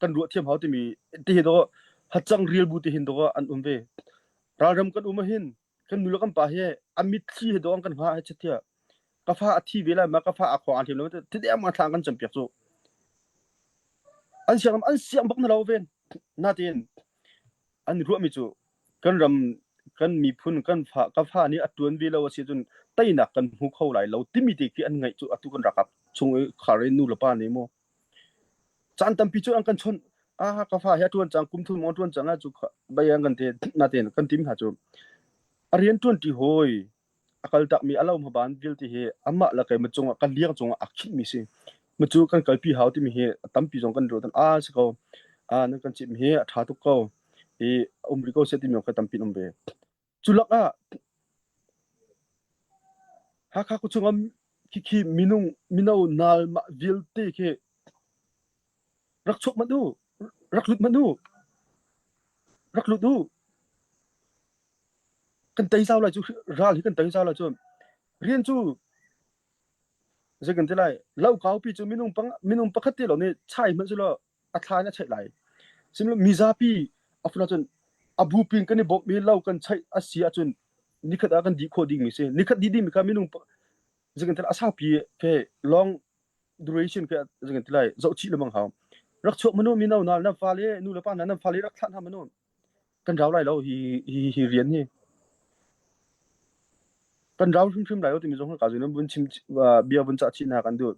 kan ruahthiam hau timi ti hi dawh hacang rial bu ti hin dawh an um ve. Ralram kan um ahhin kan nu le kan pa hi a mitthli he dawh an kan hngah he chitia ka fa a thi ve lai ma ka fa a khuang a hlim lo ti deng ma thla an kan campiak cu. An siang an siang bak na lo ven. Natin an ruahmi cu kan ram kan miphun kan fa ka fa nih a tuan ve lo a si cun teinak kan hmu kho lai lo timi te khi an ngaih cu atu kan rakap chung i khar in nu le pa nih mu caan tampi cu an kan chawnh ah ka fa hi a tuan cang kum thum a tuan cang ah cu bai an kan te na ten kan tim hna cu a rian tuan ti hoi a kaltakmi a lo hmaban vialte hi amah le keimah cungah kan liang cungah a khinhmi si. Macu kan kalpi hau timi hi a tampi zong kan ruah a si ko. A nan kan chimh hi a ṭha tuk ko. I um rih ko seh timi kha tampi um ve. Cu lakah Hakha khuachung ah khikhi minung mino nal mah vialte khi rak chuak hmanh u, rak lut hmanh u, rak lut u. Kan tei zau lai cu ral hi kan tei zau lai cu rian cu zei kan ti lai lo kaupi cu minung pang minung pakhat te lo nih chai hmanh selaw a thla in a cheih lai sihmanhsehlaw mizapi a fun ahcun a bupi in kan i bawmh i lo kan cheih a si ahcun nikhat ah kan dih khawh dingmi si nikhat dih dingmi kha minung zei kan ti lai a saupi ke long duration ke zei kan ti lai zoh chih lengmang hau rak chuak manu mino hna nan fale nu le pa hna nan fale rak thlah hna manu Kan rau lai lo hi hi hi rian hi. Kan rau hrimhrim lai lo timi zong ka zun vun chim bia vun cah chih hna kan duh.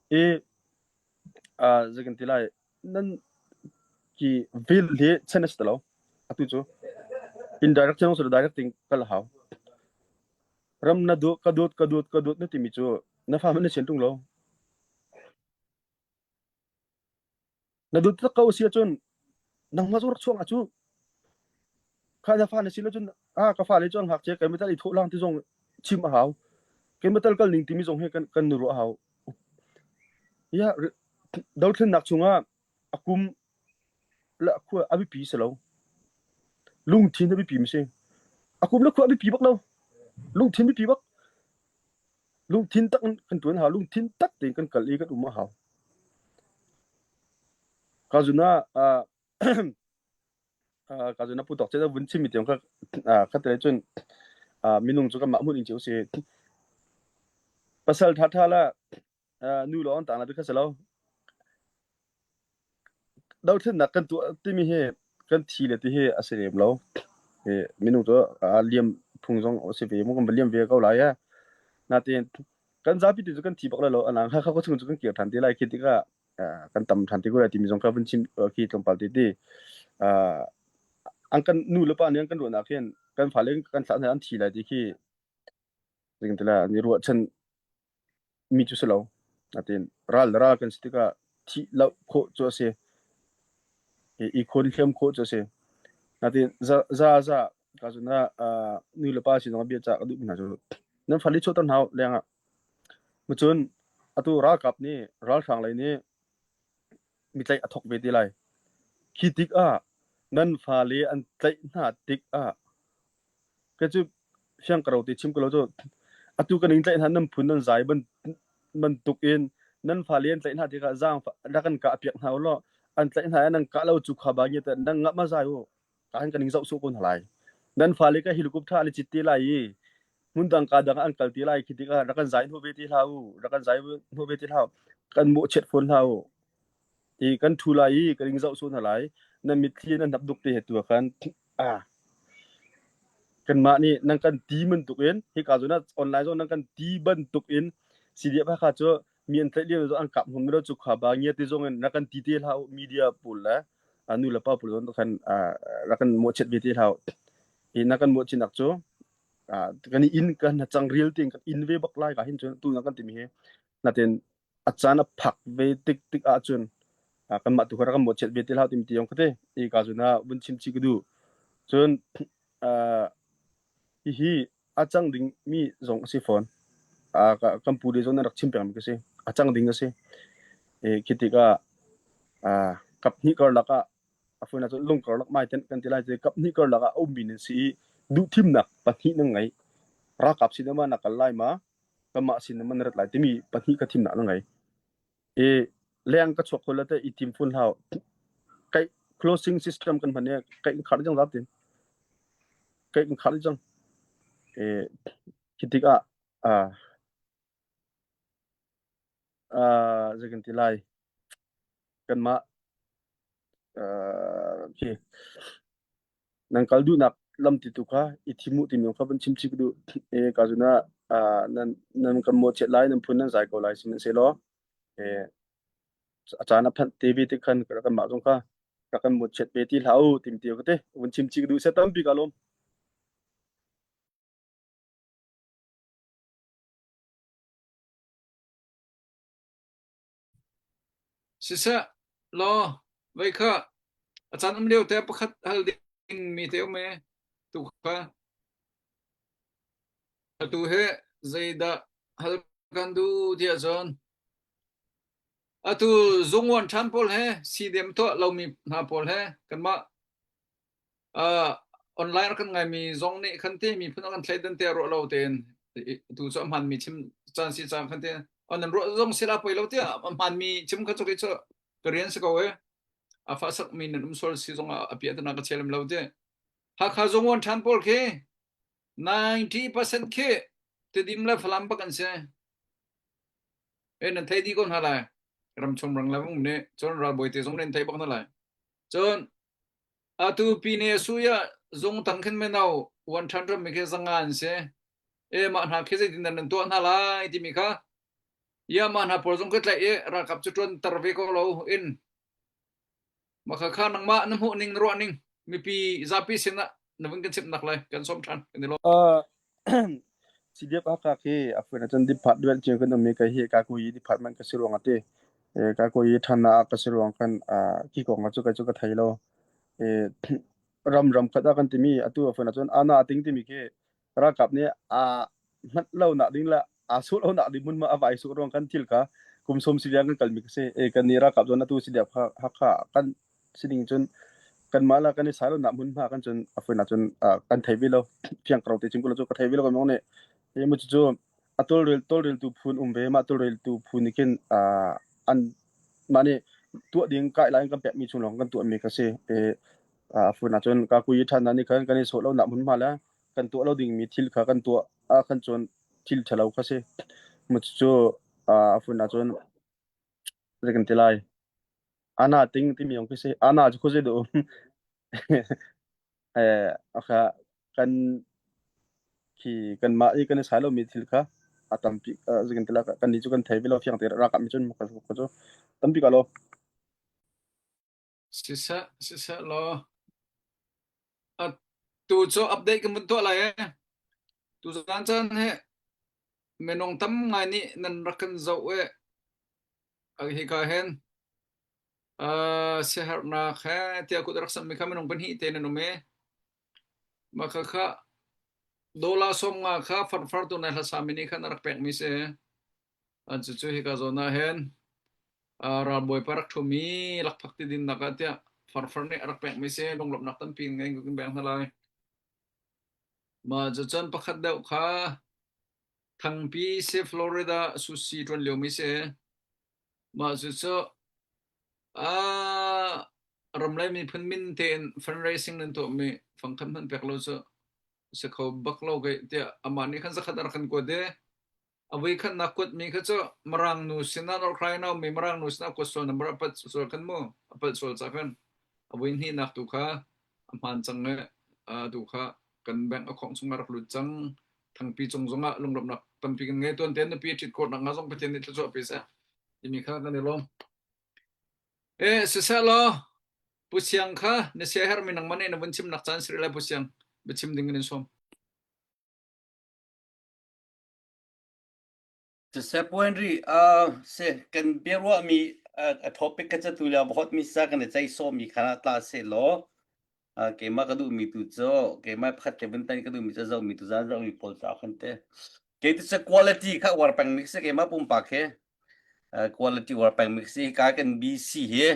I zei kan ti lai nan ki vil hi chen a si ti lo. Atu cu indirect chen so direct ting kal hau. Ram na dawt ka dawt ka dawt ka dawt na timi cu na fa hmanh na sian tung lo. Na dawt tak ko si ahcun nangmah cu rak chuak ah cu kha na fa na si lo cun ah ka fale cu an ngakchia keimah tal i thawh lang ti zong chim a hau keimah tal kal ning timi zong hi kan kan nu ruah a hau ya dothlennak chungah a kum le a khua a biapi si lo lungthin a biapi mi si a kum le khua a biapi bak lo lungthin biapi bak Lungthin tak in kan ṭuan hau. Lungthin tak tein kan kal i kan um a hau. Ka zun ah ka zun ah pu tawk ce vun chim mi tiang kha kha te cun minung cu kanmah hmun in cio si. Pasal ṭha ṭha la nu lawng an tang la ti kha si lo. Dothlennak kan tuah timi hi kan thi le ti hi a si lem lo. Minung cu a liam phung zong a si ve mu kan va liam ve ko lai e. Natin kan zapi tu cu kan thi bak lai lo anang Hakha khuachung cu kan kir ṭhan te lai khi tikah kan tam ṭhan te ko lai timi zong kha vun chim khi tlawmpal te ti. An kan nu le pa nih an kan ruahnak hin kan fale kan thlah hna an thi lai ti khi zeitintiah an i ruahchan mi cu si lo. Natin ral le ral kan si tikah thih loh khawh cu a si. I khawn hliam khawh cu a si. Natin za za za ka zun ah nu le pa sin zong bia cah ka duh mi hna cu nan fale chuahter hna u leng ah. Cun atu ralkap nih ralhrang lei nih mi tlaih a thawk ve te lai. Khi tikah nan fale an tlaih hna tikah Kei cu fiang ka ro ti chim ko lo cu atu kan in tlaih hna nan phun nan zai bantuk in nan fale an tlaih hna tikah zaang rak kan kah piak hna u law an tlaih hna i nan kah lo cu kha ba nge te nan ngah ma zai u ka kan in zoh sawh ko hna lai nan fale ka helicopter an i cit te lai i hmun dang ka dang an kal te lai khi tikah rak kan zai hnu ve te hlah u rak kan zai hnu ve te hlah u kan mawhchiat fawn hlah u i kan ṭhu lai i kan in zoh sawh hna lai nan mitthli nan hnap duk te he tu ah khan ah kanmah nih nan kan ti bantuk in hika zawn ah online zong nan kan ti bantuk in CDF Hakha cu mi an tlaih lio zong an kap hmum lo cu kha ba ngia ti zong in rak kan ti te hlah u media pawl le nu le pa pawl zong khan rak kan mawhchiat ve te hlah u hi na kan mawhchiatnak cu kan i inn kan cang real tein kan inn ve bak lai ka hin cun tu na kan timi hi natin a caan a phak ve tik tik ahcun kanmah tu kha rak kan mawhchiat ve te hlah timi ti zong ka ti i ka zun ah vun chim chih ka duh. Cun hihi a cang ding mi zong a si fawn. Kan pu le zong nan rak chim pengmi ka si. A cang ding a si. Khi tikah kap hnih karlak ah a fawinak cun lung karlak mai ten kan ti lai ti kap hnih karlak ah a ummi nan si i duhthimnak pahnih nan ngei. Ralkap sin ah ma na kal lai ma kanmah sin in man rat lai timi pahnih kha thimnak na ngei. I leng ka chuak khol te i tim phun hau kai closing system kan hman i kai in khar jang zatin kai in khar jang e khi tikah a a zeikan ti lai kanmah khi nan kal duhnak lam ti tu kha i thim u timi kha van chim chih ka duh. E ka zun ah nan nan kan mawhchiat lai nan phun nan zai ko lai sihmanhsehlaw e a caan a phanh te ve te khan kan mah zong kha ka kan mawhchiat ve ti hlah u timi ti ka te vun chim chih ka duh. Seh tampi ka lawm. Siseh law vei kha a caan um lio te pakhat hal ding mi te um e tu kha atu he zeidah hal kan duh tiah cun atu zungwan ṭhan pawl he CDM tuah lomi hna pawl he kanmah Uh, online kan ngaimi zong nih khan te miphun kan thleidan te ruah lo tein tu cu a hmanmi chim caan si caan khan te on nan ruah zong sila poi lo tiah a hmanmi chim kha cu cu ka rian si ko e a fa sak mi nan um sual si zong a pia tana ka chelem lo te Hakha zong wan than pawl khi 90% khi Tedim le Falam bak an si e nan thei di ko hna lai ramchung rang le um ne cun ralbawi te zong nan thei bak hna lai cun Atu pine suya zung tang khin meno 100 mi khi zanga an si. E mah hna khi zeitin nan tuah hna lai timi kha ya mah hna pawl zong ka tlaih i ralkap cu ṭuan tar ve ko lo in mah kha nangmah na hmuh ning na ruah ning mipi zapi sin ah na vun kan chimh nak lai kan sawm ṭhan kan i lawm. CDF Hakha khi a fuin ahcun department cio kan um i kei hi Kakuyi department ka si ruang ah ti Kakuyi ṭhan ah ka si ruang khan khi kong ah cu kei cu ka thei lo. Ram ram khat ah kan timi atu a fuin ahcun ana a ting timi khi ralkap nih aa hmanh lo nak ding le aa suh lo nak ding hmunhma a vai suh ruang kan thil kha kum sawm si viang kan kalmi ka si. Kan nih ralkap zawn atu CDF Hakha kan sining cun kanmah la kan i sai lo nak hmunhma kan cun a fuin ahcun kan thei ve lo fiang karo te chim ko cu ka thei ve lo kan mong nih hi mu cu a tawlrel tawlreltu phun um ve mah tawlreltu phun nih khin an mah nih tuah ding kai lai kan pek mi chung lawng kan tuah mi ka si e a fuin ahcun ka kui than na nih khan kan i sawh lo nak hmunhma le kan tuah lo ding mi thil kha kan tuah a kan cun thil ṭhalo kha si mu cu a fuin ahcun zei kan ti lai Ana ting timi zong khi si. Ana cu khuazei dah um? Eh akha kan khi kanmah i kan i sai lomi thil kha a tampi zeitin ti kan nih cu kan thei ve lo fiang te ralkap nih cun ka cu tampi ka lo. Siseh siseh law tu cu update kan vun tuah lai ee. Tuzaan caan hi minung tam ngai nih nan rak kan zoh ee. Hika hin siaherhnak he tiah kut a rak sammi kha minung pahnih te nan um i mah khakha dollar 50 kha farfar tu nai hlasami nih khan a rak pekmi si. An cucu hika zawn ah hin ralbawi pa rak ṭhumi lakphak ti dinnak ah tiah farfar nih a rak pekmi si lunglawmhnak tampi ngei kan beng hna lai. Mah cucun pakhat deuh kha Thangpi si Florida sushi ṭuan liomi si. Mah cucu ramlei miphun min tein fundraising nan tuahmi fangkhat hmanh pek lo cu si kho bak lo kei tiah amah nih khan zakhat a rak kan kuat i a voikhatnak kuatmi kha cu Mirang nu sinah North Carolina ummi Mirang nu sinah kuat sual number a palh sual khan mu a palh sual ca khan a voihnihnak tu kha a hmaan cang i tu kha kan bank a khong chungah rak lut cang thangpi cung zongah lunglawmhnak tampi kan ngei tuan tein nupi a ṭhit khawh nakhnga zong Pathian nih thluachuah pe seh timi kha kan i lawm. Eh siseh law Pu Siang kha na sia hermi nangmah nih na vun chimnak caan si rih lai Pu Siang biachim ding in in sawm. Siseh Pu Henry, uh, se kan biaruahmi uh, a topic ka catu lio hot mi sa kan i ceih sawmi kha tla se law uh, keimah ka duhmi tu cu keimah pakhat te vun tan ka duhmi cu zohmi tu zan zohmi pawl ca khan te kei tu cu quality kha uar peng mi si keimah pumpak he uh, quality uar peng mi si ka kan BC hi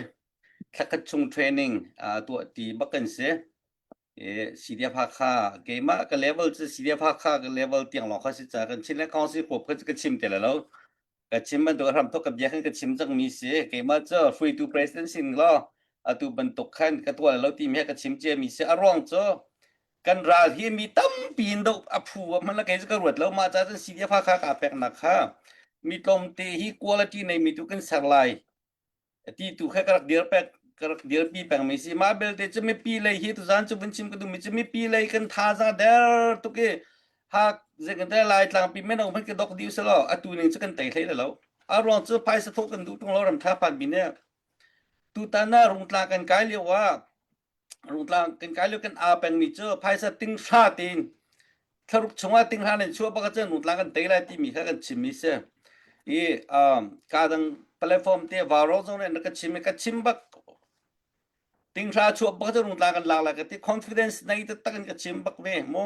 thlakhat chung training uh, tuah ti bak kan si CDF Hakha keimah ka level cu CDF Hakha ka level tiang lawng kha si ca kan Chin le Council huap kha ka chim te lo ka chim bantuk hram thok ka bia khan ka chim cang mi si keimah cu hruaitu president sin law atu bantuk khan ka tuah lo ti mi ka chim cia mi si a ruang cu kan ral hi mi tampi in do a phu hman la kei cu ka ruat lo mah ca cun CDF Hakha ka pek nak kha mi tlawmte hi quality nei mi tu kan ser lai ti tu kha ka rak dir pek ka rak dirpi pengmi si mah belte cu mipi lei hi tuzan cu vun chim ka duhmi cu mipi lei kan thaza der tuk i hak zeikante lai tlangpi meno hmanh ka dok dih uselaw atu ning cu kan tei hlei lo a ruang cu phaisa thawh kan duh tung lo ram tha phan bi ne tutan ah rungtla kan kai lio ah rungtlang kan kai lio kan aa pengmi cu phaisa ting hra tin thlaruk chungah ting hra nan chuah bak ahcun rungtlang kan tei lai timi kha kan chimmi si i um, ka dang platform te varo zong nih ka chim i ka chim bak ting hra chuah bak cu rungtlang kan lak lai ka ti confidence nei taktak in ka chim bak ve mu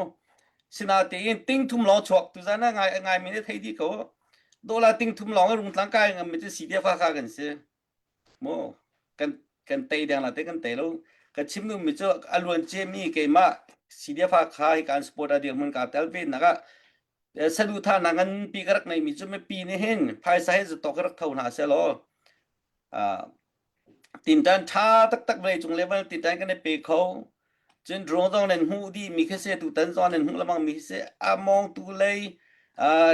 sinatein ting thum lawng chuak tu zan ah ngai ngai mi nih thei dih ko dola ting thum lawng rungtlang kai ngam mi cu CDF kha kan si Maw kan kan tei deng la te kan tei lo ka chim duhmi cu a luan ciami keimah CDF kha hi kan support a dirhmun ka tel ve nak ah saduhthah nak nganpi ka rak neimi cu mipi nih hin phaisa he zatok ka rak tho hna seh law tintan tha taktak vawlei cung level tintan kan i pe kho cun drone zong nan hmuh dih mi khi si tutan zong nan hmuh lengmang mi khi si a mawngtu lei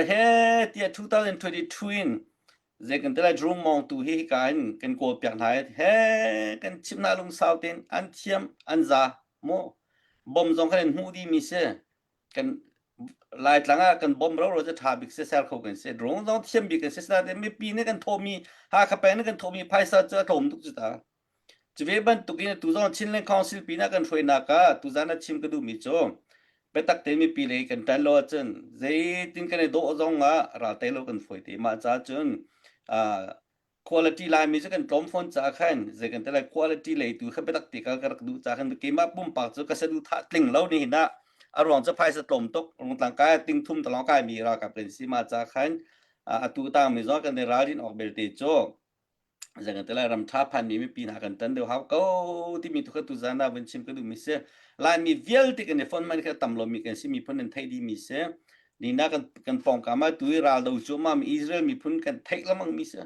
he tiah 2022 in Zei kan ti lai drone mawngtu hi hika in kan kawl piak hna i he kan chimh hna lungsau tein an thiam an za mu bom zong khan in hmuh dih mi si kan Laitlang ah kan bom roro cu ṭha bik si ser kho kan si drone zong thiam bik kan si sinain mipi nih kan thawhmi Hakha peng nih kan thawhmi phaisa cu a tlawm tuk cu ta Cuve bantukin atu zong Chinland Council pinah kan hruainak ah tuzan ah chim ka duhmi cu biatak tein mipi lei kan ṭan lo ahcun zeitin kan i dawh zong ah ral tei lo kan fawi te. Mah caah cun uh, quality Laimi cu kan tlawm fawn caah khan zei kan ti lai quality lei tu kha biatak te ka rak duh caah khan keimah pumpak cu ka saduhthah tling lo ni hin ah a ruang cu phaisa tlawm tuk rungtlang kai ting thum talong kai mi ralkap kan si mah caah khan atu tang mi zong kan i ralrin awk belte cu Zeikan te lai ram ṭha phanmi mipi hna kan ṭan deuh hau ko timi tu kha tuzan ah vun chim ka duhmi si. Laimi vialte kan i fon man kha tam lomi kan si miphun an theih dihmi si. Nina kan kan pawngkam ah tu i raldo cuahmah mi Israel miphun kan theih lengmang mi si.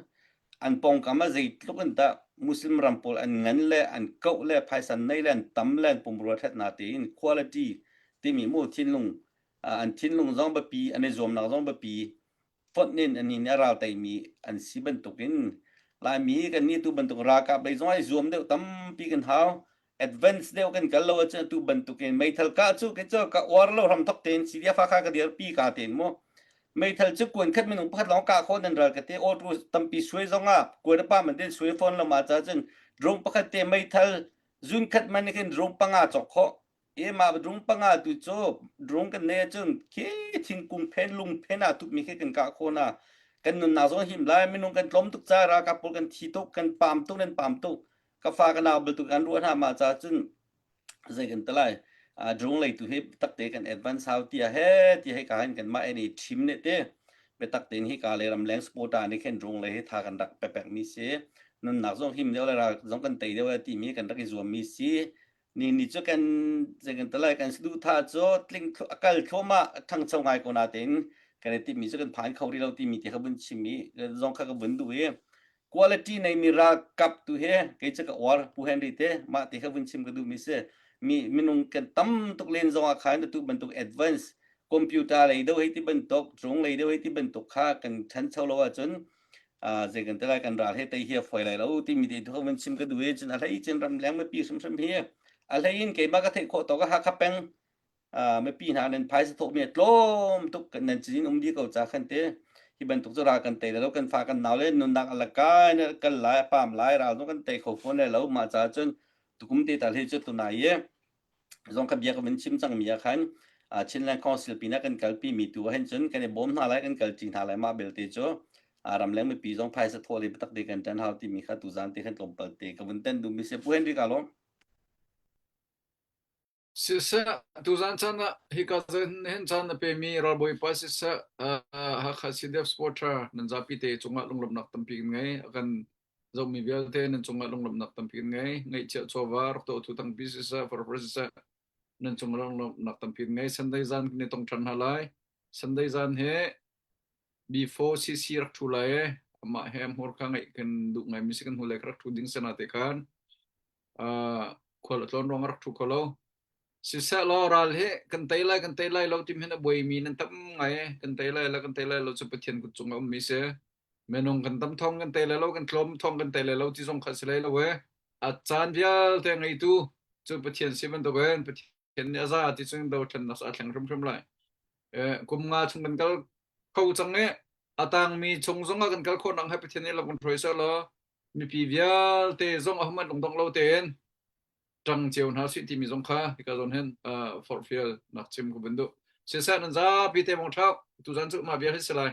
An pawngkam ah zeitluk in dah Muslim ram pawl an ngan le an koh le phaisa nei le an tam le an pumrua ṭhat na tein quality timi mu thinlung an thinlung zong biapi an i zuamnak zong biapi fonh in an nih a ral teimi an si bantukin Laimi kan nih tu bantuk ralkap lei zong ai zuam deuh tampi kan hau. Advance deuh kan kal lo ahcun atu bantukin meithal kah cu kei cu ka uar lo hram thok tein CDF kha ka dirpi ka tein mu. Meithal cu kuan khat minung pakhat lawng kah khawh nan ral ka te auto tampi suai zong ah kuan a pa man den suai phone lo ma ca cun drone pakhat te meithal zun khat man khin drone panga cawk khawh. E ma drone panga tu cu drone kan nei ahcun khi thingkung phen lung phen ah tukmi khi kan kah khawh na. Kan nunnak zong him lai minung kan tlawm tuk ca ralkap pawl kan thi tuk kan pam tuk nan pam tuk. Ka fa ka nau bantuk an ruah hna mah ca cun zei kan ti lai drone lei tu hi takte kan advance hau tia he ti hei ka hin kan mah ni thim ne te biatak tein hi ka le ramleng supporter nih khin drone lei hi tha kan rak pepek mi si nunnak zong him deuh le ral zong kan tei deuh le timi kan rak i zuam mi si ni ni cu kan zei kan ti lai kan saduh tha cu tling a kal thluahmah ṭhangcho ngai ko na tein kan i timmi cu kan phan kho rih lo timi ti kha vun chim i zong kha ka vun duh i quality neimi ralkap tu he kei cu ka uar Pu Henry te mah ti kha vun chim ka duh mi si mi minung kan tam tuk len zong ah khan atu bantuk advance computer lei deuh hei ti bantuk drone lei deuh hei ti bantuk kha kan ṭhancho lo ahcun zei kan ti lai kan ral he tei hi a fawi lai lo timi te tu vun chim ka duh i cun a hlei cun ramleng mipi hrimhrim hi a hlei in keimah ka theih khawh tawk ah Hakha peng mipi hna nan phaisa thawhmi a tlawm tuk nan cin um dih ko ca khan te hi bantuk cu ral kan tei lo kan fa kan nau le nunnak a lakai na kal lai a pam lai ral zong kan tei kho fawn lai lo mah ca cun tukum te tal hi cu tunai i zong ka bia ka vun chim cangmi ah khan Chinland Council pinah kan kalpi mi tu ah hin cun kan i bawm hna lai kan kalṭi hna lai mah belte cu ramleng mipi zong phaisa thawh le biatak te kan ṭan hau timi kha tuzan te khan tlawmpal te ka vun ten duhmi si Pu Henry ka lawm. Siseh, tuzan caan ah hika zan hin caan na pemi ralbawipa siseh, Hakha CDF supporter nan zapi te cungah lunglawmhnak tampi kan ngei. A kan zohmi vialte nan cungah lunglawmhnak tampi kan ngei. Ngaihchiah chawva rak tuahtu tampi siseh, farfar siseh, nan cungah lunglawmhnak tampi kan ngei. Sunday zan kan i tong ṭhan hna lai. Sunday zan hi before CC rak ṭhu lai e. Amah he hmurka ngeih kan duh ngaimi si kan hnulei ka rak ṭhu ding sana te khan. Khual a tlawn ruang a rak ṭhu kho lo. Siseh law ral hi kan tei lai kan tei lai lo tim hin a buaimi nan tam ngai e. Kan tei lai lo kan tei lai lo cu Pathian kut cung a ummi si. Minung kan tam thawng kan tei lai lo kan tlawm thawng kan tei lai lo ti zong kha si lai lo e. A caan vialte ngeitu cu Pathian si bantukin Pathian nih a za ti cun dothlennak a thleng hrimhrim lai. Kum nga chung kan kal kho cang i a tangmi chung zong ah kan kal khawh nak hnga Pathian nih lam kan hruai seh law mipi vialte zong ahohmanh lungdong lo tein ṭang cio hna sih timi zong kha hika zawn hin forhfial nak chim ka vun duh. Siseh nan zapi te mong ṭhau tuzan cu mah vial hi si lai.